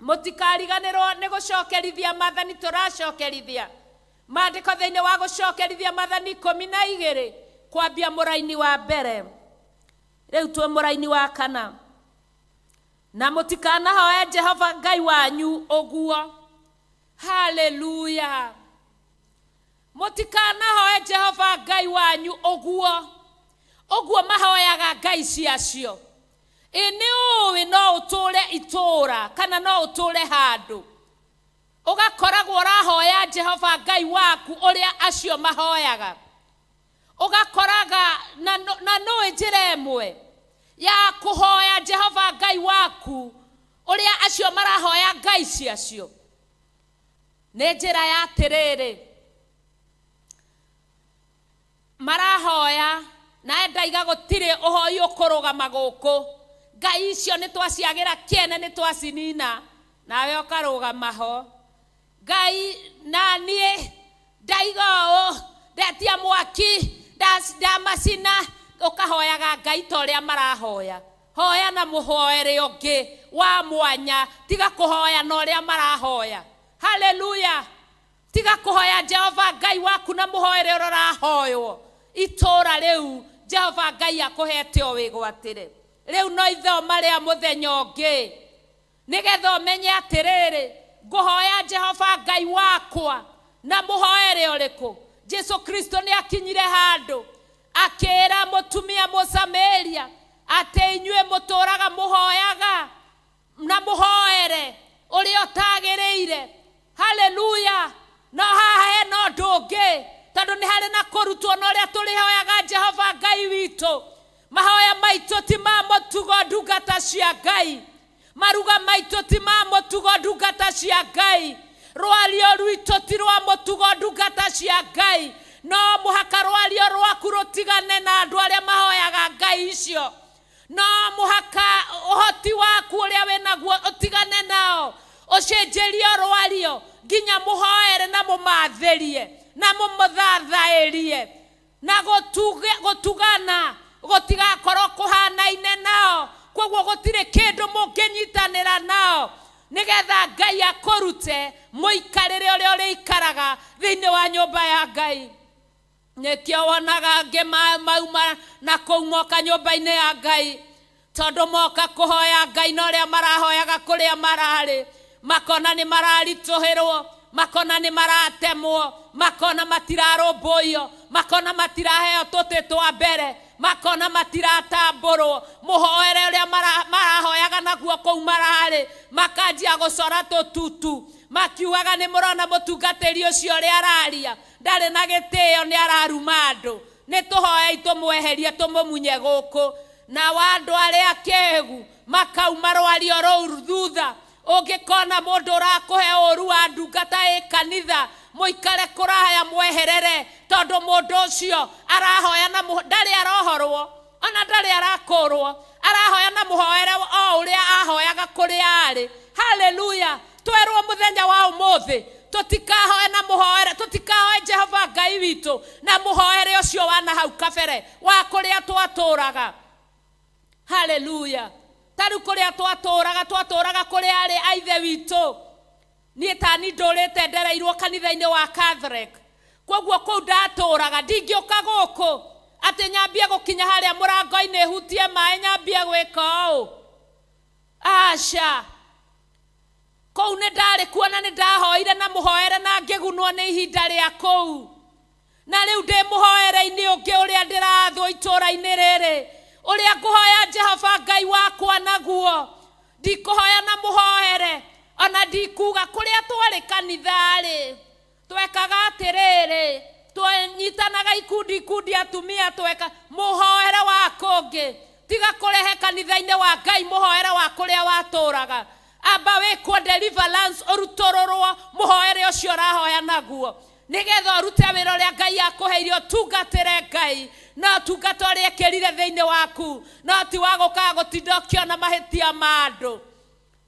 Mũtikariganĩrwo nĩ gũcokerithia maathani. Tũracokerithia maandĩko thĩinĩ wa gũcokerithia maathani 12, kwambia mũraini wa mbere. Rĩu twĩ mũraini wa kana. Na mũtikanahoe Jehova Ngai wanyu ũguo. Haleluya! Mũtikanahoe Jehova Ngai wanyu ũguo, ũguo mahoyaga ngai ciacio. Ĩ nĩ ũĩ no ũtũre itũũra kana no ũtũre handũ ũgakoragwo ũrahoya Jehova Ngai waku ũrĩa acio mahoyaga, ũgakoraga na nũĩ njĩra ĩmwe ya kũhoya Jehova Ngai waku ũrĩa acio marahoya ngai ciacio? Nĩ njĩra ya atĩrĩrĩ, marahoya nawe ndaiga gũtirĩ ũhoi ũkũrũgama gũkũ, ngai icio nĩ twaciagĩra kĩene, nĩ twacinina, nawe ũkarũgama ho. Ngai na niĩ ndaiga ũũ, ndetia mwaki, ndamacina, ũkahoyaga ngai ta ũrĩa marahoya. Hoya na mũhoere ũngĩ wa mwanya, tiga kũhoya na ũrĩa marahoya. Haleluya! Tiga kũhoya Jehova Ngai waku na mũhoere ũrĩa ũrahoywo itũũra rĩu Jehova Ngai akũhete o wĩgwatĩre. Rĩu no ithoma rĩa mũthenya ũngĩ, nĩgetha ũmenye atĩrĩrĩ, ngũhoya Jehova Ngai wakwa na mũhoere ũrĩkũ. Jesu Kristo nĩ akinyire handũ akĩra mũtumia Mũsamaria atĩ inyuĩ mũtũraga mũhoyaga na mũhoere ũrĩa ũtagĩrĩire. Haleluya! No haha hena ũndũ ũngĩ, tondũ nĩ harĩ na kũrutwo na ũrĩa tũrĩhoyaga Jehova Ngai witũ. Mahoya maitũ ti ma mũtugo, ndungata cia Ngai. Maruga maitũ ti ma mũtugo, ndungata cia Ngai. Rwario rwitũ ti rwa mũtugo, ndungata cia Ngai. No mũhaka rwario rwaku rũtigane na andũ arĩa mahoyaga ngai icio. No mũhaka ũhoti waku ũrĩa wĩnaguo ũtigane nao, ũcenjerio rwario nginya mũhoere na mũmathĩrie na mũmũthathaĩrie, na gũtugana gũtigakorwo kũhanaine nao. Koguo gũtirĩ kĩndũ mũngĩnyitanĩra nao, nĩgetha Ngai akũrute mũikarĩre ũrĩa ũrĩikaraga thĩinĩ wa nyũmba ya Ngai. Nĩkĩo wonaga angĩ mauma na kũu moka nyũmba-inĩ ya Ngai, tondũ moka kũhoya Ngai na ũrĩa marahoyaga kũrĩa mararĩ, makona nĩ mararitũhĩrwo, makona nĩ maratemwo, makona matirarũmbũiyo, makona matiraheo tũtĩ twa mbere, makona matiratambũrwo mũhoere ũrĩa marahoyaga naguo kũu mararĩ, makanjia gũcora tũtutu makiugaga nĩ mũrona mũtungatĩri ũcio ũrĩa araria ndarĩ na gĩtĩo, nĩ araruma andũ, nĩ tũhoei tũmweherie tũmũmunye gũkũ. Na wa andũ arĩa akĩgu makauma rwario rũu thutha. Ũngĩkona mũndũ ũrakũhe ũru wa ndungata ĩ kanitha, mũikare kũraya, mweherere, tondũ mũndũ ũcio arahoya na ndarĩ arohorwo, ona ndarĩ arakũrwo, arahoya na mũhoere o ũrĩa ahoyaga kũrĩa arĩ. Haleluya! Twerwo mũthenya wa ũmũthĩ tũtikahoe na mũhoere, tũtikahoe Jehova Ngai witũ na mũhoere ũcio wa na hau kabere wa kũrĩa twatũraga. Haleluya! Ta rĩu kũrĩa twatũraga, twatũraga kũrĩa arĩ a ithe witũ. Niĩ tani ndũrĩte ndereirwo kanitha-inĩ wa Catholic, koguo kũu ndatũraga ndingĩũka gũkũ atĩ nyambie gũkinya harĩa mũrango-inĩ hutie maĩ nyambie gwĩka ũũ. Aca, kũu nĩ ndarĩ kuo na nĩ ndahoire na mũhoere na ngĩgunwo nĩ ihinda rĩa kũu. Na rĩu ndĩ mũhoere-inĩ ũngĩ ũrĩa ndĩrathwo itũũra-inĩ rĩrĩ, ũrĩa ngũhoya Jehova Ngai wakwa naguo. Ndikũhoya na mũhoere, ona ndikuga kũrĩa twarĩ kanitha-rĩ, twekaga atĩrĩrĩ, twanyitanaga ikundi ikundi atumia tweka mũhoere wa kũngĩ. Tiga kũrehe kanitha-inĩ wa Ngai mũhoere wa kũrĩa watũraga. Amba wĩkwo deliverance ũrutũrũrwo mũhoere ũcio ũrahoya naguo, nĩgetha ũrute wĩra ũrĩa Ngai akũheire ũtungatĩre Ngai, na ũtungata ũrĩa ekĩrire thĩinĩ waku, no ti wa gũkaga gũtinda ũkĩona mahĩtia ma andũ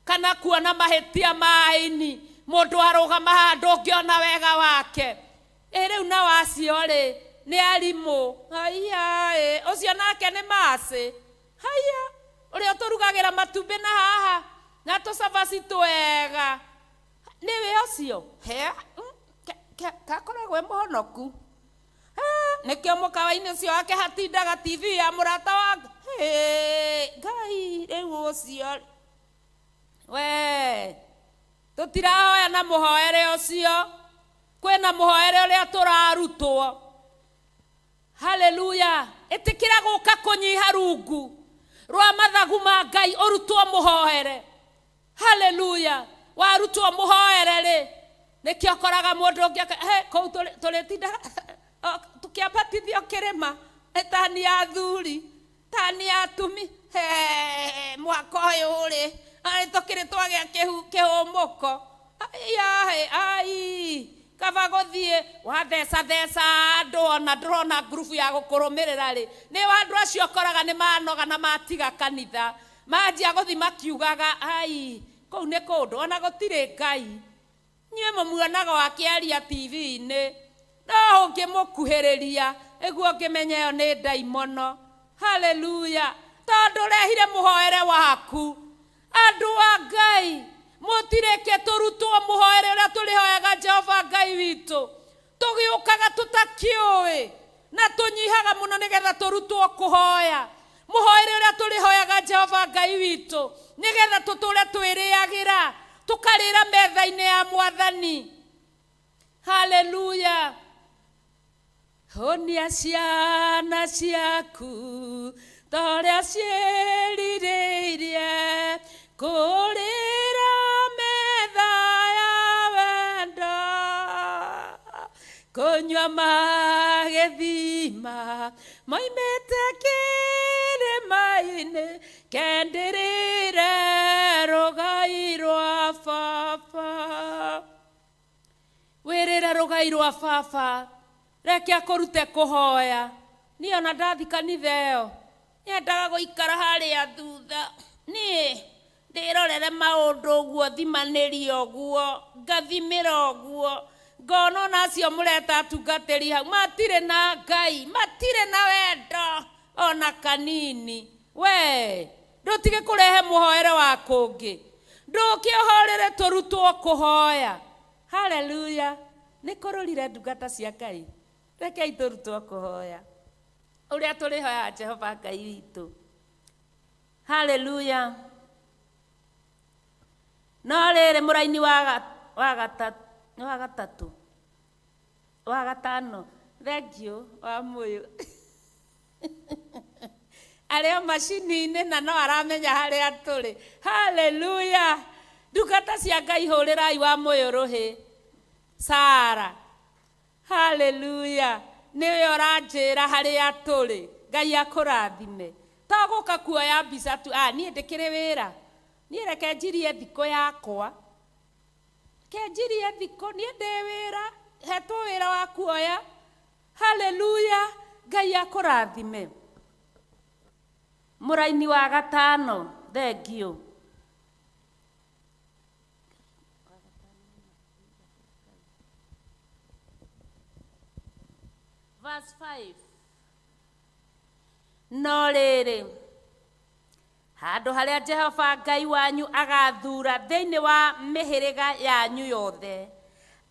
kana kuona mahĩtia ma aini. Mũndũ arũgama handũ ũngĩona wega wake. Ĩ rĩu nao acio rĩ nĩ arimũ. Haiya ĩ, ũcio nake nĩ macĩ. Haiya, ũrĩa ũtũrugagĩra matumbĩ na haha na tũcabaci twega, nĩwe ũcio. He, kakoragwo e mũhonoku. Nĩkĩo mũkawa-inĩ ũcio wake hatindaga TV ya mũrata wa Ngai. Rĩu ũcio we tũtirahoya na mũhoere ũcio, kwĩna mũhoere ũrĩa tũrarutwo. Haleluya. Ĩtĩkĩra gũka kũnyiha rungu rwa mathagu ma Ngai ũrutwo mũhoere. Haleluya. Warutwo mũhoere rĩ, nĩkĩo ũkoraga mũndũ ũngĩ he kũu tũrĩtindaga tũkĩambatithio kĩrĩma, tani ya athuri, tani ya atumi. He, mwaka ũyũ rĩ, arĩ tũkĩrĩ twagĩa kĩhũmũko. Ai, ai, kaba gũthiĩ wathecatheca andũ, ona ndũrona ngurubu ya gũkũrũmĩrĩra rĩ, nĩ andũ acio ũkoraga nĩ manoga na matiga kanitha, manjia gũthiĩ makiugaga ai, kũu nĩ kũndũ ona gũtirĩ Ngai. Inyuĩ mũmuonaga akĩaria TV-inĩ, no ũngĩmũkuhĩrĩria nĩguo ũngĩmenya ĩyo nĩ ndaimono. Haleluya. Tondũ ũrehire mũhoere waku. Andũ a Ngai, mũtirĩke tũrutwo mũhoere ũrĩa tũrĩhoyaga Jehova Ngai witũ. Tũgĩũkaga tũtakĩũĩ na tũnyihaga mũno nĩgetha tũrutwo kũhoya. Mũhoere ũrĩa tũrĩhoyaga Jehova Ngai witũ nĩgetha tũtũre twĩrĩagĩra, tũkarĩra metha-inĩ ya Mwathani. Haleluya. Honia ciana ciaku ta ũrĩa ciĩrirĩirie kũrĩra metha ya wendo, kũnyua magĩthima moimĩte kĩrĩma-inĩ, kendĩrĩre rũgai rwa baba. Wĩrĩre rũgai rwa baba, reke akũrute kũhoya. Niĩ ona ndathi kanitha ĩyo nyendaga gũikara harĩa thutha, niĩ ndĩrorere maũndũ ũguo, thimanĩrie ũguo, ngathimĩra ũguo, ngona ona acio mũreta atungatĩri hau matirĩ na Ngai, matirĩ na wendo ona kanini. We ndũtige kũrehe mũhoere wa kũngĩ, ndũkĩohorere tũrutwo kũhoya. Haleluya. Nĩ kũrũrire ndungata cia Ngai, rekei tũrutwo kũhoya ũrĩa tũrĩhoya Jehova Ngai witũ. Haleluya. No rĩrĩ, mũraini wa gatatũ, wa gatano, thank you wa mũyũ, arĩ o macini-inĩ na no aramenya harĩa tũrĩ. Haleluya. Ndungata cia Ngai, hũrĩrai wa mũyũ rũhĩ. Sara. Haleluya. Nĩwe ũranjĩra harĩa tũrĩ. Ngai akũrathime. To gũka kuoya mbica tu, niĩ ndĩkĩrĩ wĩra. Niĩ reke njirie thikũ yakwa. Reke njirie thikũ, niĩ ndĩ wĩra, hetwo wĩra wa kuoya. Haleluya. Ngai akũrathime. Mũraini wa gatano, thank you. Verse 5. No rĩrĩ, handũ harĩa Jehova Ngai wanyu agathura thĩinĩ wa mĩhĩrĩga yanyu yothe,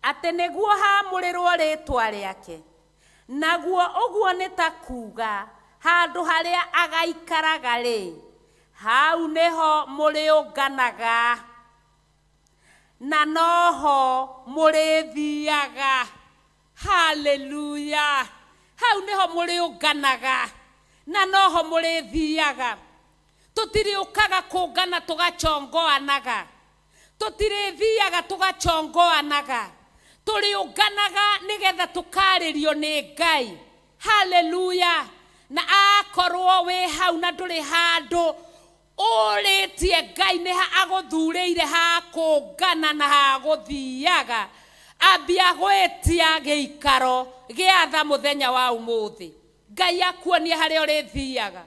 atĩ nĩguo haamũrĩrwo rĩĩtwa rĩake, naguo ũguo nĩ ta kuuga handũ harĩa agaikaraga rĩ, hau nĩho mũrĩũnganaga na noho mũrĩthiaga. Haleluya! Hau nĩho mũrĩũnganaga na noho mũrĩthiaga. Tũtirĩũkaga kũngana tũgachongoanaga, tũtirĩthiaga tũgachongoanaga, tũrĩũnganaga nĩgetha tũkarĩrio nĩ Ngai. Haleluya! Na akorwo wĩ hau na ndũrĩ handũ ũrĩtie Ngai nĩ ha agũthurĩire ha kũngana na ha gũthiaga, ambia gwĩtia gĩikaro gĩa tha mũthenya wa ũmũthĩ. Ngai akuonie harĩa ũrĩthiaga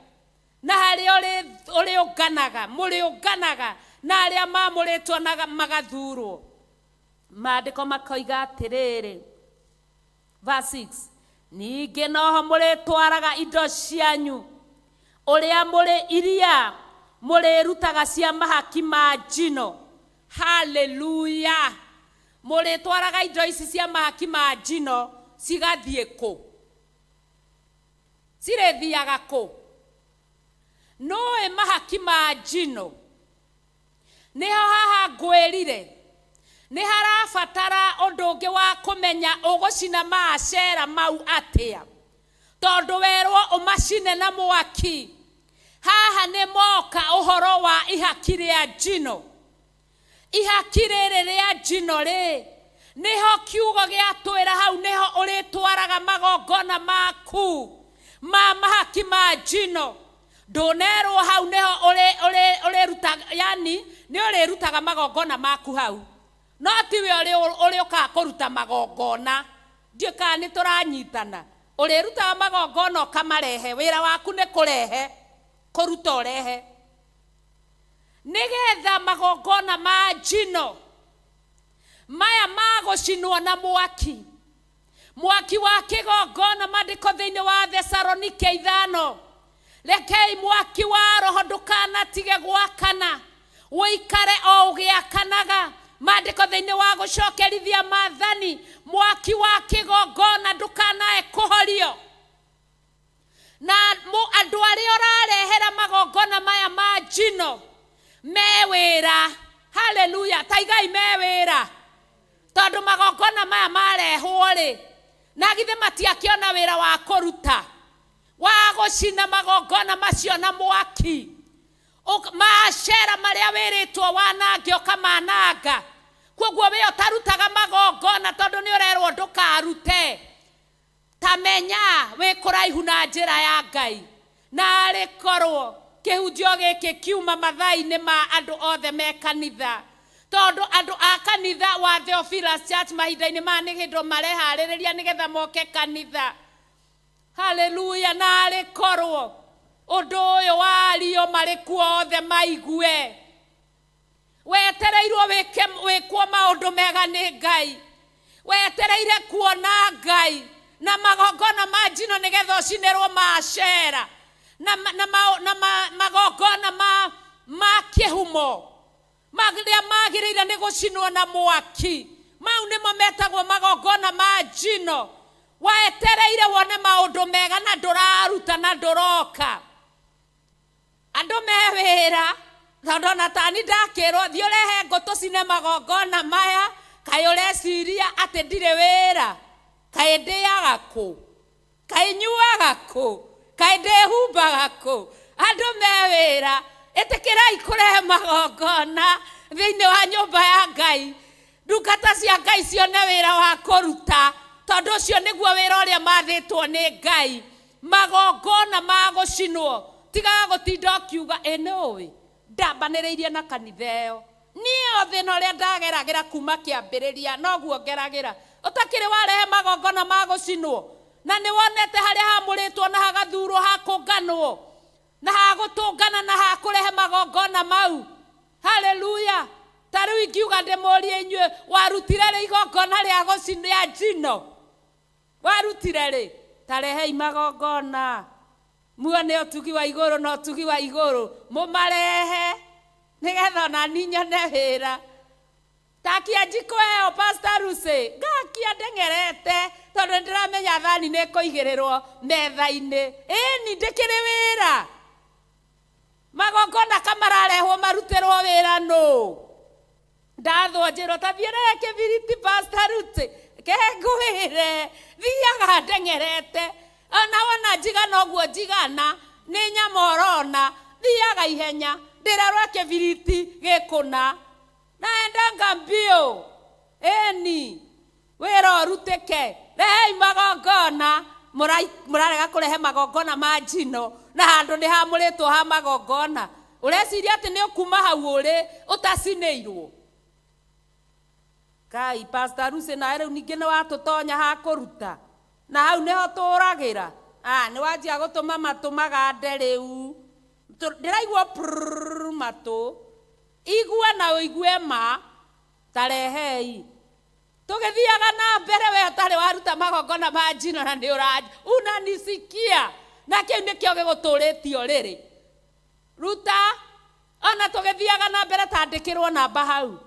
na harĩa ũrĩũnganaga, mũrĩũnganaga na arĩa mamũrĩtwo na magathurwo. Maandĩko makoiga atĩrĩrĩ, verse 6, ningĩ noho mũrĩtwaraga indo cianyu ũrĩa mũrĩ iria mũrĩrutaga cia mahaki ma njino. Haleluya! Mũrĩtwaraga indo ici cia mahaki ma njino cigathiĩ kũ? Cirĩthiaga kũ? Nũĩ mahaki ma njino nĩho haha ngwĩrire nĩ harabatara ũndũ ũngĩ wa kũmenya ũgũcina maacera mau atĩa, tondũ werwo ũmacine na mwaki. Haha nĩ moka ũhoro wa ihaki rĩa njino. Ihaki rĩrĩ rĩa njino rĩ, nĩho kiugo gĩatwĩra hau nĩho ũrĩtwaraga magongona maku ma mahaki ma njino. Ndũnerwo hau nĩho ũrĩrutaga, yani nĩ ũrĩrutaga magongona maku hau, no tiwe ũrĩũkaga kũruta magongona. Ndiũĩ kana nĩ tũranyitana. Ũrĩrutaga magongona ũkamarehe, wĩra waku nĩ kũrehe, kũruta ũrehe, nĩgetha magongona ma njino maya magũcinwo na mwaki, mwaki wa kĩgongona. Maandĩko thĩinĩ wa Thesalonike 5, rekei mwaki wa roho ndũkanatige gwakana, ũikare o ũgĩakanaga. Maandĩko thĩinĩ wa gũcokerithia maathani, mwaki wa kĩgongona ndũkanae kũhorio. Na andũ arĩa ũrarehera magongona maya ma njino me wĩra. Haleluya! Taigai me wĩra, tondũ magongona maya marehwo rĩ, na githĩ matiakĩona wĩra wa kũruta wa gũcina magongona macio na mwaki. Macera marĩa wĩrĩtwo wanange ũkamananga. Koguo we ũtarutaga magongona tondũ nĩ ũrerwo ndũkarute, tamenya wĩ kũraihu na njĩra ya Ngai. Na arĩ korwo kĩhunjio gĩkĩ kiuma mathaa-inĩ ma andũ othe me kanitha, tondũ andũ a kanitha wa Theophilus Church mahinda-inĩ maya nĩ hĩndĩ mareharĩrĩria nĩgetha moke kanitha. Haleluya! Na arĩ korwo ũndũ ũyũ wario marĩ kuo othe maigue. Wetereirwo wĩkwo maũndũ mega nĩ Ngai, wetereire kuona Ngai na magongona ma njino nĩgetha ũcinĩrwo macera na, na, na magongona ma kĩhumo marĩa magĩrĩire nĩ gũcinwo na mwaki. Mau nĩmo metagwo magongona ma njino. Wetereire wone maũndũ mega na ndũraruta na ndũroka. Andũ me wĩra, tondũ ona tani ndakĩrwo thiĩ ũrehe ngũ tũcine magongona maya, kaĩ ũreciria atĩ ndirĩ wĩra? Kaĩ ndĩaga kũ? Kaĩ nyuaga kũ? Kaĩ ndĩhumbaga kũ? Andũ me wĩra. Ĩtĩkĩrai kũrehe magongona thĩinĩ wa nyũmba ya Ngai, ndungata cia Ngai cione wĩra wa kũruta, tondũ ũcio nĩguo wĩra ũrĩa mathĩtwo nĩ Ngai, magongona ma gũcinwo. Tigaga gũtinda ũkiuga ĩ nĩ ũĩ ndambanĩrĩirie na kanitha ĩyo, niĩ o thĩna ũrĩa ndageragĩra kuma kĩambĩrĩria noguo ngeragĩra. Ũtakĩrĩ warehe magongona ma gũcinwo, na nĩ wonete harĩa hamũrĩtwo na hagathurwo hakũnganwo na hagũtũngana na hakũrehe magongona mau. Haleluya! Ta rĩu ingiuga ndĩmũrie inyuĩ, warutire rĩ igongona rĩa gũcinwo rĩa njino? Warutire rĩ? Ta rehei magongona muone ũtugi wa igũrũ na ũtugi wa igũrũ, mũmarehe nĩgetha ona niĩ nyone wĩra. Takia njiko ĩyo, Pastor Lucy, ngakia ndeng'erete tondũ nĩndĩramenya thani nĩ ĩkũigĩrĩrwo metha-inĩ. Ĩni ndĩkĩrĩ wĩra, magongona kamararehwo marutĩrwo wĩra nũ? Ndathwo njĩrwo ta thiĩ rehe kĩbiriti, Pastor Ruth. Reke ngwĩre, thiaga ndeng'erete. Ona wona njigana ũguo njigana, nĩ nyama ũrona, thiaga ihenya, ndĩrerwo kĩbiriti gĩkũna. Naendanga mbio. Ĩni, wĩra ũrutĩke. Rehei magongona. Mũrarega kũrehe magongona ma njino, na handũ nĩ hamũrĩtwo ha magongona. Ũreciria atĩ nĩ ũkuma hau ũrĩ ũtacinĩirwo. Kai, Pastor Lucy nawe rĩu ningĩ nĩ watũtonya ha kũruta. Na hau nĩho tũragĩra. Ah, nĩ wanjia gũtũma matũ magande rĩu. Ndĩraigua prrrr matũ. Igua na ũigue ma, tarehei. Tũgĩthiaga na mbere we ũtarĩ waruta magongona ma njino na nĩ ũranjia. Unanisikia? Na kĩu nĩkĩo gĩgũtũrĩtie ũrĩrĩ. Ruta, ona tũgĩthiaga na mbere tandĩkĩrwo namba hau.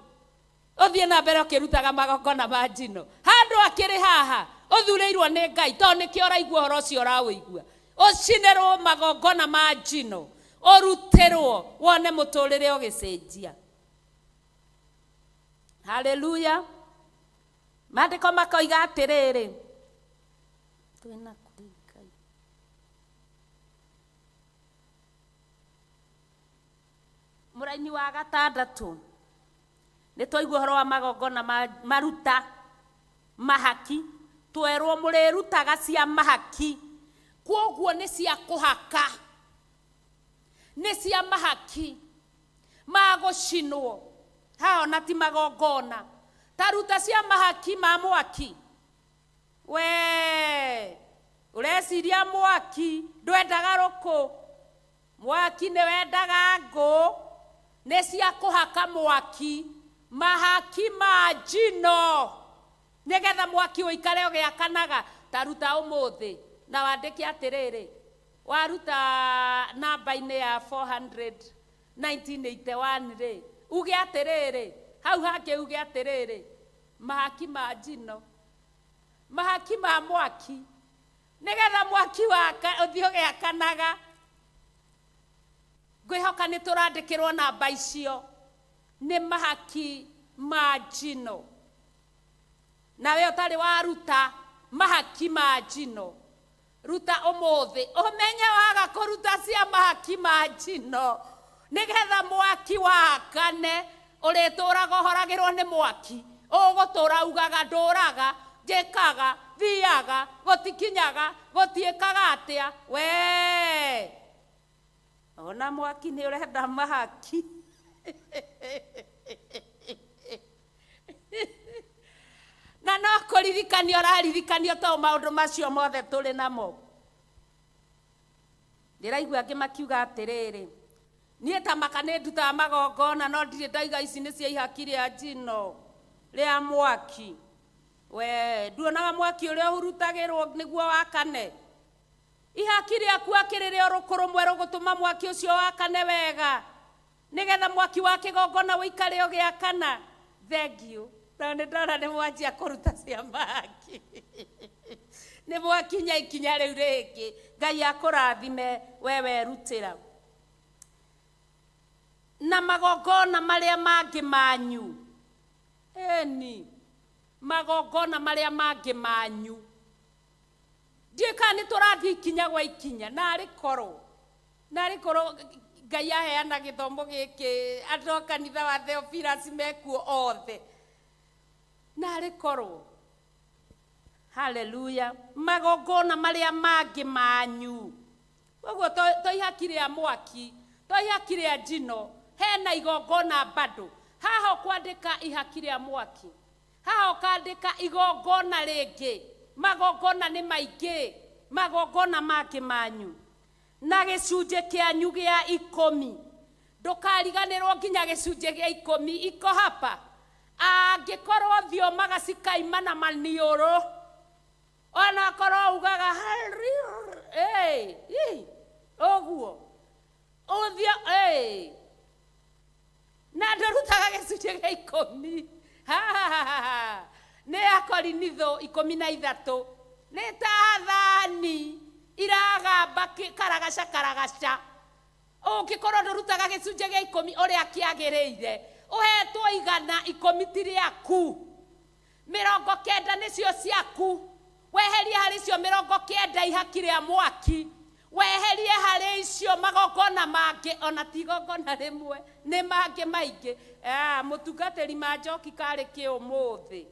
Ũthiĩ na mbere ũkĩrutaga magongona ma njino. Handũ akĩrĩ haha, ũthurĩirwo nĩ Ngai, tondũ nĩkĩo ũraigua ũhoro ũcio ũraũigua. Ũcinĩrwo magongona ma njino, ũrutĩrwo, wone mũtũrĩre ũgĩcenjia. Haleluya. Maandĩko makoiga atĩrĩrĩ, twĩna kũrĩ Ngai. Mũraini wa gatandatũ, nĩ twaigua ũhoro wa magongona maruta mahaki, twerwo mũrĩrutaga cia mahaki, kwoguo nĩ cia kũhaka, nĩ cia mahaki ma gũcinwo, haha ona ti magongona, ta ruta cia mahaki ma mwaki. We ũreciria mwaki ndwendaga rũkũ, mwaki nĩ wendaga ngũ, nĩ cia kũhaka mwaki, mahaki ma njino, nĩgetha mwaki ũikare ũgĩakanaga. Ta ruta ũmũthĩ na wandĩke atĩrĩrĩ, waruta namba-inĩ ya 400 1981 rĩ, uge atĩrĩrĩ, hau hangĩ uge atĩrĩrĩ, mahaki ma njino, mahaki ma mwaki, nĩgetha mwaki waka ũthiĩ ũgĩakanaga. Ngwĩhoka nĩ tũrandĩkĩrwo namba icio, nĩ mahaki ma njino. Nawe ũtarĩ waruta mahaki ma njino, ruta ũmũthĩ, ũmenye waga kũruta cia mahaki ma njino, nĩgetha mwaki wakane, ũrĩtũraga ũhoragĩrwo nĩ mwaki, ũgũtũra ugaga ndũraga, njĩkaga, thiaga, gũtikinyaga, gũtiĩkaga atĩa, we ona mwaki nĩ ũrenda mahaki. Na no kũririkanio ũraririkanio to maũndũ macio mothe tũrĩ namo. Ndĩraigua angĩ makiuga atĩrĩrĩ, niĩ ta maka nĩ ndutaga magongona no ndirĩ ndaiga ici nĩ cia ihaki rĩa njino rĩa mwaki. We nduonaga mwaki ũrĩa ũhurutagĩrwo nĩguo wakane. Ihaki rĩaku akĩrĩ rĩa rũkũ rũmwe rũgũtũma mwaki ũcio wakane wega, nĩgetha mwaki wa kĩgongona ũikare ũgĩakana. Thank you. Tondũ nĩ ndona nĩ mwanjia kũruta cia mahaki. Nĩ mwakinya ikinya rĩu rĩngĩ. Ngai akũrathime we werutĩra. Na magongona marĩa mangĩ manyu. Ĩni, magongona marĩa mangĩ manyu. Ndiũĩ kana nĩ tũrathiĩ ikinya gwa ikinya, narĩ korwo. Narĩ korwo Ngai aheana gĩthomo gĩkĩ, andũ a kanitha wa Theophilus mekuo othe. Narĩ korwo. Haleluya. Magongona marĩa mangĩ manyu. Koguo to ihaki rĩa mwaki, to ihaki rĩa njino, hena igongona bado. Haha ũkwandĩka ihaki rĩa mwaki, haha ũkandĩka igongona rĩngĩ. Magongona nĩ maingĩ, magongona mangĩ manyu. Na gĩcunjĩ kĩanyu gĩa ikũmi. Ndũkariganĩrwo nginya gĩcunjĩ gĩa ikũmi iko hapa. Angĩkorwo thiomaga cikaima na maniũrũ, onakorwo ugaga ũguo ũthio, na ndũrutaga gĩcunjĩ gĩa ikũmi. Nĩ Akorinitho 13, nĩ ta thani iragamba karagaca karagaca. Ũngĩkorwo ndũrutaga gĩcunjĩ gĩa ikũmi ũrĩa kĩagĩrĩire, ũhetwo 110 ti rĩaku. 90 nĩcio ciaku. Weherie harĩ icio 90 ihaki rĩa mwaki, weherie harĩ icio magongona mangĩ, ona ti igongona rĩmwe, nĩ mangĩ maingĩ. Mũtungatĩri ma njoki karĩ kĩ ũmũthĩ?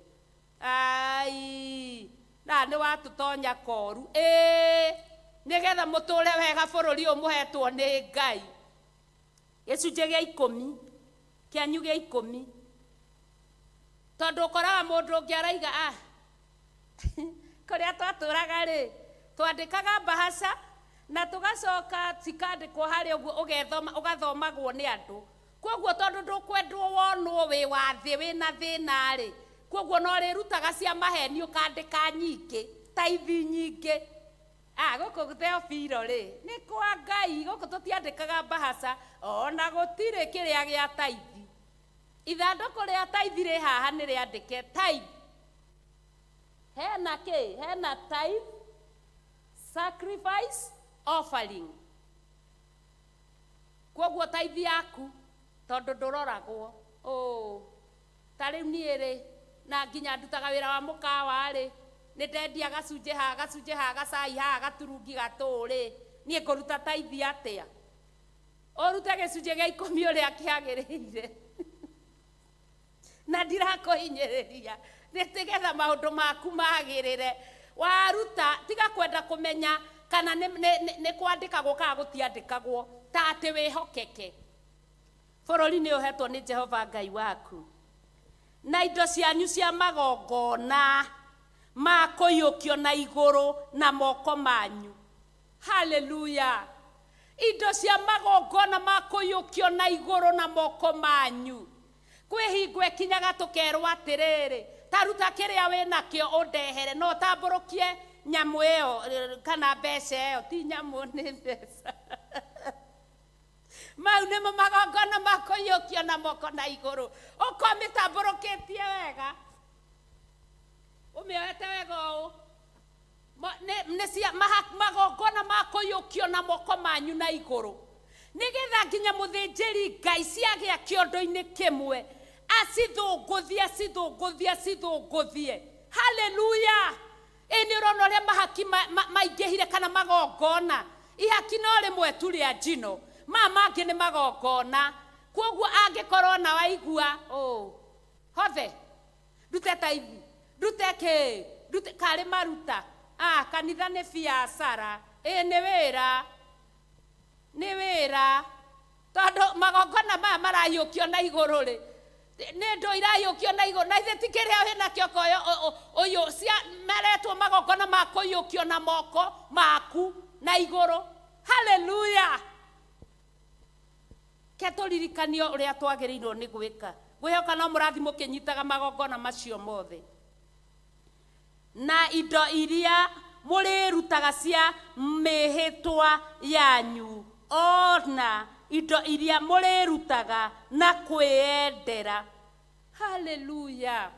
Ai, na nĩ watũtonya koru. Ĩĩ, nĩgetha mũtũre wega bũrũri ũyũ mũhetwo nĩ Ngai. Gĩcunjĩ gĩa 10 kĩanyu gĩa 10, tondũ ũkoraga mũndũ ũngĩ araiga kũrĩa twatũraga rĩ, twandĩkaga mbahaca na tũgacoka cikandĩkwo harĩa ũguo, ũgathomagwo nĩ andũ. Koguo tondũ ndũkwendwo wonwo wĩ wa thĩ wĩna thĩna rĩ, koguo no rĩrutaga cia maheni ũkandĩka nyingĩ, taithi nyingĩ. Gũkũ Theofilo rĩ, nĩ kwa Ngai, gũkũ tũtiandĩkaga mbahaca, ona gũtirĩ kĩrĩa gĩa taithi. Ithandũkũ rĩa taithi rĩ haha nĩ rĩandĩke tithe. Hena kĩ? Hena tithe, sacrifice, offering. Koguo taithi yaku tondũ ndũroragwo. Ta rĩu niĩ rĩ, na nginya ndutaga wĩra wa mũkawa rĩ, nĩ ndendia gacunjĩ haha, gacunjĩ haha, gacai haha, gaturungi gatũ rĩ, niĩ ngũruta taithi atĩa? Ũrute gĩcunjĩ gĩa 10 ũrĩa kĩagĩrĩire. Na ndirakũhinyĩrĩria, nĩ nĩgetha maũndũ maku magĩrĩre. Waruta, tiga kwenda kũmenya kana nĩ kwandĩkagwo kana gũtiandĩkagwo, ta atĩ wĩhokeke. Bũrũri nĩ ũhetwo nĩ Jehova Ngai waku. Na indo cianyu cia magongona ma kũiyũkio na igũrũ na moko manyu. Haleluya. Indo cia magongona ma kũiyũkio na igũrũ na moko manyu. Kwĩ hingo ĩkinyaga tũkerwo atĩrĩrĩ, ta ruta kĩrĩa wĩnakĩo ũndehere, no ũtambũrũkie nyamũ ĩyo kana mbeca ĩyo, ti nyamũ nĩ mbeca. Mau nĩmo magongona ma kũiyũkio na moko na igũrũ. Ũkorwo mĩtambũrũkĩtie wega, ũmĩoete wega ũũ, nĩ cia magongona ma kũiyũkio na moko manyu na igũrũ, nĩgetha nginya mũthĩnjĩri Ngai ciagĩa kĩondo-inĩ kĩmwe acithũngũthie, acithũngũthie, acithũngũthie. Haleluya. Ĩ nĩ ũrona ũrĩa mahaki maingĩhire kana magongona. Ihaki no rĩmwe tu rĩa njino, maya mangĩ nĩ magongona. Koguo angĩkorwo na waigua hothe ndute taithi, ndute kĩ, ndute karĩ maruta. Kanitha nĩ biacara, ĩ nĩ wĩra, nĩ wĩra. Tondũ magongona maya maraiyũkio na igũrũ rĩ, nĩ ndũ iraiyũkio na igũrũ, na ithe ti kĩrĩa wĩnakĩo koyo ũyũ, cia maretwo magongona ma kũiyũkio na moko maku na igũrũ. Haleluya. Ke tũririkanio ũrĩa twagĩrĩirwo nĩ gwĩka. Ngwĩhoka no mũrathi mũkĩnyitaga magongona macio mothe. Na indo iria mũrĩrutaga cia mĩhĩtwa yanyu, ona indo iria mũrĩrutaga na kwĩyendera. Haleluya.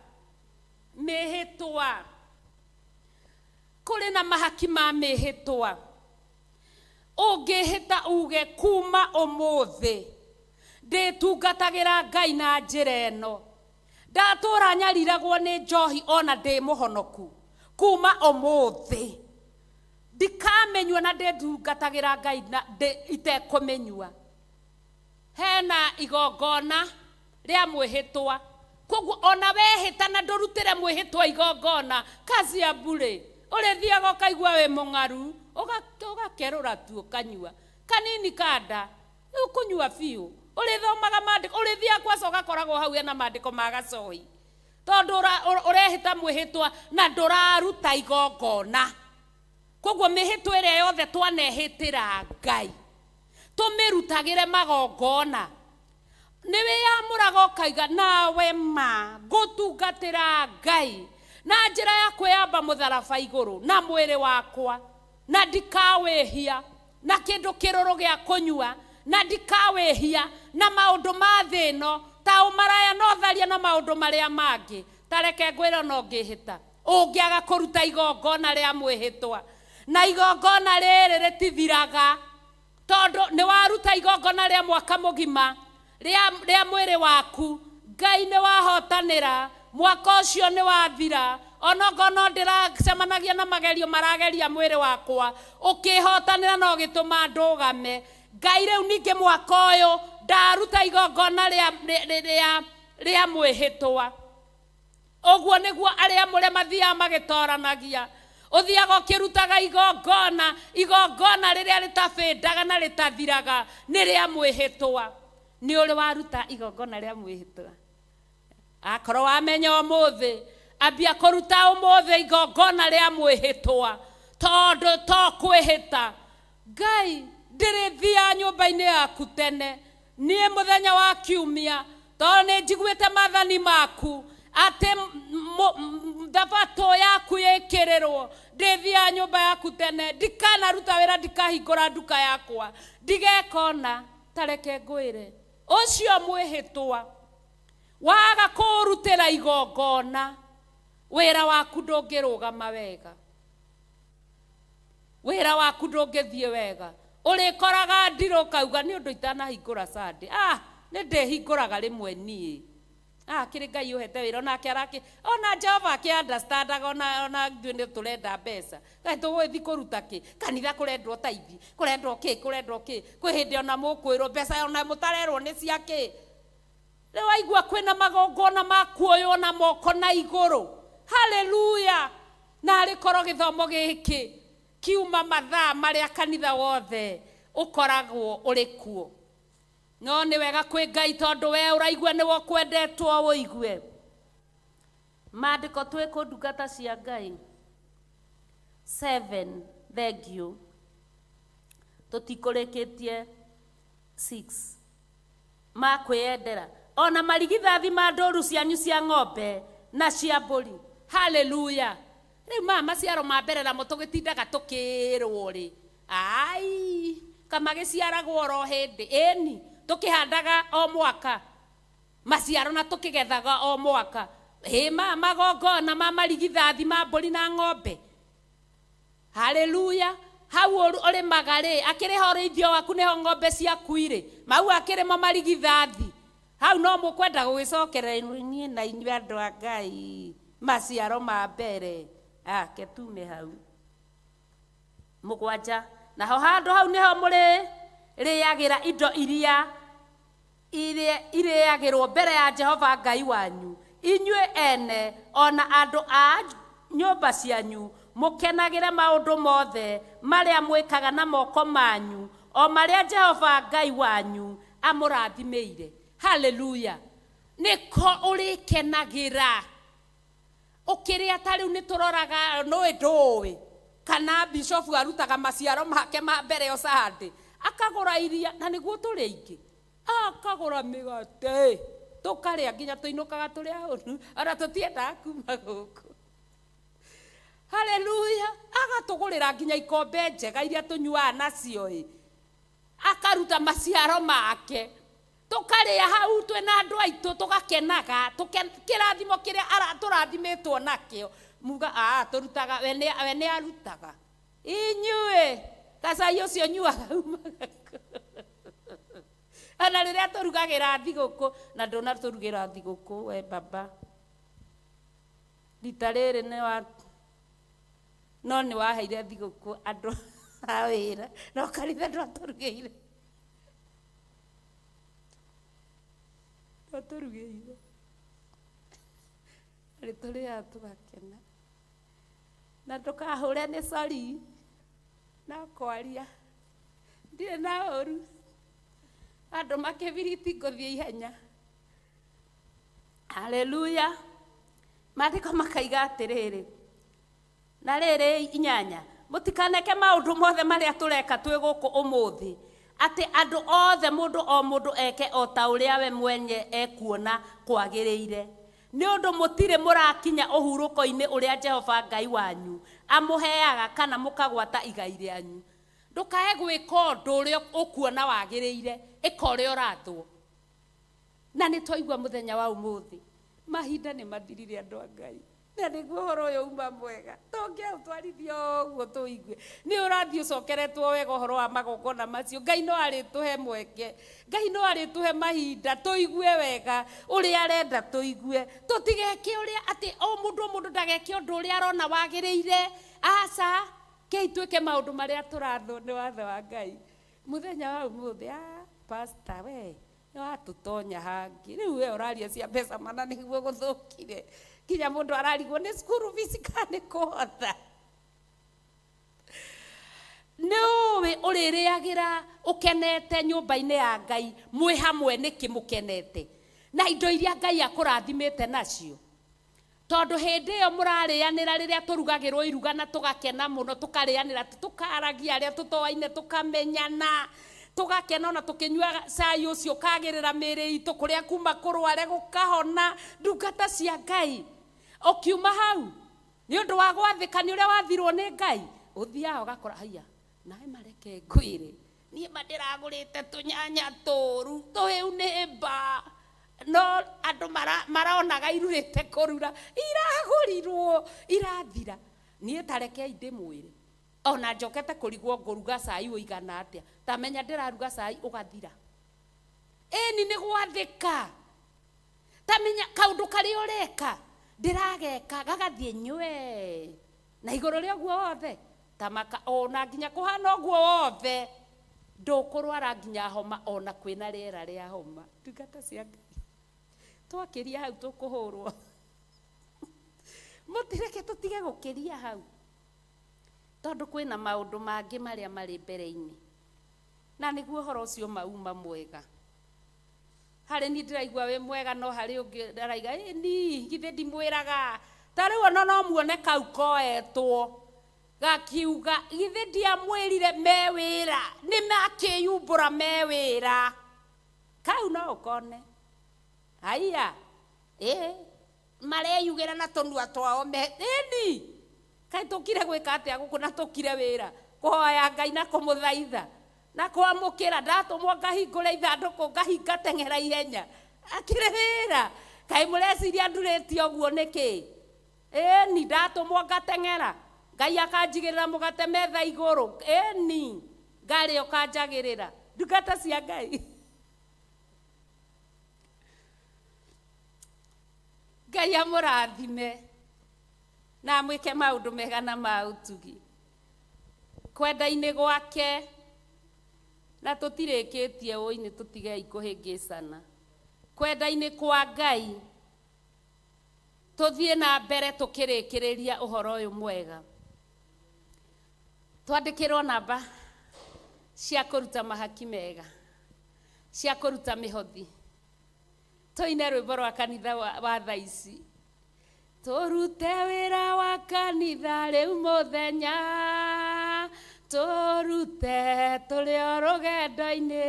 Mĩhĩtwa. Kũrĩ na mahaki ma mĩhĩtwa. Ũngĩhĩta uge kuma ũmũthĩ ndĩtungatagĩra Ngai na njĩra ĩno, ndatũra nyariragwo nĩ njohi ona ndĩ mũhonoku, kuma ũmũthĩ ndikamenyua na ndĩtungatagĩra Ngai na itekũmenyua. Hena igongona rĩa mwĩhĩtwa. Koguo ona wehĩta na ndũrutĩre mwĩhĩtwa igongona, kazi ya bure. Ũrĩthiaga ũkaigua wĩ mũng'aru, ũgakerũra tu ũkanyua kanini kanda, ũkũnyua biũ. Ũrĩthomaga maandĩko, ũrĩthiaga kwaca ũgakoragwo hau hena maandĩko ma gacohi, tondũ ũrehĩta mwĩhĩtwa na ndũraruta igongona. Koguo mĩhĩtwa ĩrĩa yothe twanehĩtĩra Ngai, tũmĩrutagĩre magongona. Nĩ wĩyamũraga ũkaiga nawe ma ngũtungatĩra Ngai na njĩra ya kwĩyamba mũtharaba igũrũ na mwĩrĩ wakwa, na ndikawĩhia na kĩndũ kĩrũrũ gĩa kũnyua, na ndikawĩhia na maũndũ ma thĩ ĩno ta ũmaraya na ũtharia na maũndũ marĩa mangĩ. Ta reke ngwĩre no ngĩhĩta, ũngĩaga kũruta igongona rĩa mwĩhĩtwa, na igongona rĩrĩ rĩtithiraga, tondũ nĩ waruta igongona rĩa mwaka mũgima rĩa mwĩrĩ waku, Ngai nĩ wahotanĩra. Mwaka ũcio nĩ wathira, onokorwo no ndĩracemanagia na magerio marageria mwĩrĩ wakwa, ũkĩhotanĩra na ũgĩtũma ndũgame. Ngai, rĩu ningĩ mwaka ũyũ ndaruta igongona rĩa mwĩhĩtwa. Ũguo nĩguo arĩa mũrĩ mathiaga magĩtoranagia. Ũthiaga ũkĩrutaga igongona, igongona rĩrĩa rĩtabĩndaga na rĩtathiraga nĩ rĩa mwĩhĩtwa. Nĩ ũrĩ waruta igongona rĩa mwĩhĩtwa? Akorwo wamenya ũmũthĩ, ambia kũruta ũmũthĩ igongona rĩa mwĩhĩtwa, tondũ to kwĩhĩta. Ngai, ndĩrĩthiaga nyũmba-inĩ yaku tene niĩ mũthenya wa kiumia, tondũ nĩ njiguĩte maathani maku atĩ thabatũ yaku ĩkĩrĩrwo. Ndĩthiaga nyũmba yaku tene, ndikanaruta wĩra, ndikahingũra nduka yakwa, ndigekona. Tareke ngwĩre, ũcio mwĩhĩtwa waga kũũrutĩra igongona, wĩra waku ndũngĩrũgama wega, wĩra waku ndũngĩthiĩ wega. Ũrĩkoraga ndirũ ũkauga nĩ ũndũ itanahingũra Sunday. Nĩ ndĩhingũraga rĩmwe niĩ. Kĩrĩ Ngai ũhete wĩra, onake arakĩ, ona Jehova akĩ-understandaga, ona ithuĩ nĩ tũrenda mbeca. Kaĩ tũgũgĩthiĩ kũruta kĩ? Kanitha kũrendwo taithi, kũrendwo kĩ, kũrendwo kĩ. Kwĩ hĩndĩ ona mũkwĩrwo mbeca ona mũtarerwo nĩ cia kĩ. Rĩu waigua kwĩna magongona ma kuoywo na moko na igũrũ. Haleluya! Na arĩ korwo gĩthomo gĩkĩ kiuma mathaa marĩa kanitha wothe ũkoragwo ũrĩ kuo. No nĩ wega kwĩ Ngai, tondũ we ũraigua nĩwe ũkwendetwo ũigue. Maandĩko twĩ kũ, ndungata cia Ngai? 7, thank you. Tũtikũrĩkĩtie 6. Ma kwĩyendera ona marigithathi ma ndũru cianyu cia ng'ombe na cia mbũri. Haleluya! Rĩu maya maciaro ma mbere namo tũgĩtindaga tũkĩrwo rĩ, ai kamagĩciaragwo oro hĩndĩ ĩni, tũkĩhandaga o mwaka maciaro na tũkĩgethaga o mwaka. Ĩ maya magongona ma marigithathi ma mbũri na ng'ombe. Haleluya! Hau ũrĩmaga rĩ, akĩrĩ ho ũrĩithio waku, nĩho ng'ombe ciaku irĩ, mau akĩrĩ mo marigithathi. Hau no mũkwenda gũgĩcokerera niĩ na inyuĩ andũ a Ngai maciaro ma mbere. Ake tume hau 7. Naho handũ hau nĩho mũrĩrĩagĩra indo iria irĩagĩrwo mbere ya Jehova Ngai wanyu, inyuĩ ene ona andũ a nyũmba cianyu, mũkenagĩre maũndũ mothe marĩa mwĩkaga na moko manyu, o marĩa Jehova Ngai wanyu amũrathimĩire. Haleluya! Nĩko ũrĩkenagĩra ũkĩrĩa. Ta rĩu nĩ tũroraga nũĩ ndũĩ kana bishofu arutaga maciaro make ma mbere o Sunday, akagũra iria na nĩguo tũrĩ aingĩ, akagũra mĩgate tũkarĩa nginya tũinũkaga tũrĩ ahũnu, ona tũtiendaga kuma gũkũ. Haleluya! Agatũgũrĩra nginya ikombe njega iria tũnyuaga nacio ĩ, akaruta maciaro make tũkarĩa hau twĩna andũ aitũ, tũgakenaga kĩrathimo kĩrĩa tũrathimĩtwo nakĩo. Muga tũrutaga, we nĩ arutaga. Inyuĩ gacai ũcio nyuaga umaga kũ? Ona rĩrĩa tũrugagĩra thigũkũ, na ndũnatũrugĩra thigũkũ we baba rita rĩrĩ nĩ wa no nĩ waheire thigũkũ andũ a wĩra, no kanitha ndwatũrugĩire, ndwatũrugĩire. Nĩ tũrĩaga tũgakena. Na ndũkahũre nĩ sorry, no kwaria ndirĩ na ũru andũ makĩbiriti, ngũthiĩ ihenya. Haleluya! Maandĩko makaiga atĩrĩrĩ, na rĩrĩ 8, mũtikaneke maũndũ mothe marĩa tũreka twĩ gũkũ ũmũthĩ, atĩ andũ othe, mũndũ o mũndũ eke o ta ũrĩa we mwenye ekuona kwagĩrĩire, nĩ ũndũ mũtirĩ mũrakinya ũhurũko-inĩ ũrĩa Jehova Ngai wanyu amũheaga kana mũkagwata igai rĩanyu. Ndũkae gwĩka ũndũ ũrĩa ũkuona wagĩrĩire, ĩka ũrĩa ũrathwo. Na nĩ twaigua mũthenya wa ũmũthĩ, mahinda nĩ mathirire, andũ a Ngai. Na nĩguo ũhoro ũyũ uma mwega, tũngĩaũtwarithia ũguo tũigue nĩ ũrathiĩ ũcokeretwo wega ũhoro wa magongona macio. Ngai no arĩtũhe mweke, Ngai no arĩtũhe mahinda tũigue wega ũrĩa arenda tũigue, tũtigeke ũrĩa atĩ o mũndũ o mũndũ ndageke ũndũ ũrĩa arona wagĩrĩire. Aca, kei twĩke maũndũ marĩa tũrathwo nĩ watho wa Ngai. Mũthenya wa ũmũthĩ, pastor we nĩ watũtonya hangĩ. Rĩu we ũraria cia mbeca mana nĩguo gũthũkire, nginya mũndũ ararigwo nĩ cukuru fees kana nĩ kũhotha. Nĩ ũĩ ũrĩrĩagĩra ũkenete nyũmba-inĩ ya Ngai mwĩ hamwe nĩkĩ mũkenete na indo iria Ngai akũrathimĩte nacio. Tondũ hĩndĩ ĩyo mũrarĩanĩra, rĩrĩa tũrugagĩrwo iruga na tũgakena mũno, tũkarĩanĩra, tũkaragia arĩa tũtoaine, tũkamenyana, tũgakena ona tũkĩnyua cai ũcio ũkagĩrĩra mĩĩrĩ itũ, kũrĩa kuma kũrware gũkahona. Ndungata cia Ngai, ũkiuma hau nĩ ũndũ wa gwathĩka nĩ ũrĩa wathirwo nĩ Ngai, ũthiaga ũgakora haiya, nawe mareke ngwĩre, niĩ ma ndĩragũrĩte tũnyanya tũru tũhĩu nĩ mba, no andũ maronaga irurĩte kũrura, iragũrirwo irathira. Niĩ tarekei ndĩmwĩre, ona njokete kũrigwo ngũruga cai ũigana atĩa, tamenya ndĩraruga cai ũgathira. Ĩni nĩ gwathĩka, tamenya kaũndũ karĩa ũreka ndĩrageka gagathiĩ nywe na igũrũ rĩa ũguo wothe, tamaka ona nginya kũhana ũguo wothe ndũkũrwara nginya homa ona kwĩna rĩera rĩa homa. Ndungata cia Ngai, twakĩria hau tũkũhũrwo. Mũtireke tũtige gũkĩria hau, tondũ kwĩna maũndũ mangĩ marĩa marĩ mbere-inĩ, na nĩguo ũhoro ũcio mauma mwega. Harĩ niĩ ndĩraigua wĩ mwega, no harĩ ũngĩ ndaraiga ĩni githĩ ndimwĩraga. Ta rĩu ona no muone kau koetwo gakiuga githĩ ndiamwĩrire me wĩra, nĩ makĩyumbũra me wĩra. Kau no ũkone haiya, ĩ mareyugĩra na tũnua twao me ĩni. Kaĩ tũkire gwĩka atĩa gũkũ na tũkire wĩra, kũhoya Ngai na kũmũthaitha na kwamũkĩra. Ndatũmwo ngahingũre ithandũkũ ngahinga teng'era ihenya, akĩrĩ wĩra. Kaĩ mũreciria ndurĩtie ũguo nĩkĩ? Ĩni ndatũmwo ngateng'era, Ngai akanjigĩrĩra mũgate metha igũrũ, ĩni ngarĩa ũkanjagĩrĩra. Ndungata cia Ngai, Ngai amũrathime na amwĩke maũndũ mega na ma ũtugi kwenda-inĩ gwake. Na tũtirĩkĩtie ũini, tũtigei kũhĩngĩcana. Kwenda-inĩ kwa Ngai tũthiĩ na mbere tũkĩrĩkĩrĩria ũhoro ũyũ mwega. Twandĩkĩrwo namba cia kũruta mahaki mega, cia kũruta mĩhothi, tũine rwĩmbo rwa kanitha wa thaa ici. Tũrute wĩra wa kanitha rĩu mũthenya, tũrute tũrĩ o rũgendo-inĩ,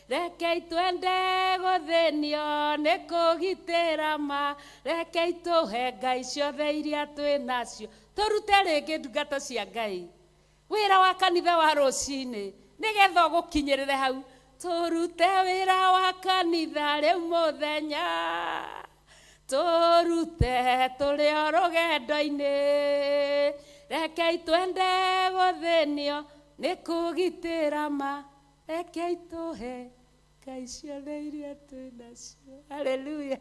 rekei twende gũthĩnio nĩ kũgitĩra ma, rekei tũhe Ngai ciothe iria twĩ nacio. Tũrute rĩngĩ ndungata cia Ngai wĩra wa kanitha wa rũcinĩ, nĩgetha ũgũkinyĩrĩre hau. Tũrute wĩra wa kanitha rĩu mũthenya, tũrute tũrĩ o rũgendo-inĩ, rekei twende gũthĩnio nĩ kũgitĩra ma, rekei tũhe Ngai ciothe iria twĩ nacio. Haleluya,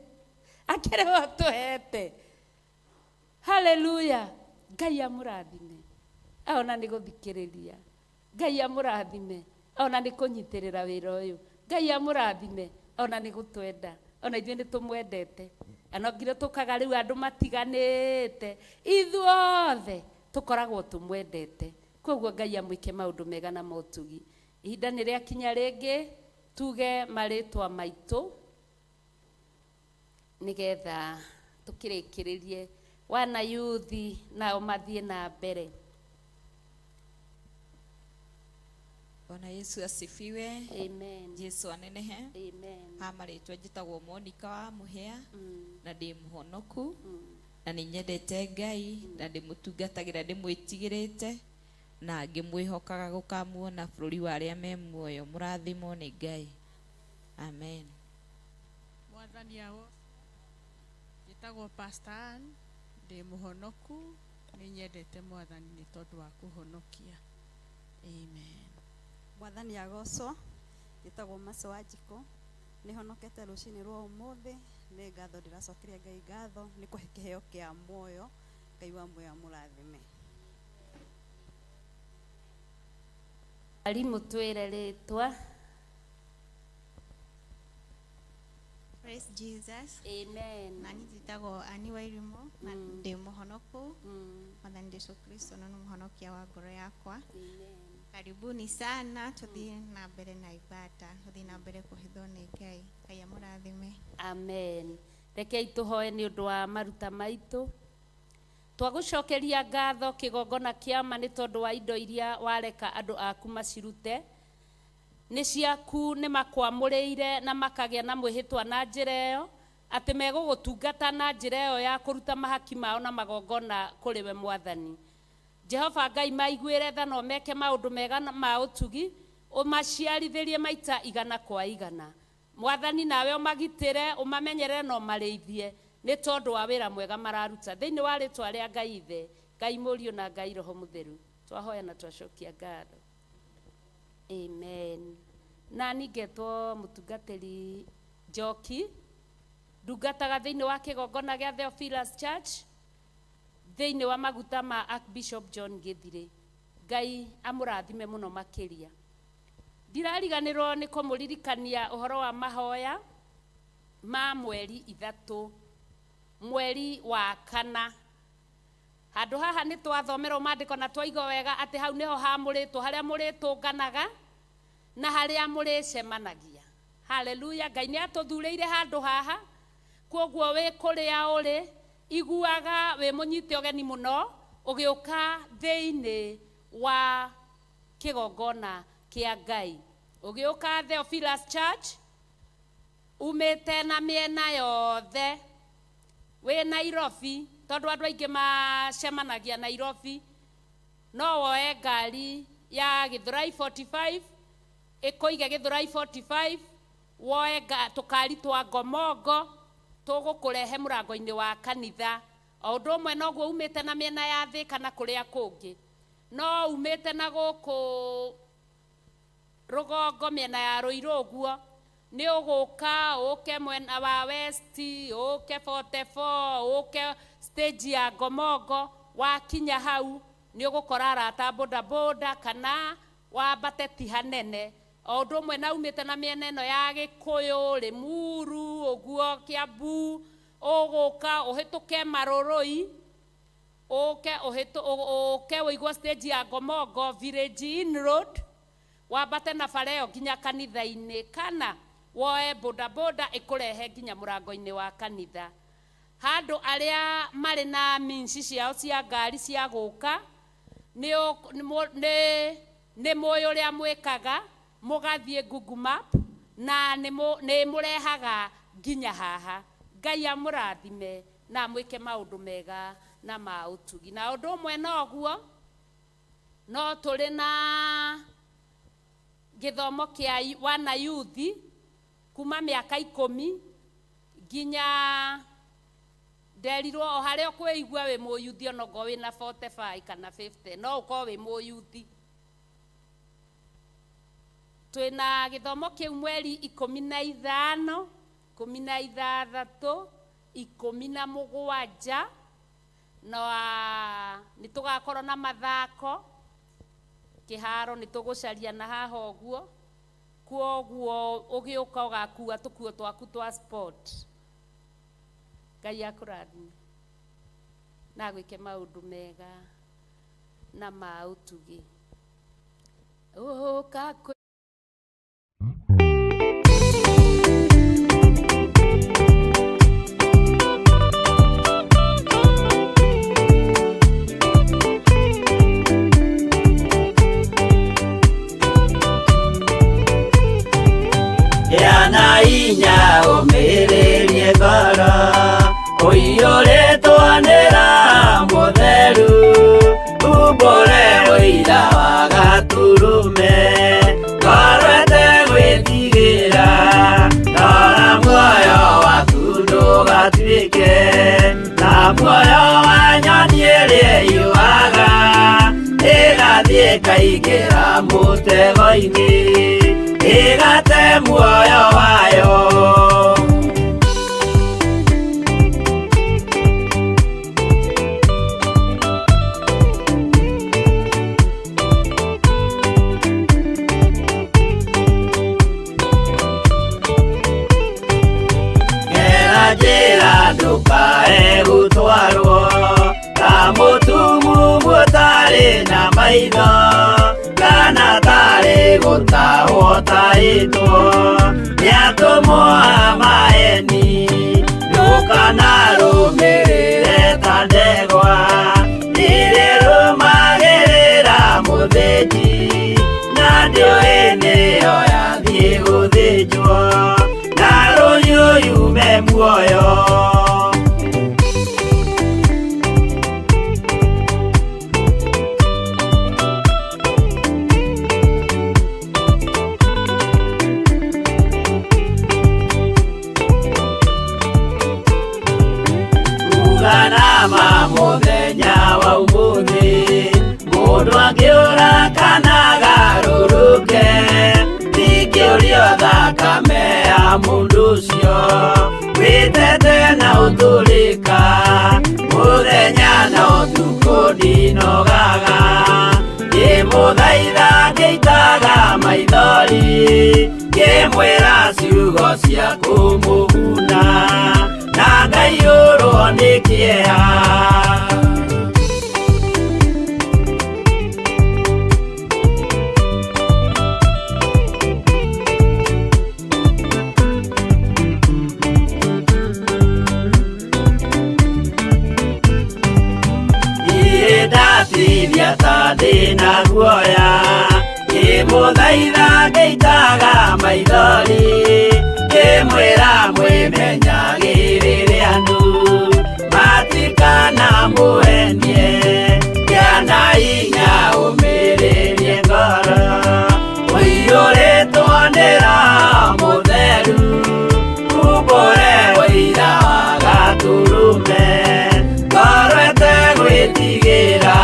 akĩrĩ we ũtũhete. Haleluya, Ngai amũrathime ona nĩ gũthikĩrĩria. Ngai amũrathime ona nĩ kũnyitĩrĩra wĩra ũyũ. Ngai amũrathime ona nĩ gũtwenda, ona ithuĩ nĩ tũmwendete. Ano nginya tũkaga rĩu andũ matiganĩte, ithuothe tũkoragwo tũmwendete. Koguo Ngai amwĩke maũndũ mega na motugi. Ihinda nĩ rĩakinya rĩngĩ tuge marĩtwa maitũ nĩgetha tũkĩrĩkĩrĩrie wana yuthi nao mathiĩ na mbere. Bwana Yesu asifiwe. Amen. Jesu anenehe. Amen. Ha marĩtwa njĩtagwo Monica wa Mũhĩa na ndĩ mũhonoku na nĩ nyendete Ngai na ndĩmũtungatagĩra ndĩmwĩtigĩrĩte na ngĩmwĩhokaga gũkamuona bũrũri wa arĩa me muoyo. Mũrathimwo nĩ Ngai. Amen. Mwathani awo. Njĩtagwo Pastor Ann, ndĩ mũhonoku, nĩ nyendete mwathani nĩ tondũ wa kũhonokia. Amen. Mwathani agocwo. Njĩtagwo Maco wa Njikũ, nĩ honokete rũcinĩ rwa ũmũthĩ. Nĩ ngatho ndĩracokeria Ngai ngatho nĩ kũhe kĩheo kĩa muoyo. Ngai wa muoyo amũrathime. Arimũ, twĩre rĩtwa. Praise Jesus. Amen. Na niĩ njĩtagwo Ani Wairimu na ndĩ mũhonoku. Mwathani Jesu Kristo no nĩ mũhonokia wa ngoro yakwa. Karibuni sana, tuthiĩ na mbere na ibada, tuthiĩ na mbere kũhithwo nĩ Ngai. Ngai amũrathime. Amen. Rekei tũhoe nĩ ũndũ wa maruta maitũ. Twagũcokeria ngatho kĩgongona kĩama nĩ tondũ wa indo iria wareka andũ aku macirute. Nĩ ciaku, nĩ makwamũrĩire na makagĩa na mwĩhĩtwa na njĩra ĩyo atĩ megũgũtungata na njĩra ĩyo ya kũruta mahaki mao na magongona kũrĩ we. Mwathani Jehova Ngai, maiguĩre tha na ũmeke maũndũ mega na ma ũtugi, ũmaciarithĩrie maita igana kwa igana. Mwathani, nawe ũmagitĩre, ũmamenyerere na ũmarĩithie nĩ tondũ wa wĩra mwega mararuta. Thĩinĩ wa rĩtwa rĩa Ngai Ithe, Ngai Mũriũ na Ngai Roho Mũtheru, twahoya na twacokia ngatho. Amen. Na ningetwo mũtungatĩri Njoki, ndungataga thĩinĩ wa kĩgongona gĩa Theophilus Church thĩinĩ wa maguta ma Archbishop John Gĩthirĩ. Ngai amũrathime mũno makĩria. Ndirariganĩrwo nĩ kũmũririkania ũhoro wa mahoya ma mweri 3, mweri wa kana. Handũ haha nĩ twathomerwo maandĩko na twaigua wega atĩ hau nĩho hamũrĩtwo, harĩa mũrĩtũnganaga na harĩa mũrĩcemanagia. Haleluya! Ngai nĩ atũthurĩire handũ haha, kwoguo wĩ kũrĩa ũrĩ, iguaga wĩ mũnyite ũgeni mũno ũgĩũka thĩinĩ wa kĩgongona kĩa Ngai, ũgĩũka Theophilus Church umĩte na mĩena yothe. Wĩ Nairobi, tondũ andũ aingĩ macemanagia Nairobi, no woe ngari ya Gĩthũrai 45 ĩkũige Gĩthũrai 45, woe tũkari twa Ngomongo tũgũkũrehe mũrango-inĩ wa kanitha. O ũndũ ũmwe noguo umĩte na mĩena ya thĩ kana kũrĩa kũngĩ, no umĩte na gũkũ rũgongo mĩena ya Rũirũ ũguo, nĩ ũgũka ũke mwena wa West, ũke 44, ũke stage ya Ngomongo. Wakinya hau nĩ ũgũkora arata bodaboda kana wambate ti hanene. O ũndũ ũmwe na umĩte na mĩena ĩno ya Gĩkũyũ, Rĩmuru ũguo, Kĩambu, ũgũka ũhĩtũke Marũrũi, ũke ũke ũigwo stage ya Ngomongo, Village Inn Road, wambate na bara ĩyo nginya kanitha-inĩ, kana woe bodaboda ĩkũrehe nginya mũrango-inĩ wa kanitha. Handũ arĩa marĩ na means ciao cia ngari cia gũka, nĩ mũĩ ũrĩa mwĩkaga, mũgathiĩ Google Map na nĩ mũrehaga nginya haha. Ngai amũrathime na amwĩke maũndũ mega na ma ũtugi. Na ũndũ ũmwe noguo, no tũrĩ na gĩthomo kĩa wana yuthi kuma mĩaka 10 nginya nderirwo o harĩa ũkwĩigua wĩ mũyuthi, onokorwo wĩna 45 kana 50, no ũkorwo wĩ mũyuthi. Twĩna gĩthomo kĩu mweri 15, 16, 17, na nĩ tũgakorwo na mathako kĩharo, nĩ tũgũcaria na haha ũguo. Kwoguo ũgĩũka ũgakua tũkuo twaku twa sport. Ngai akũrathime na agwĩke maũndũ mega na ma ũtugi. Ũka. Gĩa na hinya, ũmĩrĩrie ngoro, ũiyũrĩtwo nĩ Roho Mũtheru, umbũre ũira wa Gatũrũme. mũtego-inĩ ĩgate muoyo wayo. Gera njĩra ndũkae gũtwarwo ta mũtumumu ũtarĩ na maitho kana tarĩ gũtahwo tahĩtwo nĩ atũmwo a maeni. Ndũkanarũmĩrĩre ta ndegwa ĩrĩa ĩrũmagĩrĩra mũthĩnji na ndĩũĩ nĩyo yathiĩ gũthĩnjwo na rũhiũ yume muoyo. Uganama mũthenya wa ũmũthĩ mũndũ angĩũra kana agarũrũke ndingĩũrio thakame ya mũndũ ũcio wĩtete na ũtũrĩka mũthenya na ũtukũ ndinogaga ngĩmũthaitha ngĩitaga maithori ngĩmwĩra ciugo cia kũmũguna na ngaiyũrwo nĩ kĩeha. Niĩ ndatithia ta ndĩna guoya ngĩmũthaitha ngĩitaga maithori ngĩmwĩra mwĩmenyagĩrĩre andũ matikanamũhenie kĩana hinya ũmĩrĩrie ngoro ũiyũrĩtwo nĩ Roho Mũtheru umbũre ũira wa Gatũrũme ngoro ĩtegwĩtigĩra.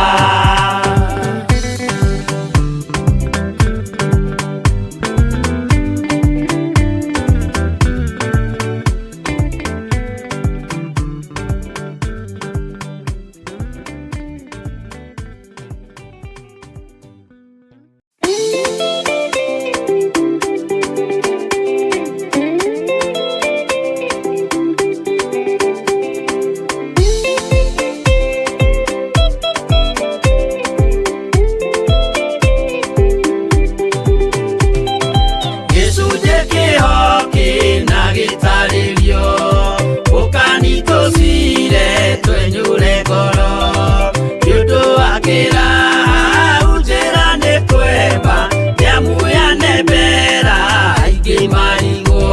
Gĩcunjĩ kĩho kĩna gĩtarĩrio ũkani tũcire twenyũre ngoro nĩ ũndũ wa kĩraha njĩra nĩ kwemba nĩamu yanembera aingĩ marigwo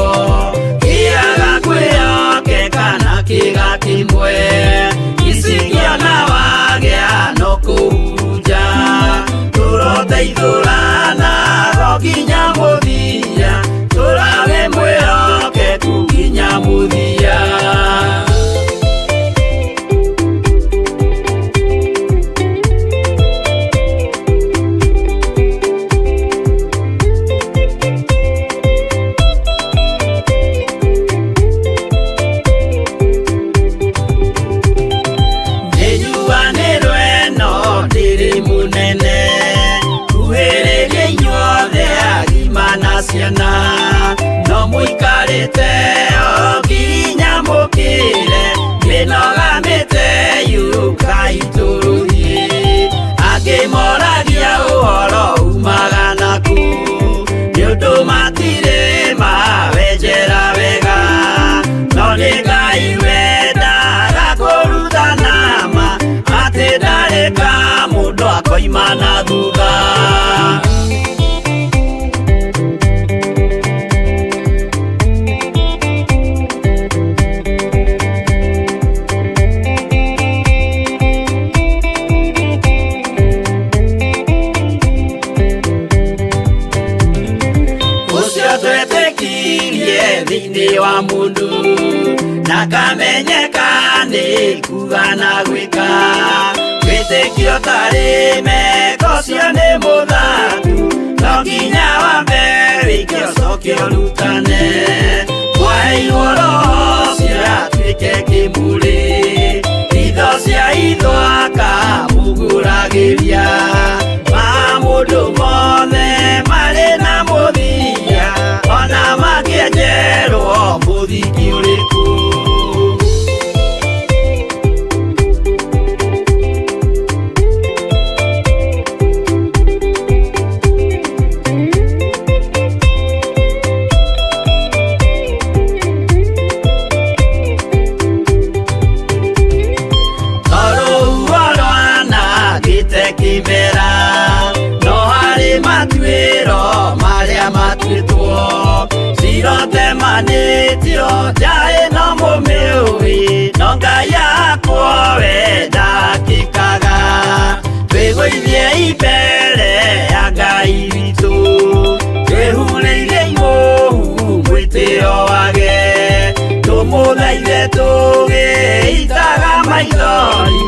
kĩaga kwĩhokeka na kĩga kĩmwe icingĩona wagĩa no kũhurunja tũroteithũrana go nginya mũthia tũrage mwĩhokeku nginya mũthia. Nĩnjuanĩrwo ĩno ndĩrĩ mũnene kuhĩrĩria inyuothe agima na ciana no mũikarĩte o nginya mũkĩre mĩnoga mĩte yũkai tũrũthiĩ angĩ moragia ũhoro umaga naku nĩ ũndũ matirĩ mawenjera wega no nĩ Ngai wendaga kũrutana ma atĩ ndarĩ ka mũndũ akoima na thutha. Ũcio twetĩkirie thĩinĩ wa mũndũ na kamenyeka nĩ kuga na gwĩka wĩtĩkio tarĩ meko ũcio nĩ mũthatu no Nginya wambe wĩke ũcoke ũrutane. Mwaheirwo roho ũcio atuĩke kĩmũrĩ, itho cia itho akamũgũragĩria. Maũndũ mothe marĩ na mũthia, ona makĩenjerwo mũthingi ũrĩkũ. Tondũ rwanangĩte kĩmera, no harĩ matuĩro marĩa matuĩtwo. Cirotemanĩtio njaĩ no mũmĩũĩ, no Ngai yakwa we ndakĩkaga. Twĩgũithie mbere ya Ngai witũ, twĩhurĩire imũhu mwĩtĩo wage. Tũmũthaithe tũgĩitaga maithori,